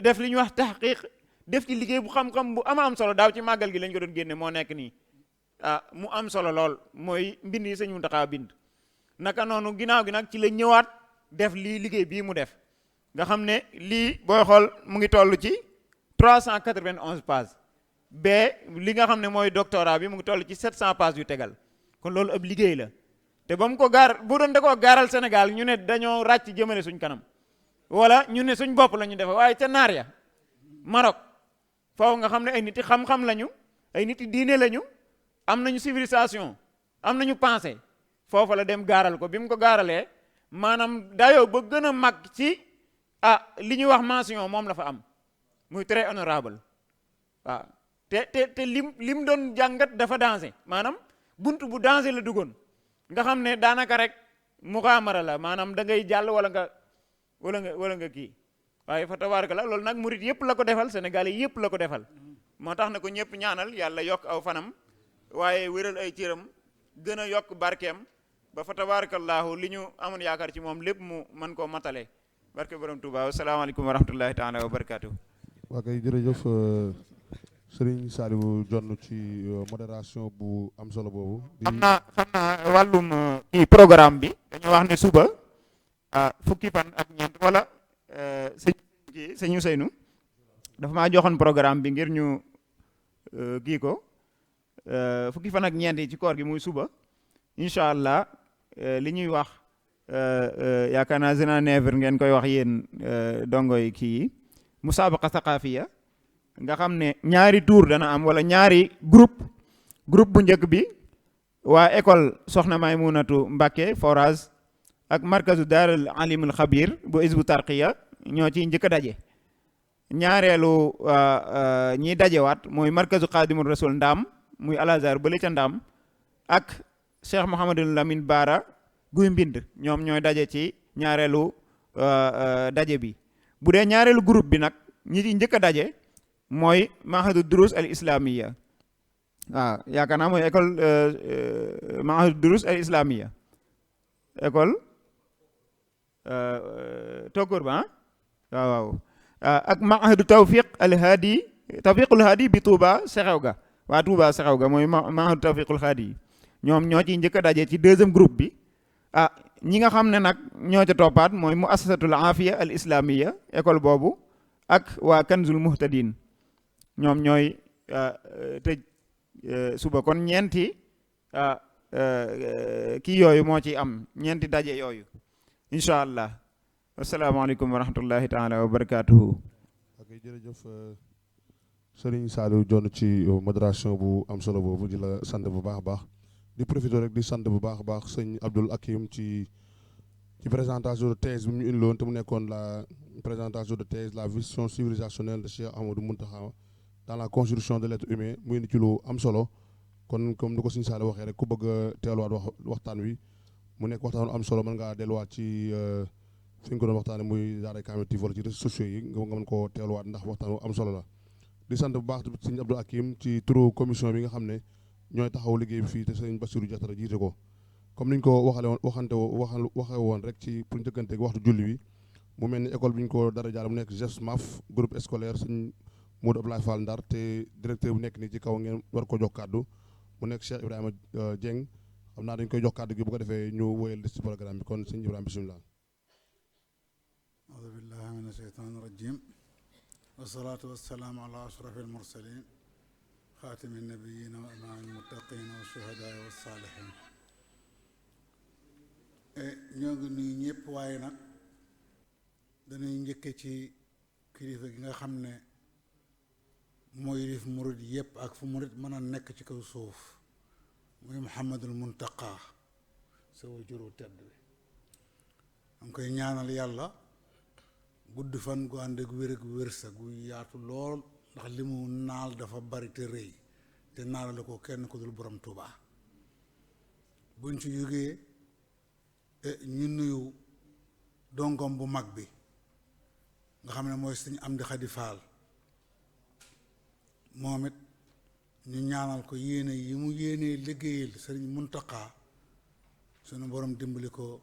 S4: def li ñuy wax tahqiq def ci liggéey bu xam-xam bu am solo daaw ci màggal gi lañ ko doon génne moo nekk nii mu am solo lool mooy mbind yi sëñ Muntaxa bind naka noonu ginnaaw gi nag ci la ñëwaat def lii liggéey bii mu def nga xam ne lii booy xool mu ngi toll ci 391 pages li nga xam ne mooy doctorat bi mu ngi toll ci 700 pages yu tegal kon loolu ab liggéey la te ba mu ko bu doon da koo gaaral Sénégal ñu ne dañoo ràcc jëmale suñ kanam wala ñu ne suñ bopp la ñu defe waaye ca naar ya Maroc foofu nga xam ne ay nit yi xam-xam lañu ay nit yi diine lañu am nañu civilisation am nañu pensée foofa la dem gaaral ko bi mu ko gaaralee maanaam dayoo ba gën a mag ci li ñuy wax mention moom la fa am muy très honorable waaw te lim doon jàngat dafa danger maanaam bunt bu danger la duggoon nga xam ne daanaka rek muxaamara la maanaam da ngay jàll wala nga kii waaye fa tabaaraka la loolu nag murit yëpp la ko defal Sénégal yi yëpp la ko defal moo tax na ko ñëpp ñaanal yàlla yokk aw fanam waaye wéral ay cëram gën a yokk barkeem ba fa tabaarakallaahu li ñu amoon yaakaar ci moom lépp mu mën koo matale barke borom Tuubaa asalaamaaleykum wa rahmatullahi taala wa barakaatu.
S1: waa kay jërëjëf Serigne Saliou Dione ci modération bu am solo boobu.
S4: xam naa wàllum kii programme bi dañoo wax ne suba fukki fan ak ñeent wala sëñ Ousseynou dafa maa joxoon programme bi ngir ñu kii ko fukki fan ak ñeent yi ci koor gi muy suba incha allah li ñuy wax yaakaar naa zena never ngeen koy wax yéen dongo yi kii yi musaabaqa saqaafiya nga xam ne ñaari tour dana am wala ñaari groupe bu njëkk bi waa école Soxna Maymunatu Mbàkke forage ak markazu daaral alimul xabir bu isbu tarqiya ñoo ci njëkk a daje ñaareelu ñiy dajewaat mooy markazu xaadimul rasul ndaam muy alazar bële ca ndaam ak Cheikh Mouhamadul Lamine Baara guy mbind ñoom ñooy daje ci ñaareelu daje bi bu dee ñaareelu groupe bi nag ñi ci njëkk a daje mooy mahadu durus al islamiya waaw yaakaar naa mooy école mahadu durus al islamiya école tokkoor ba waaw ak mahadu tawfiqul haadi bi Touba Sexew ga waa Touba Sexew ga mooy mahadu tawfiqul haadi ñoom ñoo ciy njëkk a daje ci deuxième groupe bi. Ñi nga xam ne nag ñoo ca toppaat mooy muassasatul aafiya al islamiya école boobu ak waa kanzul muhtadin ñoom ñooy tëj suba. kon ñeenti kii yooyu moo ci am, ñeenti daje yooyu incha allah. asalaamaaleykum wa rahmatullahi taala wa barakaatuhu.
S1: ok jërëjëf Serigne Saliou Dione ci modération bu am solo boobu, di la sant bu baax a baax. di profité rek di sant bu baax a baax sëñ Abdoul Hakim ci présentation de thèse bi mu indiloon te mu nekkoon la présentation de thèse la vision civilisationnelle de Cheikh Ahmadou Mountakha dans la construction de l'être humain, mu indi ci lu am solo. kon comme ni ko sëñ Saliou waxee rek ku bëgg a teeluwaat waxtaan wi mu nekk waxtaan am solo, mën ngaa delluwaat ci fi nga ko doon waxtaanee muy Daaray Kamil TV wala ci réseaux sociaux yi nga mën koo teeluwaat ndax waxtaan am solo la. di sant bu baax sëñ Abdoul Hakim ci turu commission bi nga xam ne ñooy taxaw liggéey bi fii te sëñ Bassirou Diatara jiite ko. comme niñ ko waxee woon rek ci pour njëkkanteeg waxtu julli bi, mu mel ni école bi ñu ko dara jaal mu nekk GESMAF groupe scolaire sëñ Modou Abdoulaye Fall Ndar, te directeur bu nekk nii ci kaw ngeen war ko jox kàddu mu nekk Cheikh Ibrahima Dieng. xam naa dañ koy jox kàddu gi bu ko defee ñu wóyal des ci programme bi. kon sëñ Ibrahima bisimilah.
S5: auzu billahi mina sheytaani rajim wasalaatu wasalaamu ala ashraf almursalin xaatimi nabiyina wa imaam almuttaqina wa shuhadaa wa saalihin. ñoo ngi nuyu ñëpp, waaye nag dañuy njëkke ci kilifa gi nga xam ne mooy yilif murid yëpp ak fu murid mën a nekk ci kaw suuf, muy Muhammadul Muntaqa sa wajuru tedd bi. am koy ñaanal yàlla gudd fan gu ànd ak wér ak wërsa gu yaatu lool, ndax li mu naal dafa bari te rëy, te naalale ko kenn ku dul borom Tuubaa. buñ ci jógee ñu nuyu dongom bu mag bi nga xam ne mooy Sëñ Amdi Xadi Faal, moom it ñu ñaanal ko yéene yi mu yéenee liggéeyal Sëriñ Muntaqa sunu borom dimbali ko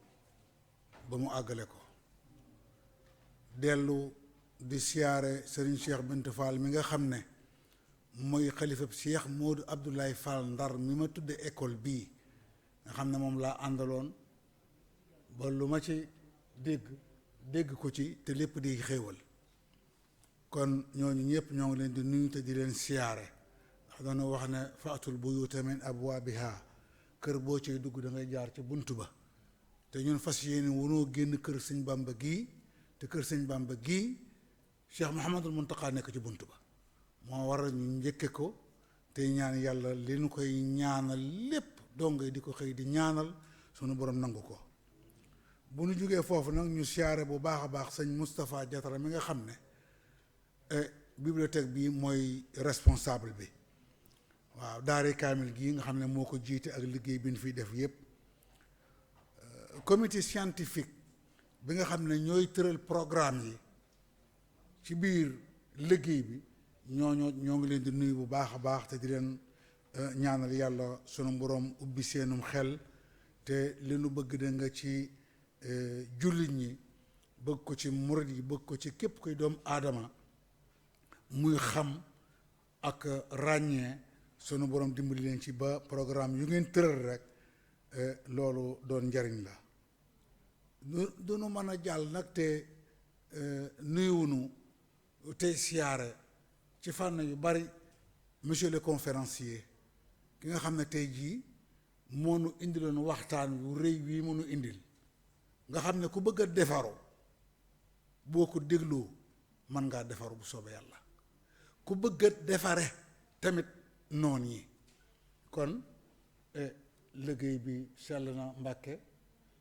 S5: ba mu àggale ko. dellu di siyaare Sëriñ Cheikh Bint Fall mi nga xam ne mooy xalifab Cheikh Modou Abdoulaye Fall Ndar mi ma tudde école bii, nga xam ne moom laa àndaloon ba lu ma ci dégg ko ci te lépp di xéewal. kon ñooñu ñëpp ñoo ngi leen di nuyu te di leen siyaare, ndax dañoo wax ne faatul buyuuta min abwaabiha, kër boo ciy dugg da ngay jaar ca bunt ba. te ñun fas yéene wunoo génn kër Sëñ Bàmba gii, te kër Sëñ Bàmba gii Cheikh Mouhamadul Muntaqa nekk ci bunt ba. moo waral ñu njëkke ko te ñaan yàlla li nu koy ñaanal lépp dongo yi di ko xëy di ñaanal sunu borom nangu ko. bu nu jógee foofu nag ñu siyaare bu baax a baax sëñ Moustapha Diatara mi nga xam ne bibliothèque bi mooy responsable bi. waaw Daaray Kamil gii nga xam ne moo ko jiite ak liggéey bi ñu fiy def yépp. comité scientifique bi nga xam ne ñooy tëral programme yi ci biir liggéey bi ñoo ngi leen di nuyu bu baax a baax te di leen ñaanal yàlla sunu borom ubbi seenum xel, te li nu bëgg da nga ci jullit ñi bëgg ko ci murid yi bëgg ko ci képp koy doomu aadama muy xam ak ràññee, sunu borom dimbali leen ci ba programme yu ngeen tëral rek loolu doon njariñ la. du nu mën a jàll nag te nuyuwunu tey siyaare ci fànn yu bari monsieur le conférencier ki nga xam ne tey jii moo nu indiloon waxtaan wu rëy wii mu nu indil, nga xam ne ku bëgg a defaru boo ko dégloo mën ngaa defaru bu soobee yàlla, ku bëgg a defare tamit noon yi. kon liggéey bi sell na Mbàkke,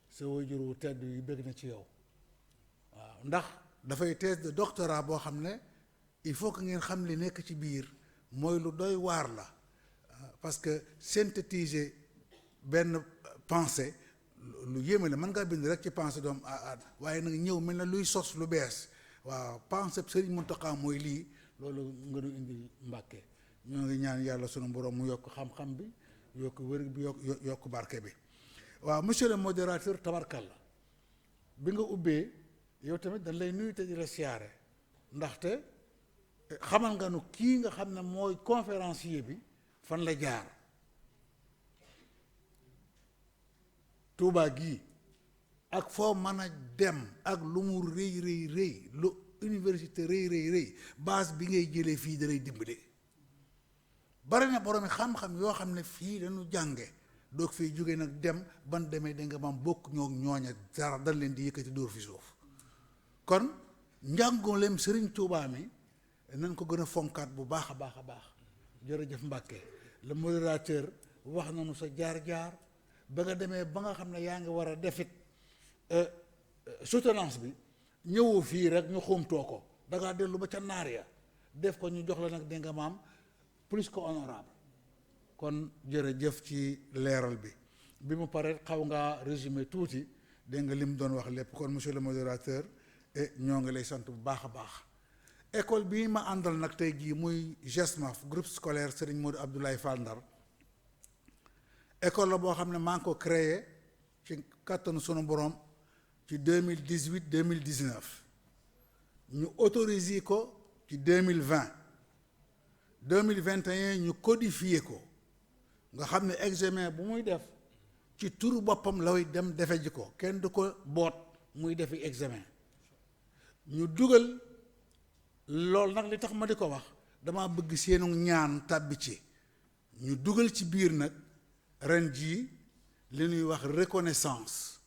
S5: sa waajur wu tedd yi bëgg na ci yow. waaw ndax dafay thèse de doctorat boo xam ne il faut que ngeen xam li nekk ci biir mooy lu doy waar la, parce que synthétiser benn pensée lu yéeme la. mën ngaa bind rek ci pensée doomu waaye nag ñëw mel na luy sos lu bees. waaw pensée Sëriñ Muntaxa mooy lii, loolu nga nu indi Mbàkke. ñoo ngi ñaan yàlla sunu borom mu yokk xam-xam bi, yokk wér bi, yokk barke bi. waaw monsieur le modérateur, tabarkalla bi nga ubbee yow tamit dañ lay nuyu te di la siyaare, ndaxte xamal nga nu kii nga xam ne mooy conférencier bi fan la jaar. Touba gii ak foo mën a dem ak lu mu rëy lu université rëy base bi ngay jëlee fii da lay dimbali. bari na boroomi xam-xam yoo xam ne fii dañu jànge doog fii jóge nag dem ban demee da nga maam bokk ñoo ñooña dara dañ leen di yëkkati dóor fi suuf. kon njàngooleem Sëriñ Tuubaa mi nañ ko gën a fonkaat bu baax a baax a baax. jërëjëf Mbàkke le modérateur wax nañu sa jaar-jaar ba nga demee ba nga xam ne yaa ngi war a defit soutenance bi ñëwoo fii rek ñu xumtoo ko dangaa dellu ba ca naar ya def ko ñu jox la nag dégg nga maam plus que honorable. kon jërëjëf ci leeral bi mu paree xaw ngaa résumé tuuti dégg nga li mu doon wax lépp. kon monsieur le modérateur ñoo ngi lay sant bu baax a baax. école bii ma àndal nag tey jii muy GESMAF groupe scolaire Serigne Modou Abdoulaye Fall Ndar école la boo xam ne maa ngi ko créé ci kattanu sunu borom ci 2018 2019 ñu autorisé ko ci 2020 2021 ñu codifié ko nga xam ne examen bu muy def ci turu boppam lay dem defe ji ko kenn du ko boot muy defi examen ñu dugal. loolu nag li tax ma di ko wax dama bëgg seenu ñaan tàbbi ci ñu dugal ci biir nag ren jii li ñuy wax reconnaissance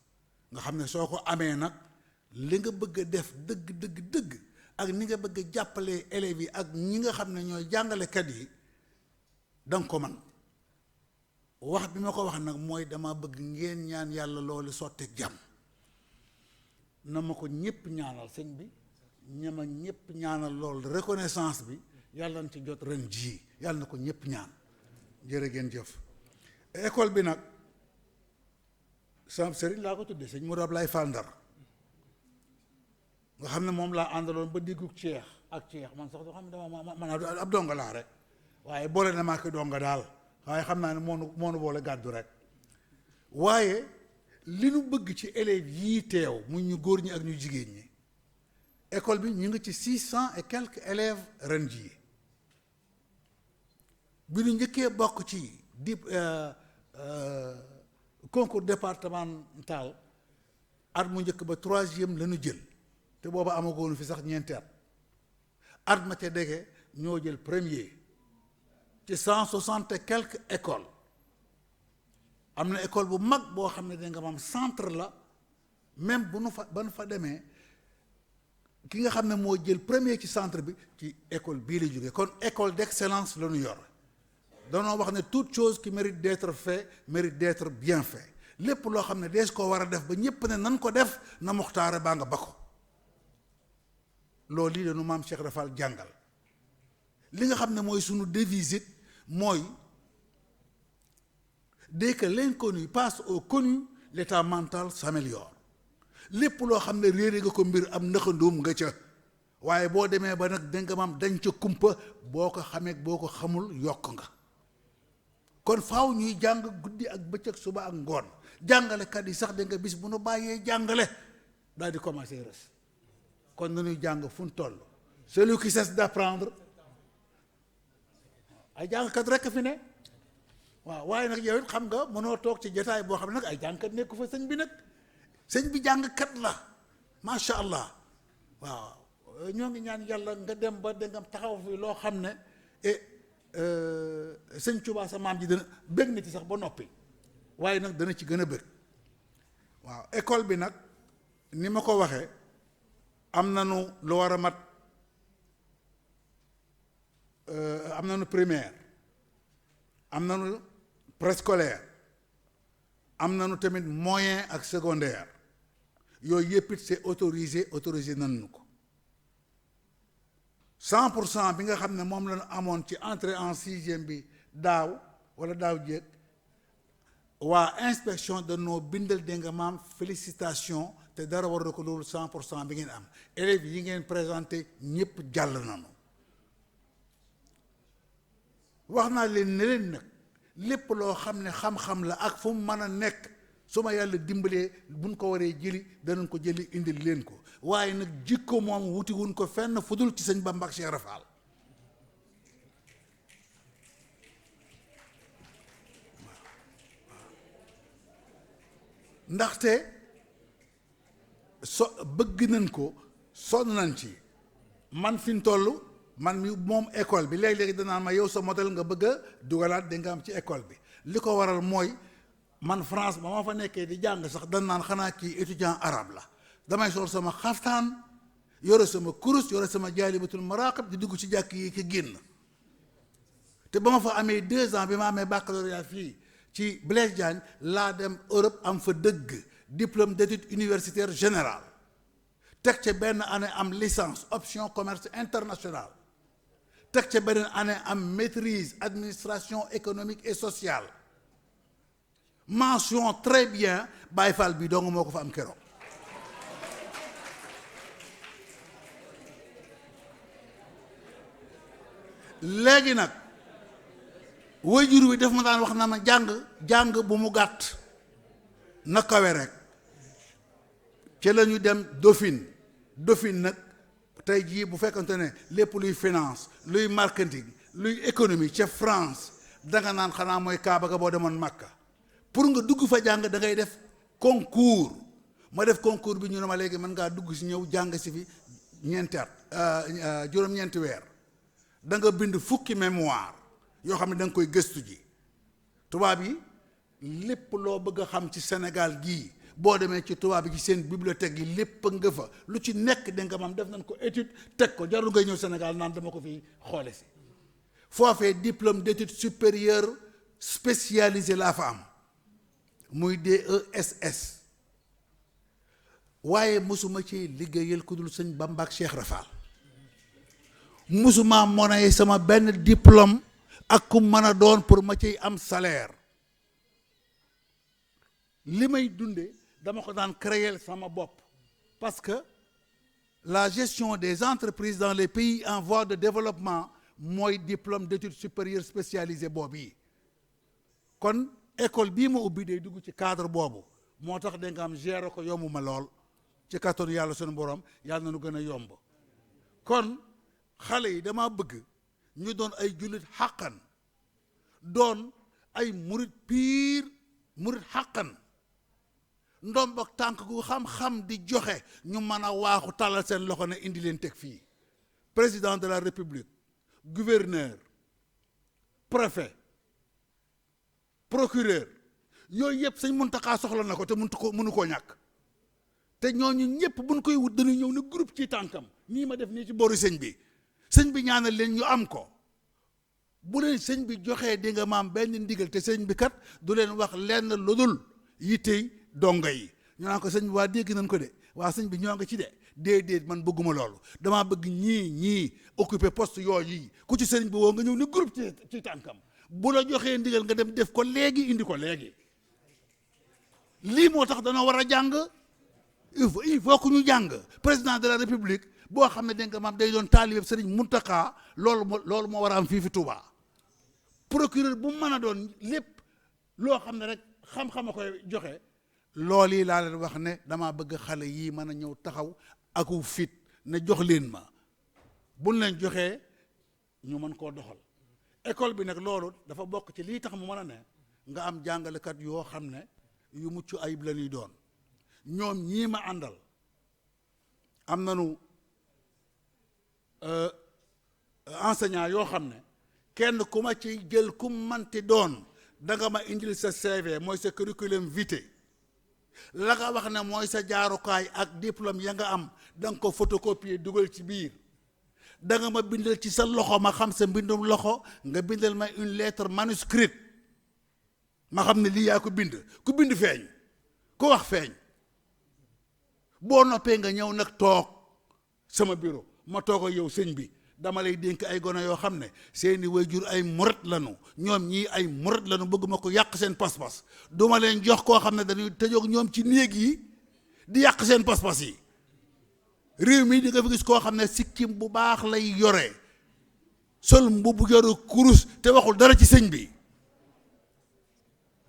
S5: nga xam ne soo ko amee nag li nga bëgg a def dëgg ak ni nga bëgg a jàppalee élèves yi ak ñi nga xam ne ñooy jàngalekat yi danga ko man wax bi ma ko wax nag mooy dama bëgg ngeen ñaan yàlla loolu sotti jàmm na ma ko ñépp ñaanal sëñ bi ñama ñëpp ñaanal lool reconnaissance bi yàlla na ci jot ren jii yàlla na ko ñëpp ñaan jërë ngeen jëf. école bi nag sama sëriñ laa ko tuddee sëñ Modou Abdoulaye Fall Ndar nga xam ne moom laa àndaloon ba diggu ceex ak ceex man sax doo xam ne dama man ab donga laa rek waaye boole na maa ko donga daal waaye xam naa ne moonu boole gàddu rek waaye li nu bëgg ci élèves yii teew mu ñu góor ñi ak ñu jigéen ñi. école bi ñu ngi ci 600 et quelques élèves ren jii bi ñu njëkkee bokk ci concours départemental at mu njëkk ba 3e la ñu jël te booba amagoonu fi sax ñeenti at ma ca dege ñoo jël premier ci 160 et quelques écoles am na école bu mag boo xam ne da nga maam centre la même bu nu fa demee ki nga xam ne moo jël premier ci centre bi ci école bii la jógee kon école d'excellence la ñu yor danoo wax ne toute chose qui mérite d'être fait mérite d'être bien fait lépp loo xam ne dees koo war a def ba ñépp ne nan ko def na muxtaare baa nga ba ko loolu lii dañu maam Cheikh Rafal jàngal li nga xam ne mooy sunu devise it mooy dès que l'inconnu passe au connu l'état mental s'améliore lépp loo xam ne réere nga ko mbir am nëxandoom nga ca waaye boo demee ba nag danga maam dañ ca kumpa boo ko xamee boo ko xamul yokk nga kon faaw ñuy jàng guddi ak bëccëg suba ak ngoon jàngalekat yi sax da nga bis bu nu bàyyee jàngale daal di commencer rës kon nañuy jàng fu ñu toll celui qui cesse d'apprendre ay jàngkat rekk fi ne waaw waaye nag yow it xam nga mënoo toog ci jotaay boo xam ne nag ay jàngkat nekku fa sëñ bi nag sëñ bi jàngkat la macha allah waaw ñoo ngi ñaan yàlla nga dem ba da nga taxaw fi loo xam ne sëñ Tuubaa sa maam ji dana bëgg na ci sax ba noppi waaye nag dana ci gën a bëgg waaw école bi nag ni ma ko waxee am nañu lu war a mat am nañu primaire am nañu préscolaire am nañu tamit moyen ak secondaire yooyu yëpp it c'est autorisé nañu ko 100% bi nga xam ne moom la ñu amoon ci entrée en 6e bi daaw wala daaw jéeg waa inspection dañoo bindal dégg nga maam félicitation te dara war na ko loolu 100% bi ngeen am élèves yi ngeen présenté ñëpp jàll nañu wax naa leen ne leen nag lépp loo xam ne xam-xam la ak fu mu mën a nekk su ma yàlla dimbalee buñ ko waree jëli danañ ko jëli indil leen ko waaye nag jikko moom wuti wuñ ko fenn fudul ci sëñ Bamba ak Cheikh Rafal ndaxte bëgg nañ ko sonn nañ ci man fi ñu toll man mi moom école bi léegi-léegi danaan ma yow sa modèle nga bëgg a dugalaat da nga am ci école bi li ko waral mooy man France ba ma fa nekkee di jàng sax dan naan xanaa kii étudiant arabe la damay sol sama xaftaan yore sama kurus yore sama jaalibatul maraqib di dugg ci jàkk yi ki génn te ba ma fa amee 2 ans bi ma amee baccalauréat fii ci Blaise Diagne laa dem Europe am fa dëgg diplôme d'études universitaires générales teg ca benn année am licence option commerce international teg ca beneen année am maîtrise administration économique et sociale mention très bien Baye Fall bi dong moo ko fa am keroog léegi nag waajur wi daf ma daan wax na ma jàng bu mu gàtt na kawe rek ci la ñu dem Dauphine nag tey jii bu fekkante ne lépp luy finance luy marketing luy économie ca France danga naan xanaa mooy Kaaba ga boo demoon Makka pour nga dugg fa jàng da ngay def concours ma def concours bi ñu ne ma léegi mën ngaa dugg si ñëw jàng si fi ñeenti at juróom-ñeenti weer da nga bind fukki mémoire yoo xam ne da nga koy gëstu ji tubaab yi lépp loo bëgg a xam ci Sénégal gii boo demee ci tubaab bi ci seen bibliothèque yi lépp nga fa lu ci nekk da nga mam def nañ ko étude teg ko jarul ngay ñëw Sénégal naan dama ko fi xoole si foofee diplôme d'études supérieures spécialisé laa fa am muy DESS waaye mosuma ci liggéeyal ku dul sëñ Bamba ak Cheikh Rafal mosuma monnaie sama benn diplôme ak ku mën a doon pour ma ciy am salaire li may dunde dama ko daan créer sama bopp parce que la gestion des entreprises dans les pays en voie de développement mooy diplôme d'études supérieures spécialisé boobu yi kon école bii ma ubbi day dugg ci cadre boobu moo tax da nga am gérer ko yomb ma lool ci kattanu yàlla sunu borom yàlla na nu gën a yomb kon xale yi dama bëgg ñu doon ay jullit xàqan doon ay murit piir murit xàqan ndombok tànk gu xam-xam di joxe ñu mën a waaxu tàllal seen loxo ne indi leen teg fii président de la république gouverneur préfet procureur yooyu yëpp sëñ Muntaxa soxla na ko te mënu koo ñàkk te ñooñu ñëpp buñ koy wut dañuy ñëw ne groupe ci tànkam nii ma def nii ci boru sëñ bi ñaanal leen ñu am ko bu leen sëñ bi joxee di nga maam benn ndigal te sëñ bi kat du leen wax lenn lu dul yittey dongo yi ñu naan ko sëñ bi waa dégg nañ ko de waa sëñ bi ñoo nga ci de déedéet man bëgguma loolu damaa bëgg ñii occuper poste yooyu yi ku ci sëñ bi woo nga ñëw ne groupe ci tànkam bu la joxee ndigal nga dem def ko léegi indi ko léegi lii moo tax dana war a jàng il faut que ñu jàng président de la république boo xam ne dégg nga maam day doon taalibe sëriñ Muntaxa loolu moo war a am fii fi Touba procureur bu mu mën a doon lépp loo xam ne rek xam-xam a koy joxe loolu yi laa leen wax ne damaa bëgg xale yii mën a ñëw taxaw aku fit ne jox leen ma buñ leen joxee ñu mën koo doxal école bi nag loolu dafa bokk ci lii tax mu mën a ne nga am jàngalekat yoo xam ne yu mucc ayib la ñuy doon ñoom ñii ma àndal am nañu enseignant yoo xam ne kenn ku ma ci jël ku manti doon da nga ma indil sa CV mooy sa curriculum vitae la nga wax ne mooy sa jaarukaay ak diplôme ya nga am da nga ko photocopier dugal ci biir da nga ma bindal ci sa loxo ma xam sa mbindum loxo nga bindal ma une lettre manuscrite ma xam ne lii yaa ko bind ku bind feeñ ku wax feeñ boo noppee nga ñëw nag toog sama bureau ma toog ak yow sëñ bi dama lay dénk ay gone yoo xam ne seeni waajur ay murit lanu ñoom ñii ay murit lanu bëgguma ko yàq seen pas-pas duma leen jox koo xam ne dañuy tëjoog ñoom ci néeg yi di yàq seen pas-pas yi réew mi di nga fi gis koo xam ne sikkim bu baax lay yore sol mbubb yoru kurus te waxul dara ci sëñ bi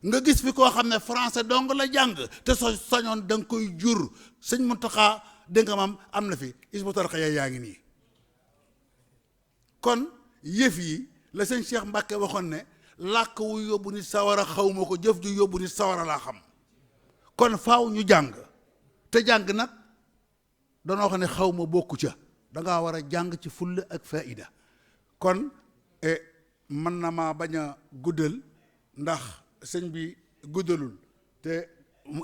S5: nga gis fi koo xam ne français dong la jàng te sañoon da nga koy jur sëñ Muntaxa dégg nga maam am na fi Hizbut Tarqiyyah yaa ngi nii kon yëf yi la sëñ Cheikh Mbacke waxoon ne làkk wu yóbbu nit sawara xawma ko jëf ju yóbbu nit sawara laa xam kon faaw ñu jàng te jàng nag danoo xam ne xaw ma bokku ca da ngaa war a jàng ci fulla ak faida kon mën na maa bañ a guddal ndax sëñ bi guddalul te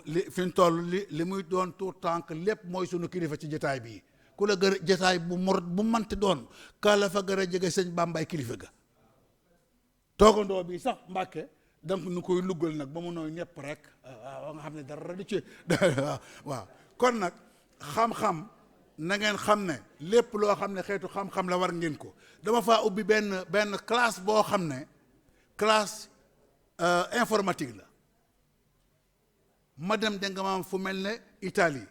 S5: li fi ñu toll li muy doon tout tànk lépp mooy sunu kilifa ci jotaay bii ku la gën a jotaay bu murit bu manti doon ka la fa gën a jege sëñ Bàmbaay kilifa ga toogandoo bi sax Mbàkke donc nu koy luggal nag ba mu nooy ñepp rek waaw nga xam ne dara du ci waaw kon nag xam-xam na ngeen xam ne lépp loo xam ne xeetu xam-xam la war ngeen ko dama faa ubbi benn classe boo xam ne classe informatique la ma dem dégg nga maam fu mel ne Italie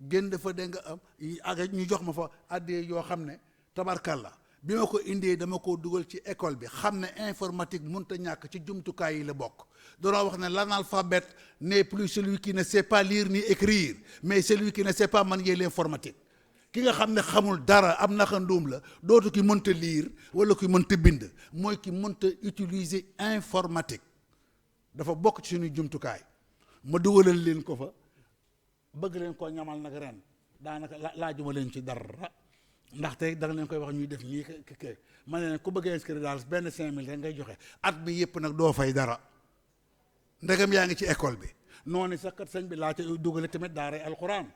S5: gën dafa dégg nga am ak ñu jox ma fa addee yoo xam ne tabarkalla bi ma ko indee dama ko dugal ci école bi xam ne informatique mënut a ñàkk ci jumtukaay yi la bokk danoo wax ne l'analphabète n'est plus celui qui ne sait pas lire ni écrire mais celui qui ne sait pas manier l'informatique ki nga xam ne xamul dara am naxanduum la dootu ki mënta lire wala ki mënta bind mooy ki mënta utiliser informatique dafa bokk ci suñu jumtukaay ma dugalal leen ko fa bëgg leen koo ñamal nag ren daanaka laajuma leen ci dara ndaxte da nga leen koy wax ñuy def nii kay ma ne ku bëgg a inscrire daal benn 5000 rek ngay joxe at bi yëpp nag doo fay dara ndegam yaa ngi ci école bi noonu sax kat sëñ bi laa ca dugale tamit daaray alxuraan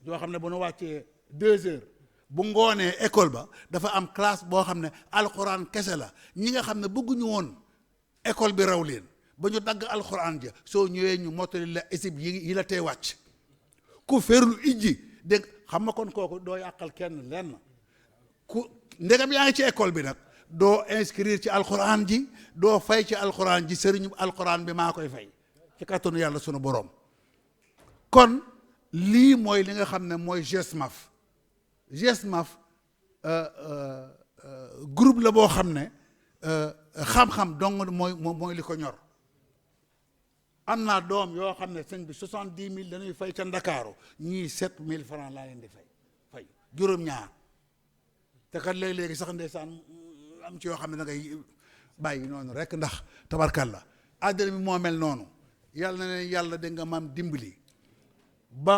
S5: yoo xam ne bu nu wàccee 2 heures bu ngoonee école ba dafa am classe boo xam ne alxuraan kese la ñi nga xam ne bëgguñu woon école bi raw leen ba ñu dagg alxuraan ja soo ñëwee ñu mottali la isib yi la tee wàcc ku ferlu ijji dégg xam nga kon kooku doo yàqal kenn lenn ku ndegam yaa ngi ci école bi nag doo inscrire ci alxuraan ji doo fay ci alxuraan ji sëriñu alxuraan bi maa koy fay ci kattanu yàlla sunu borom kon lii mooy li nga xam ne mooy GESMAF groupe la boo xam ne xam-xam dong mooy li ko ñor am naa doom yoo xam ne sëñ bi 70 000 dañuy fay ca Ndakaaru ñii 7000 francs laa leen di fay juróom-ñaar te kat léegi-léegi sax ndeysaan am ci yoo xam ne da ngay bàyyi noonu rek ndax tabarkalla àddina bi moo mel noonu yàlla na leen yàlla da nga maam dimbali ba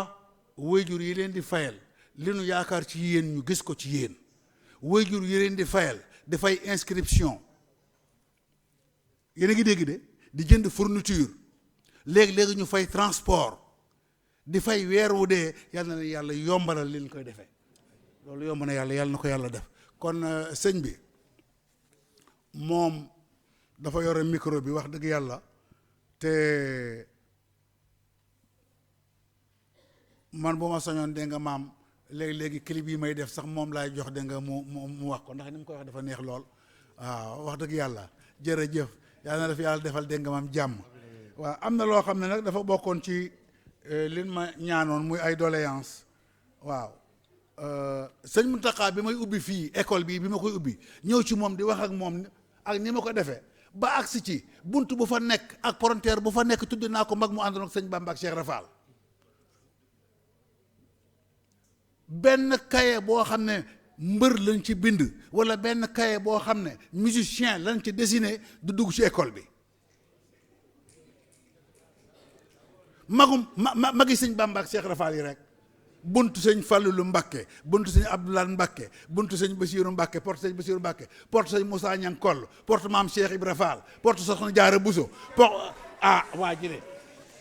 S5: wayjur yi leen di fayal li nu yaakaar ci yéen ñu gis ko ci yéen wayjur yi leen di fayal di fay inscription yéen a ngi dégg de di jënd fourniture léegi ñu fay transport di fay weer wu dee yàlla na yàlla yombalal leen koy defee loolu yomb na yàlla na ko yàlla def kon sëñ bi moom dafa yore micro bi wax dëgg yàlla te man bu ma soñoon dégg nga maam léegi clip yi may def sax moom laay jox dégg nga mu wax ko ndax ni mu koy wax dafa neex lool waaw wax dëgg yàlla jërëjëf yàlla na def yàlla defal dégg nga maam jàmm waaw am na loo xam ne nag dafa bokkoon ci lin ma ñaanoon muy ay doléance waaw sëñ Mountakha bi may ubbi fii école bi ma koy ubbi ñëw ci moom di wax ak moom ak ni ma ko defee ba agsi ci bunt bu fa nekk ak frontière bu fa nekk tudd naa ko mag mu àndoon ak sëñ Bamba ak Cheikh Rafal benn kaye boo xam ne mbër lañ ci bind wala benn kaye boo xam ne musicien lañ ci dessiné du dugg ci école bi magi sëñ Bamba ak Cheikh Rafal yi rek buntu sëñ Fallulu Mbakke buntu sëñ Abdoulaye Mbakke buntu sëñ Basiiru Mbakke porte sëñ Basiiru Mbakke porte sëñ Moussa Ñang Koll porte maam Cheikh Ibra Fall porte Soxna Jaara Buso waa jële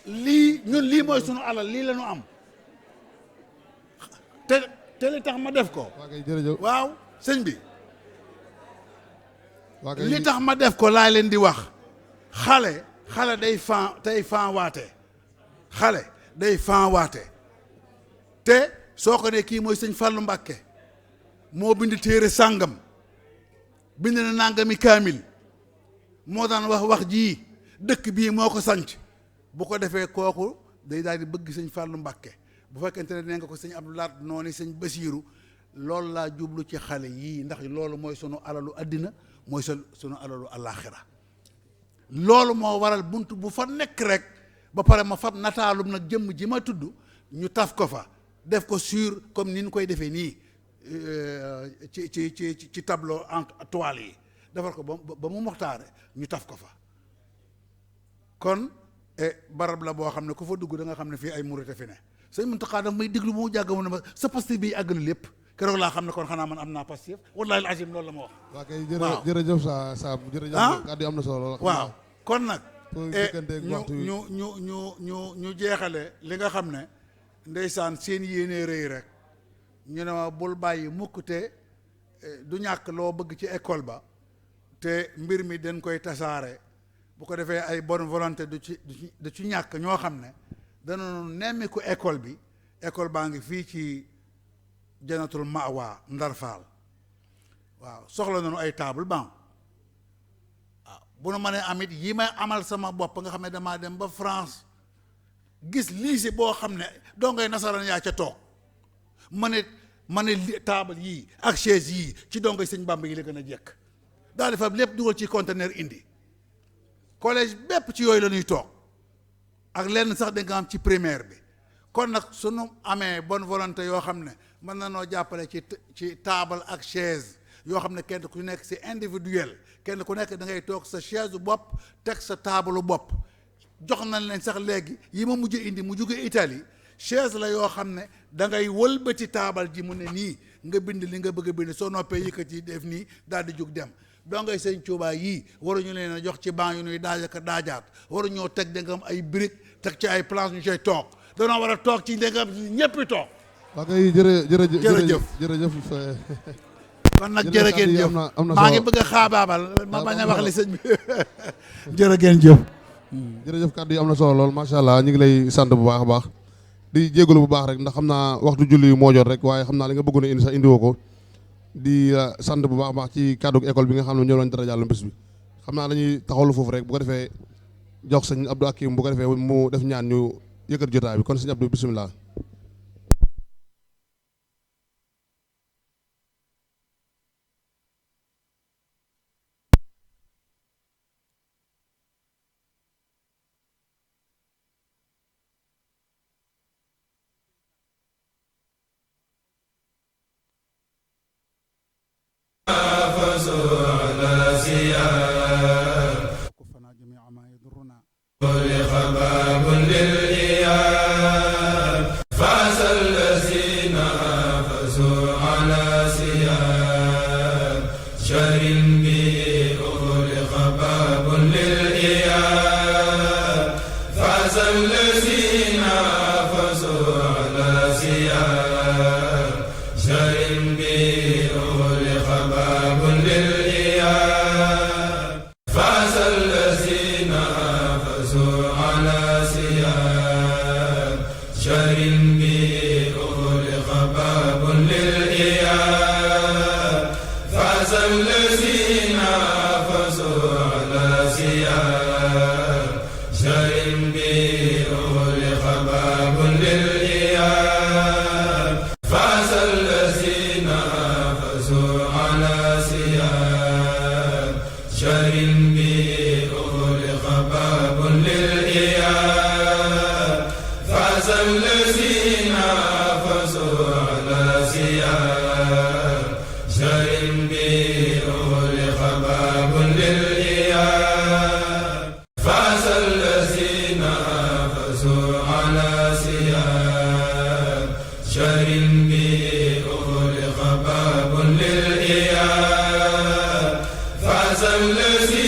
S5: lii mooy sunu alal lii la ñu am te li tax ma def ko waaw sëñ bi li tax ma def ko laa leen di wax xale day fan waate xale day fan waate te soo ko ne kii mooy sëñ Fallu Mbàkke moo bind téere sàngam bind na nangami kaamil moo daan wax jii dëkk bii moo ko sanc bu ko defee kooku day daal di bëgg sëñ Fallu Mbàkke bu fekkente ne nee nga ko sëñ Abdoulaye noonu sëñ Basiiru loolu laa jublu ci xale yii ndax loolu mooy sunu alalu àddina mooy sunu alalu alaaxira loolu moo waral bunt bu fa nekk rek ba pare ma fab nataalum nag jëmm ji ma tudd ñu taf ko fa def ko sur comme ni ñu koy defee nii ci tableau en toile yi defar ko ba mu moxtaare ñu taf ko fa kon barab la boo xam ne ku fa dugg da nga xam ne fii ay murit fi ne sëñ Muntaxa daf may déglu mu jàgg mu ne ma sa Pastef bi àggali lépp keroog laa xam ne kon xanaa man am naa Pastef wallaahi al-azim loolu la ma wax.
S1: waa kay jërëjëf sa jërëjëf kàddu yi am na solo.
S5: waaw kon nag ñu jeexale li nga xam ne ndeysaan seen yéenee rëy rek ñu ne ma bul bàyyi mukk te du ñàkk loo bëgg ci école ba te mbir mi dañ koy tasaare bu ko defee ay bonne volonté du ci ñàkk ñoo xam ne danoonu nemmiku école bi école baa ngi fii ci Jannatul Ma'wa Ndar Faal waaw soxla nañu ay table banc waaw bu nu mënee amit yi may amal sama bopp nga xam ne damaa dem ba France gis lycée boo xam ne doo ngay nasaraan yaa ca toog ma ne table yii ak chaise yii ci dongay sëñ Bàmba yi la gën a jekk daal di fa lépp dugal ci conteneur indi collège bépp ci yooyu la ñuy toog ak lenn sax da nga am ci primaire bi kon nag suñu amee bonne volonté yoo xam ne mën na noo jàppale ci table ak chaise yoo xam ne kenn ku nekk c'est individuel kenn ku nekk da ngay toog sa chaise bopp teg sa table bopp jox nañ leen sax léegi yi ma mujj indi mu jóge Italie chaise la yoo xam ne da ngay wëlbati taabal ji mu ne nii nga bind li nga bëgg a bind soo noppee yëkkati def nii daal di jóg dem dongay sëñ Tuubaa yii waruñu leen a jox ci banc yu nuy daajaka daajaat waruñoo teg da nga am ay briques teg ci ay place ñu coy toog danoo war a toog ci da nga am ñëppi toog.
S1: waa kay jërëjëf
S5: kon nag jërë ngeen jëf maa ngi bëgg a xaabaabal ma bañ a wax li sëñ bi jërë ngeen jëf.
S1: jërëjëf kàddu yi am na solo lool macha allah ñu ngi lay sant bu baax a baax di jégalu bu baax rek ndax xam naa waxtu julli moo jot rek waaye xam naa li nga bëggoon a indi sax indiwoo ko di sant bu baax a baax ci kàddu école bi nga xam ne ñoo lañ dara jàll bés bi xam naa dañuy taxawlu foofu rek bu ko defee jox sëñ Abdou Hakim bu ko defee mu def ñaan ñu yëkkat jotaay bi kon sëñ Abdou bisimilah.
S6: الذي